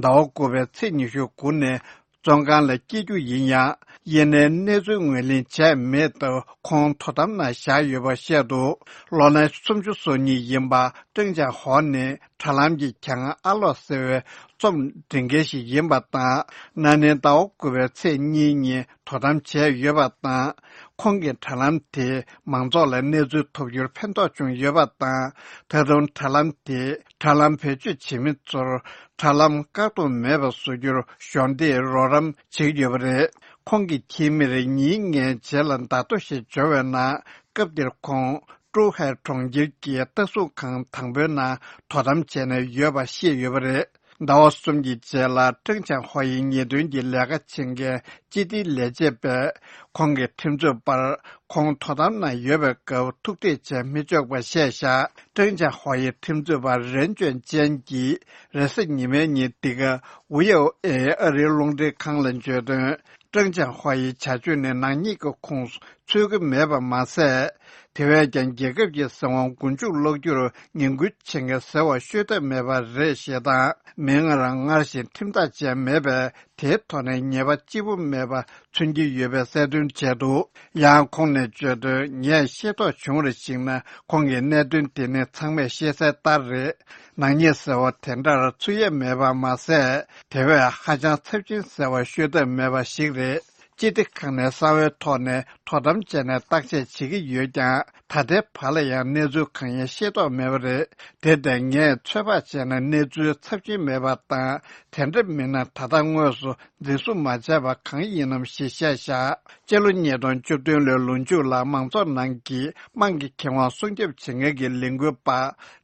ཟླ་བ་དགུ་པའི་ཚེས་ཉི་ཤུ་དགུ་ནས། བཙོན་ཁང་ལ་སྐྱེལ་རྒྱུ་ཡིན་ཡང་། དབྱིན་ནའི་གནས་ཚུལ་ངོས་ལེན་བྱས་མེད་སྟབས། ཁོང་དོ་དམ་ནང་བཞག་ཡོད་པ་བཤད་འདུག་ལོ་ན་སུམ་ཅུ་སོ་གཉིས་ཡིན་པ་ཀྲེང་ཅང་ཧྭ་ནི་དྲ་ལམ་གྱི་གྱང་ཨ་ལོག་ཟེར་བའི་རྩོམ་འབྲི་མཁན་ཞིག་ཡིན་པ་དང་། ན་ནིང་ཟླ་བ་དགུ་པའི་ཚེས་གཉིས་ཉིན་དོ་དམ་བྱས་ཡོད་པ་དང་། ཁོང་གིས་དྲ་ལམ་དེས་མང་ཚོགས་ལ་གནས་ཚུལ་ཐོབ་རྒྱུར་ཕན་ཐོགས་བྱུང་ཡོད་པ་དང་། ད་དུང་དྲ་ལམ་དེས་དྲ་ལམ་བེད་སྤྱོད་བྱེད་མི་ཚོར། དྲ་ལམ་བཀག་སྡོམ་མེད་པར་བཟོ་རྒྱུར་གཞོགས་འདེགས་རོགས་རམ་བྱེད་ཀྱི་ཡོད་པ་རེད། ཁོང་གི་ཁྱིམ་མིར་ཉིན་ལྔའི་རྗེས་ལ་བརྡ་ཐོ་ཞིག་འབྱོར་བའི་ནང་། སྐབས་དེར་ཁོང་ཀྲུའུ་ཧའེ་གྲོང་ཁྱེར་གྱི་ལྟ་སྲུང་ཁང་དང་པོའི་ནང་དོ་དམ་བྱས་ནས་ཡོད་པ་ཤེས་ཡོད་པ་རེད། ཟླ་བ་གསུམ་གྱི་རྗེས་ལ་ཀྲེང་ཅང་ཧྭ་ཡི་ཉེས་དོན་གྱི་ལས་ཀ་བྱེད་མཁན་སྤྱི་བདེའི་ལས་བྱེད་པས། ཁོང་གི་ཁྲིམས་རྩོད་པར་ཁོང་དོ་དམ་ནང་ཡོད་པའི་སྐབས་ཐུག་འཕྲད་བྱས་མི་ཆོག་པ་བཤད་བཞག་ཀྲེང་ཅང་ཧྭ་ཡི་ཁྲིམས་རྩོད་པ་རེན་ཅོན་ཅན་གྱིས་རེས་གཟའ་ཉི་མའི་ཉིན་འདི་ག་ཝི་ཨོ་ཨེ་ཨ་རིའི་རླུང་འཕྲིན་ཁང་ལ་བརྗོད་དོན། ཀྲེང་ཅང་ཧྭ་ཡི་བྱ་སྤྱོད་ནི་ནག་ཉེས་ཀྱི་ཁོངས་སུ་ཚུད་ཀྱི་མེད་པ་མ་ཟད། དེ་བས་ཀྱང་རྒྱལ་ཁབ་ཀྱི་སྲིད་དབང་མགོ་མཇུག་སློག་རྒྱུར་ངན་སྐུལ་བྱེད་མཁན་ཟེར་བ་ཤོད་ཐབས་མེད་པ་རེད་ཞེས་དང་། མིག་སྔར་སྔར་བཞིན་ཁྲིམས་ཐག་བཅད་མེད་པས། དེའི་ཐོག་ནས་ཉེས་པ་ལྕི་པོ་མེད་པ་མཚོན་གྱི་ཡོད་པའི་གསལ་སྟོན་བྱས་འདུག་ཡང་ཁོང་ནས་བརྗོད་དོན། ངས་ཤེས་རྟོགས་བྱུང་བར་གཞིགས་ན། ཁོང་གི་གནད་དོན་དེ་ནི་ཚང་མས་ཤེས་གསལ་ལྟར་རེད། ནག་ཉེས་ཟེར་བ་དེ་འདྲར་ཚུད་ཡས་མེད་པ་མ་ཟད། དེ་བས་ཧ་ཅང་ཚབས་ཆེན་ཟེར་བ་ཤོད་ཐབས་མེད་པ་ཞིག་རེད། སྤྱི་བདེ་ཁང་ནས་གསང་བའི་ཐོག་ནས་དོ་དམ་བྱས་ནས་བརྟག་དཔྱད་བྱེད་ཀྱི་ཡོད་ཀྱང་། ད་ལྟའི་བར་ལ་ཡང་གནས་ཚུལ་གང་ཡང་ཤེས་རྟོགས་མེད་པ་རེད། དེར་བརྟེན་ངས་ཚོད་དཔག་བྱས་ན། གནས་ཚུལ་ཚབས་ཆེན་མེད་པ་དང་། དེ་འདྲ་མིན་ན་ད་ལྟ་དངོས་སུ་འཛིན་བཟུང་མ་བྱས་པ་གང་ཡིན་ནམ་ཞེས་བཤད་བཞག་སྤྱི་ལོ་ཉིས་སྟོང་བཅུ་བདུན་ལོའི་ལོ་མཇུག་ལ། མང་ཚོགས་ནང་གི་དམངས་ཀྱི་ཁེ་དབང་སྲུང་སྐྱོབ་བྱེད་མཁན་གྱི་ལས་འགུལ་པ་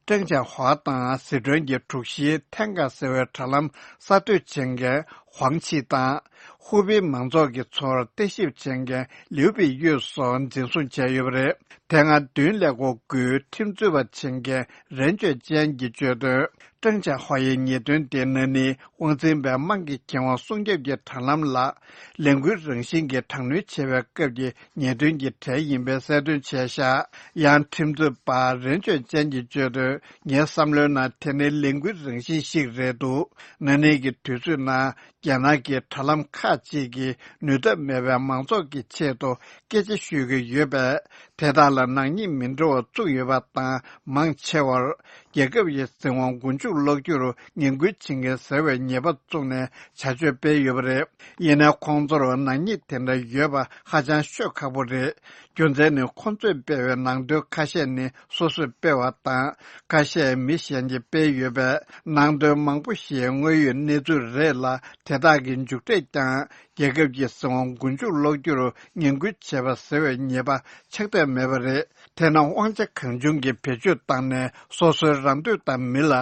ཀྲེང་ཅང་ཧྭ་དང་། ཟི་ཁྲོན་གྱི་དྲུག་བཞིའི་ཐེང་ག་ཟེར་བའི་དྲ་ལམ་གསར་གཏོད་བྱེད་མཁན་ཧུའང་ཆི་དང་། ཧུའུ་པེའི་མང་ཚོགས་ཀྱི་ཚོར་བརྟག་ཞིབ་བྱེད་མཁན་ལིའུ་པི་ཡུས་སོགས་འཛིན་བཟུང་བྱས་ཡོད་པ་རེད། དེ་སྔ་བདུན་ཀླད་ཀོར་དགུའི་ཁྲིམས་རྩོད་པ་བྱེད་མཁན་རེན་ཅོ་ཅན་གྱིས་བརྗོད་དོན། ཀྲེང་ཅང་ཧྭ་ཡི་ཉེས་དོན་དེ་ན་ནིང་དབང་འཛིན་པའི་དམངས་ཀྱི་ཁེ་དབང་སྲུང་སྐྱོབ་ཀྱི་དྲ་ལམ་ལ་ལས་འགུལ་རང་བཞིན་གྱི་དྲག་གནོན་བྱེད་པའི་སྐབས་ཀྱི་ཉེས་དོན་གྱི་གྲས་ཡིན་པའི་གསལ་སྟོན་བྱས་བཞག་ཡང་ཁྲིམས་རྩོད་པ་རེན་ཅོ་ཅན་གྱིས་བརྗོད་དོན། ངའི་བསམ་བློའི་ནང་དེ་ནི་ལས་འགུལ་རང་བཞིན་ཞིག་རེད་འདུག་ན་ནིང་གི་དུས་ཚོད་ནང་། རྒྱ་ནག་གི་དྲ་ལམ་ཁག་ཅིག་གིས་ནུས་སྟོབས་མེད་པའི་མང་ཚོགས་ཀྱི་ཆེད་དུ་སྐད་ཆ་ཤོད་ཀྱི་ཡོད་པས། དེ་དག་ལ་ནག་ཉེས་མི་འདྲ་བ་བཙུགས་ཡོད་པ་དང་། མང་ཆེ་བར་རྒྱལ་ཁབ་ཀྱི་སྲིད་དབང་མགོ་མཇུག་སློག་རྒྱུར་ངན་སྐུལ་བྱེད་མཁན་ཟེར་བའི་ཉེས་པ་བཙུགས་ནས་བྱ་སྤྱོད་སྤེལ་ཡོད་པ་རེད། ཡིན་ནའི་ཁོང་ཚོར་ནག་ཉེས་དེ་འདྲ་ཡོད་པ་ཧ་ཅང་ཤོད་ཁག་པོ་རེད། རྒྱུ་མཚན་ནི། ཁོང་ཚོས་སྤེལ་བའི་ནང་དོན་ཁ་ཤས་ནི་སོ་སོས་སྤེལ་བ་དང་། ཁ་ཤས་མི་གཞན་གྱིས་སྤེལ་ཡོད་པས། ནང་དོན་མང་པོ་ཞིག་དངོས་ཡོད་གནས་ཚུལ་རེད་ལ། དེ་དག་གི་མཇུག་འབྲས་ཀྱང་རྒྱལ་ཁབ་ཀྱི་སྲིད་དབང་མགོ་མཇུག་སློག་རྒྱུར་ངན་སྐུལ་བྱས་པ་ཟེར་བའི་ཉེས་པ་ཆགས་ཐབས་མེད་པ་རེད། དེས་ན་དབང་ཆ་གང་བྱུང་གིས་བེད་སྤྱོད་བཏང་ནས་སོ་སོའི་རང་འདོད་ལྟར་མི་ལ་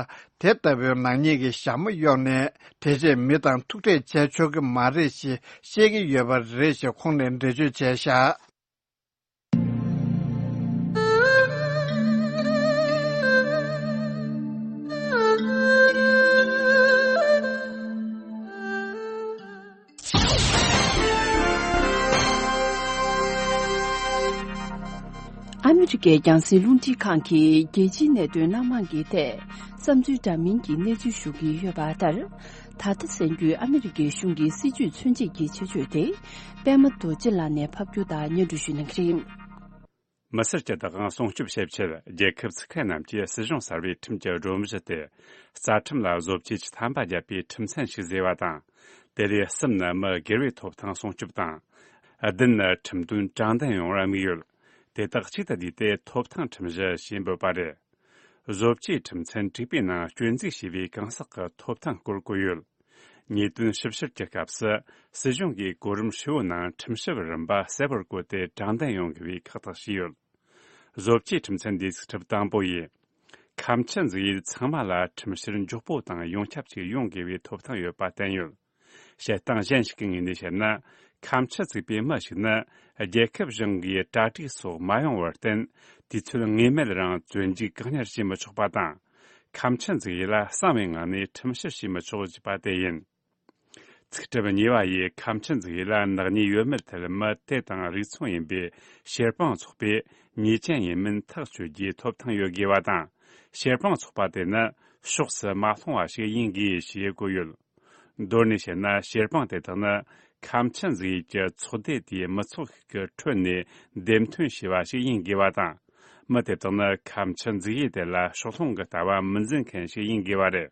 དེ་ལྟ་བུའི་ནག་ཉེས་ཀྱི་ཞྭ་མོ་གཡོགས་ནས། དེ་རྗེས་མི་དང་ཐུག་འཕྲད་བྱས་ཆོག་གི་མ་རེད་ཞེས་བཤད་ཀྱི་ཡོད་པ་རེད་ཅེས་ཁོང་ནས་འགྲེལ་བརྗོད་བྱས་བཞག་ཨ་མི་རི་ཀའི་རྒྱང་སྲིང་རླུང་འཕྲིན་ཁང་གིས་རྒྱལ་སྤྱིའི་གནད་དོན་སྣ་མང་གི་ཐད་བསམ་ཚུལ་འདྲ་མིན་གྱི་གནས་ཚུལ་ཞུ་གི་ཡོད་པ་ལྟར། ད་ལྟ་གསན་རྒྱུའི་ཨ་མི་རི་ཀའི་གཞུང་གི་སྲིད་བྱུས་མཚོན་བྱེད་ཀྱི་ཆེད་བརྗོད་དེ། པད་མ་རྡོ་རྗེ་ལགས་ནས་ཕབ་སྒྱུར་དང་སྙན་སྒྲོན་ཞུ་གནང་གི་རེད། མི་སེར་གྱི་བདག་དབང་སྲུང་སྐྱོབ་བྱེད་ཆེད། རྒྱལ་ཁབ་ཚུགས་མཁན་རྣམས་ཀྱིས་སྲིད་གཞུང་གསར་པའི་ཁྲིམས་ཀྱི་སྒྲོམ་གཞི་སྟེ། རྩ་ཁྲིམས་ལ་བཟོ་བཅོས་ཀྱི་ཐབས་འབའ་བརྒྱབ་པའི་ཁྲིམས་མཚན་ཞིག་བཟོས་པ་དང་། དེ་ལས་གསུམ་ནི་མི་སྒེར་བའི་ཐོབ་ཐང་སྲུང་སྐྱོབ་དང་། བདུན་ནི་ཁྲིམས་དོན་དྲང་བདེན་ཡོང་བར་དམིགས་ཡོད། དེ་དག་གཅིག་ཏུ་བསྡུས་ཏེ་ཐོབ་ཐང་ཁྲིམས་གཞི་ཞེས་འབོད་པ་རེད། བཟོ་བཅོས་ཁྲིམས་ཚན་དྲུག་པའི་ནང་སྐྱོན་འཛུགས་བྱས་པའི་གང་ཟག་གི་ཐོབ་ཐང་སྐོར་བཀོད་ཡོད། ཉེས་དོན་ཞིབ་བཤེར་གྱི་སྐབས་སུ་སྲིད་གཞུང་གིས་གོ་རིམ་ཧྲིལ་བོའི་ནང་ཁྲིམས་ཞིབ་རིམ་པ་གསལ་བོར་བཀོད་དེ་དྲང་བདེན་ཡོང་དགོས་པའི་ཁག་ཐེག་བྱས་ཡོད། བཟོ་བཅོས་ཁྲིམས་ཚན་འདིའི་ཚིག་ཁྲིམས་དང་པོ་ཡིས། ཁ་མཆུ་འཛུགས་ཡུལ་ཚང་མ་ལ་ཁྲིམས་བཤེར་མགྱོགས་པོ་དང་ཡོངས་ཁྱབ་ཅིག་ཡོང་དགོས་པའི་ཐོབ་ཐང་ཡོད་པ་བསྟན་ཡོད། བཤད་སྟངས་གཞན་ཞིག་གི་ངོས་ནས་བཤད་ན། ཁ་མཆུ་འཛུགས་པའི་མི་ཞིག་ནི་རྒྱལ་ཁབ་གཞུང་གིས་གྲ་སྒྲིག་སོགས་མ་ཡོང་བར་བརྟེན། དུས་ཚོད་ངེས་མེད་རིང་བཙོན་འཇུག་བཀག་ཉར་བྱེད་མི་ཆོག་པ་དང་། ཁ་མཆུ་འཛུགས་ཡུལ་ལ་གསང་བའི་ངང་ནས་ཁྲིམས་བཤེར་བྱེད་མི་ཆོག་ཅེས་པ་དེ་ཡིན། ཚིག་ཁྲིམས་གཉིས་པ་ཡིས་ཁ་མཆུ་འཛུགས་ཡུལ་ལ་ནག་ཉེས་ཡོད་མེད་ཐད་མི་དེ་དང་རིགས་མཚུངས་ཡིན་པའི་ཤེར་པང་ཚོགས་པས་ཉེས་ཅན་ཡིན་མིན་ཐག་གཅོད་རྒྱུའི་ཐོབ་ཐང་ཡོད་དགོས་པ་དང་། ཤེར་པང་ཚོགས་པ་དེ་ནི་ཕྱོགས་སུ་མ་ལྷུང་བ་ཞིག་ཡིན་དགོས་ཞེས་བཀོད་ཡོད། མདོར་ནས་བཤད་ན། ཤེར་པང་དེ་དག་ནི་ཁ་མཆུ་འཛུགས་ཡུལ་གྱི་ཚོགས་སྡེ་དེའི་མི་ཚོགས་ཤིག་གི་ཁྲོད་ནས་འདེམས་ཐོན་བྱས་པ་ཞིག་ཡིན་དགོས་པ་དང་། མི་དེ་དག་ནི་ཁ་མཆུ་འཛུགས་ཡུལ་དེ་ལ་ཕྱོགས་ལྷུང་གི་ལྟ་བ་མི་འཛིན་མཁན་ཞིག་ཡིན་དགོས་པ་རེད།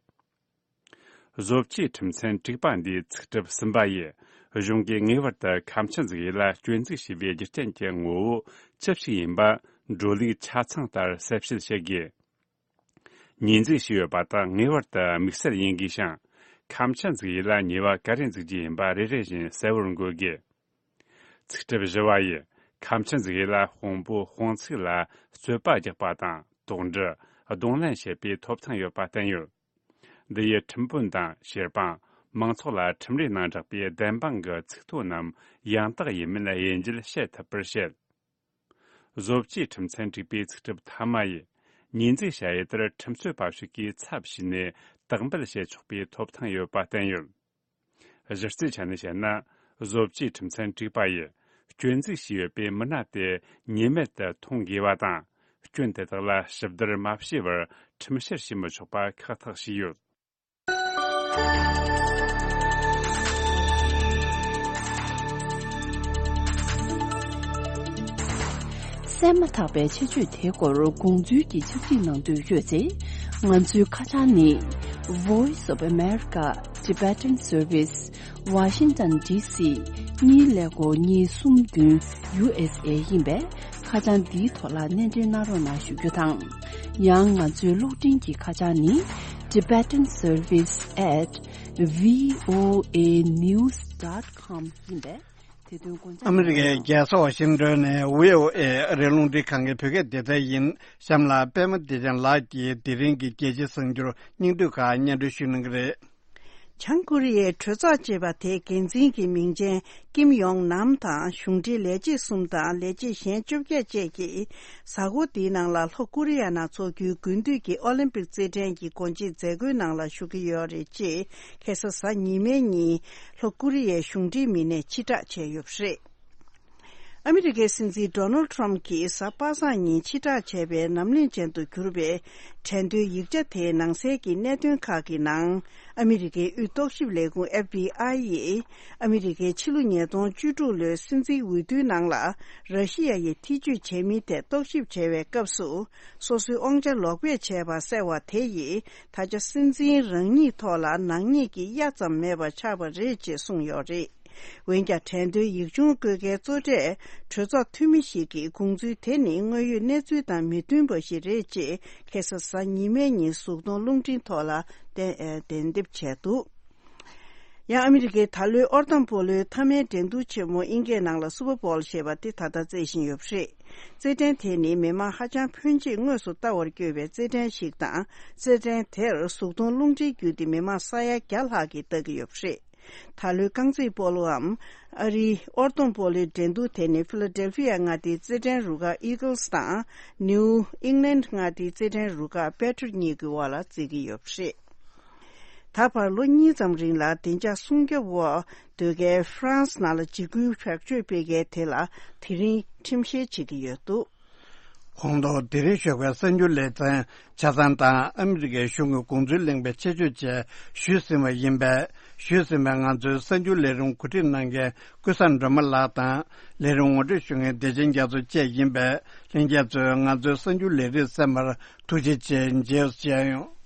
བཟོ་བཅོས་ཁྲིམས་ཚན་དྲུག་པ་འདིའི་ཚིག་ཁྲིམས་གསུམ་པ་ཡིས། གཞུང་གིས་ངེས་པར་དུ་ཁ་མཆུ་འཛུགས་ཡུལ་ལ་སྐྱོན་འཛུགས་བྱས་པའི་རྒྱུ་རྐྱེན་གྱི་ངོ་བོ་ཅི་ཞིག་ཡིན་པ། འགྲོ་ལུགས་ཆ་ཚང་ལྟར་གསལ་བཤད་བྱེད་དགོས། ཉེས་འཛུགས་བྱས་ཡོད་པ་དག་ངེས་པར་དུ་དམིགས་བསལ་ཡིན་དགོས་ཤིང་། ཁ་མཆུ་འཛུགས་ཡུལ་ལ་ཉེས་པ་ག་རེ་འཛུགས་རྒྱུ་ཡིན་པ་རེ་རེ་བཞིན་གསལ་བོར་འགོད་དགོས། ཚིག་ཁྲིམས་བཞི་བ་ཡིས། ཁ་མཆུ་འཛུགས་ཡུལ་ལ་དཔང་པོ་དཔང་ཚིག་ལ་རྩོད་པ་རྒྱག་པ་དང་། དོགས་འདྲི། གདོང་ལེན་བྱེད་པའི་ཐོབ་ཐང་ཡོད་པ་བསྟན་ཡོད། འདི་ཡིས་ཁྲིམས་དཔོན་དང་ཤེར་པང་། མང་ཚོགས་ལ་ཁྲིམས་རའི་ནང་བསྒྲགས་པའི་བདེན་དཔང་གི་ཚིག་ཐོ་རྣམས་ཡང་དག་ཡིན་མིན་དབྱེ་འབྱེད་བྱེད་ཐུབ་པར་བཤད། བཟོ་བཅོས་ཁྲིམས་ཚན་དྲུག་པའི་ཚིག་ཁྲིམས་ཐ་མ་ཡིས། ཉེས་འཛུགས་བྱ་ཡུལ་དེར་ཁྲིམས་རྩོད་པ་ཞིག་གིས་ཚབ་བྱས་ནས་དག་འབུལ་བྱེད་ཆོག་པའི་ཐོབ་ཐང་ཡོད་པ་བསྟན་ཡོད། གཞི་རྩའི་ཆ་ནས་བཤད་ན། བཟོ་བཅོས་ཁྲིམས་ཚན་དྲུག་པ་ཡིས་སྐྱོན་འཛུགས་བྱས་ཡོད་པའི་མི་སྣ་དེ་ཉེས་མེད་དུ་མཐོང་དགོས་པ་དང་། སྐྱོན་དེ་དག་ལ་ཞིབ་བསྡུར་མ་བྱས་པར་ཁྲིམས་བཤེར་བྱེད་མི་ཆོག་པ་ཁག་ཐེག་བྱས་ཡོད། གསན་མ་ཐག་པའི་ཆེད་བརྗོད་དེའི་སྐོར་དགོངས་ཚུལ་གྱི་ཕྱག་བྲིས་གནང་འདོད་ཡོད་ཚེ། ང་ཚོའི་ཁ་བྱང་ནི། Voice of America Tibetan Service, Washington D C གཉིས་ཀླད་ཀོར་གཉིས་གསུམ་བདུན་U S A ཡིན་པས། ཁ་བྱང་འདིའི་ཐོག་ལ་སྣེ་འདྲེན་གནང་རོགས་གནང་ཞུ་རྒྱུ་དང་། ཡང་ང་ཚོའི་གློག་འཕྲིན་གྱི་ཁ་བྱང་ནི། Tibetan Service at V O A news dot com ཡིན་པས། དེ་དོན་དགོངས་འཇགས། ཨ་མི་རི་ཀའི་རྒྱལ་ས་ཝ་ཤིང་ཏོན་ནས་V O A ཨ་རིའི་རླུང་འཕྲིན་ཁང་གི་བོད་སྐད་སྡེ་ཚན་ཡིན། གཤམ་ལ་པད་མ་བདེ་ཆེན་ལགས་ཀྱིས་དེ་རིང་གི་རྒྱལ་སྤྱིའི་གསར་འགྱུར་སྙིང་བསྡུས་ཁག་སྙན་སྒྲོན་ཞུ་གནང་གི་རེད། བྱང་ཀོ་རི་ཡའི་གྲོས་ཚོགས་ཅེས་པ་དེའི་འགན་འཛིན་གྱི་མིང་ཅན་ཀིམ་ཡོང་ནམ་དང་གཞུང་འབྲེལ་ལས་བྱེད་གསུམ་དང་ལས་བྱེད་གཞན་བཅོ་བརྒྱད་བཅས་ཀྱིས། གཟའ་འཁོར་འདིའི་ནང་ལ་ལྷོ་ཀོ་རི་ཡ་ནང་འཚོགས་རྒྱུའི་དགུན་དུས་ཀྱི་ཨོ་ལིམ་པིག་རྩེད་འགྲན་གྱི་སྒོ་འབྱེད་མཛད་སྒོའི་ནང་ལ་ཞུགས་ཀྱི་ཡོད་རེད་ཅེས་ཁ་སང་གཟའ་ཉི་མའི་ཉིན་ལྷོ་ཀོ་རི་ཡའི་གཞུང་འབྲེལ་མི་སྣས་ཕྱིར་བསྒྲགས་བྱས་ཡོད་པ་རེད། ཨ་མི་རི་ཀའི་སྲིད་འཛིན་ཌོ་ནལ་ཊམ་གྱིས་གཟའ་པ་སངས་ཉིན་ཕྱིར་བསྒྲགས་བྱས་པའི་ལམ་ལྷོང་ཅན་དུ་གྱུར་པའི་ཁྲལ་དོན་ཡིག་ཆ་དེའི་ནང་གསལ་གྱི་གནད་དོན་ཁག་གི་ནང་། ཨ་མི་རི་ཀའི་དབུས་རྟོག་ཞིབ་ལས་ཁུངས་F B I ཡིས། ཨ་མི་རི་ཀའི་ཕྱི་ལོ་ཉིས་སྟོང་བཅུ་དྲུག་ལོའི་སྲིད་འཛིན་འོས་བསྡུའི་ནང་ལ། ར་ཤི་ཡ་ཡིས་ཐེ་བྱུས་བྱས་མིན་ཐད་རྟོག་ཞིབ་བྱས་པའི་སྐབས་སུ། སོ་སོའི་དབང་ཆ་ལོག་སྤྱོད་བྱས་པ་གསལ་བ་དེ་ཡིས། ད་ཆ་སྲིད་འཛིན་རང་ཉིད་ཐོག་ལ་ནག་ཉེས་ཀྱི་གཡའ་ཙམ་མེད་པ་ཆགས་པ་རེད་ཅེས་གསུངས་ཡོད་རེད། འོན་ཀྱང་། ཁྲལ་དོན་ཡིག་ཆུང་བཀོད་མཁན་གཙོ་གྲས་གྲོས་ཚོགས་འཐུས་མི་ཞིག་གིས། དགོངས་ཚུལ་དེ་ནི་དངོས་ཡོད་གནས་ཚུལ་དང་མི་མཐུན་པ་ཞིག་རེད་ཅེས་ཁ་སང་གཟའ་ཉི་མའི་ཉིན་གཟུགས་མཐོང་རླུང་འཕྲིན་ཐོག་ལ་གཏན་གཏན་འབེབས་བྱས་འདུག་ཡང་ཨ་མི་རི་ཀའི་ད་ལོའི་ཨོར་ཌོན་པོ་ལོའི་མཐའ་མའི་འགྲན་བསྡུར་ཆེན་མོ་དབྱིན་སྐད་ནང་ལ་སུ་པར་བོལ་ཞེས་པ་དེ་ད་ལྟ་རྩེད་བཞིན་ཡོད་པ་རེད། རྩེད་འགྲན་དེ་ནི་མི་མང་ཧ་ཅང་ཕོན་ཆེས་དངོས་སུ་ལྟ་བར་བསྐྱོད་པའི་རྩེད་འགྲན་ཞིག་དང་། རྩེད་འགྲན་དེར་གཟུགས་མཐོང་རླུང་འཕྲིན་བརྒྱུད་དེ་མི་མང་ས་ཡ་བརྒྱ་ལྷག་གིས་ལྟ་གི་ཡོད་པ་རེད། ད་ལོའི་རྐང་རྩེད་སྤོ་ལོའམ་ཨ་རིའི་ཨོར་ཌོན་པོ་ལོའི་འགྲན་བསྡུར་དེ་ནི་ཕི་ལ་ཌེལ་ཕི་ཡ་མངའ་སྡེའི་རྩེད་འགྲན་རུ་ཁག་ཨི་གལ་སི་དང་ནིའུ་ཨིང་ལན་མངའ་སྡེའི་རྩེད་འགྲན་རུ་ཁག་པེ་ཊི་རིཊ་གཉིས་ཀྱི་དབར་ལ་རྩེད་ཀྱི་ཡོད་པ་རེད། ད་བར་ལོ་གཉིས་ཙམ་རིང་ལ་བདེ་འཇགས་སྲུང་སྐྱོབ་འོག་སྡོད་མཁན་ཧྥ་རན་སི་ནང་ལ་འཇིགས་སྐུལ་དྲག་སྤྱོད་སྤེལ་མཁན་དེ་ལ་དེ་རིང་ཁྲིམས་བཤེར་བྱེད་ཀྱི་ཡོད་འདུག་ཁོངས་གཏོགས་དེ་རིང་ཞོགས་པའི་གསར་འགྱུར་ལེ་ཚན་ཆ་ཚང་དང་ཨ་མི་རི་ཀའི་གཞུང་གི་དགོངས་ཚུལ་གླེང་བའི་ཆེད་བརྗོད་བཅས་ཞུས་ཟིན་པ་ཡིན་པས། ཞུས་ཟིན་པའི་ང་ཚོའི་གསར་འགྱུར་ལས་རིམ་གོ་སྒྲིག་གནང་མཁན་ཀུན་བཟང་སྒྲོལ་མ་ལགས་དང་། ལས་རིམ་ངོ་སྤྲོད་ཞུ་མཁན་བདེ་ཆེན་རྒྱ་མཚོ་བཅས་ཡིན་པས། ལྷན་རྒྱས་ཚོས་ང་ཚོའི་གསར་འགྱུར་ལས་རིམ་གསན་པར་ཐུགས་རྗེ་ཆེ། མཇལ་ཡོང་།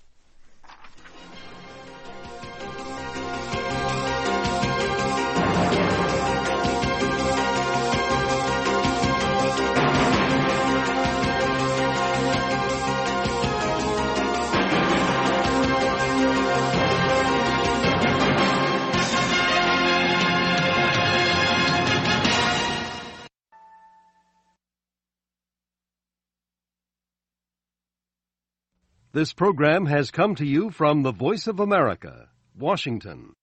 This program has come to you from the Voice of America, Washington.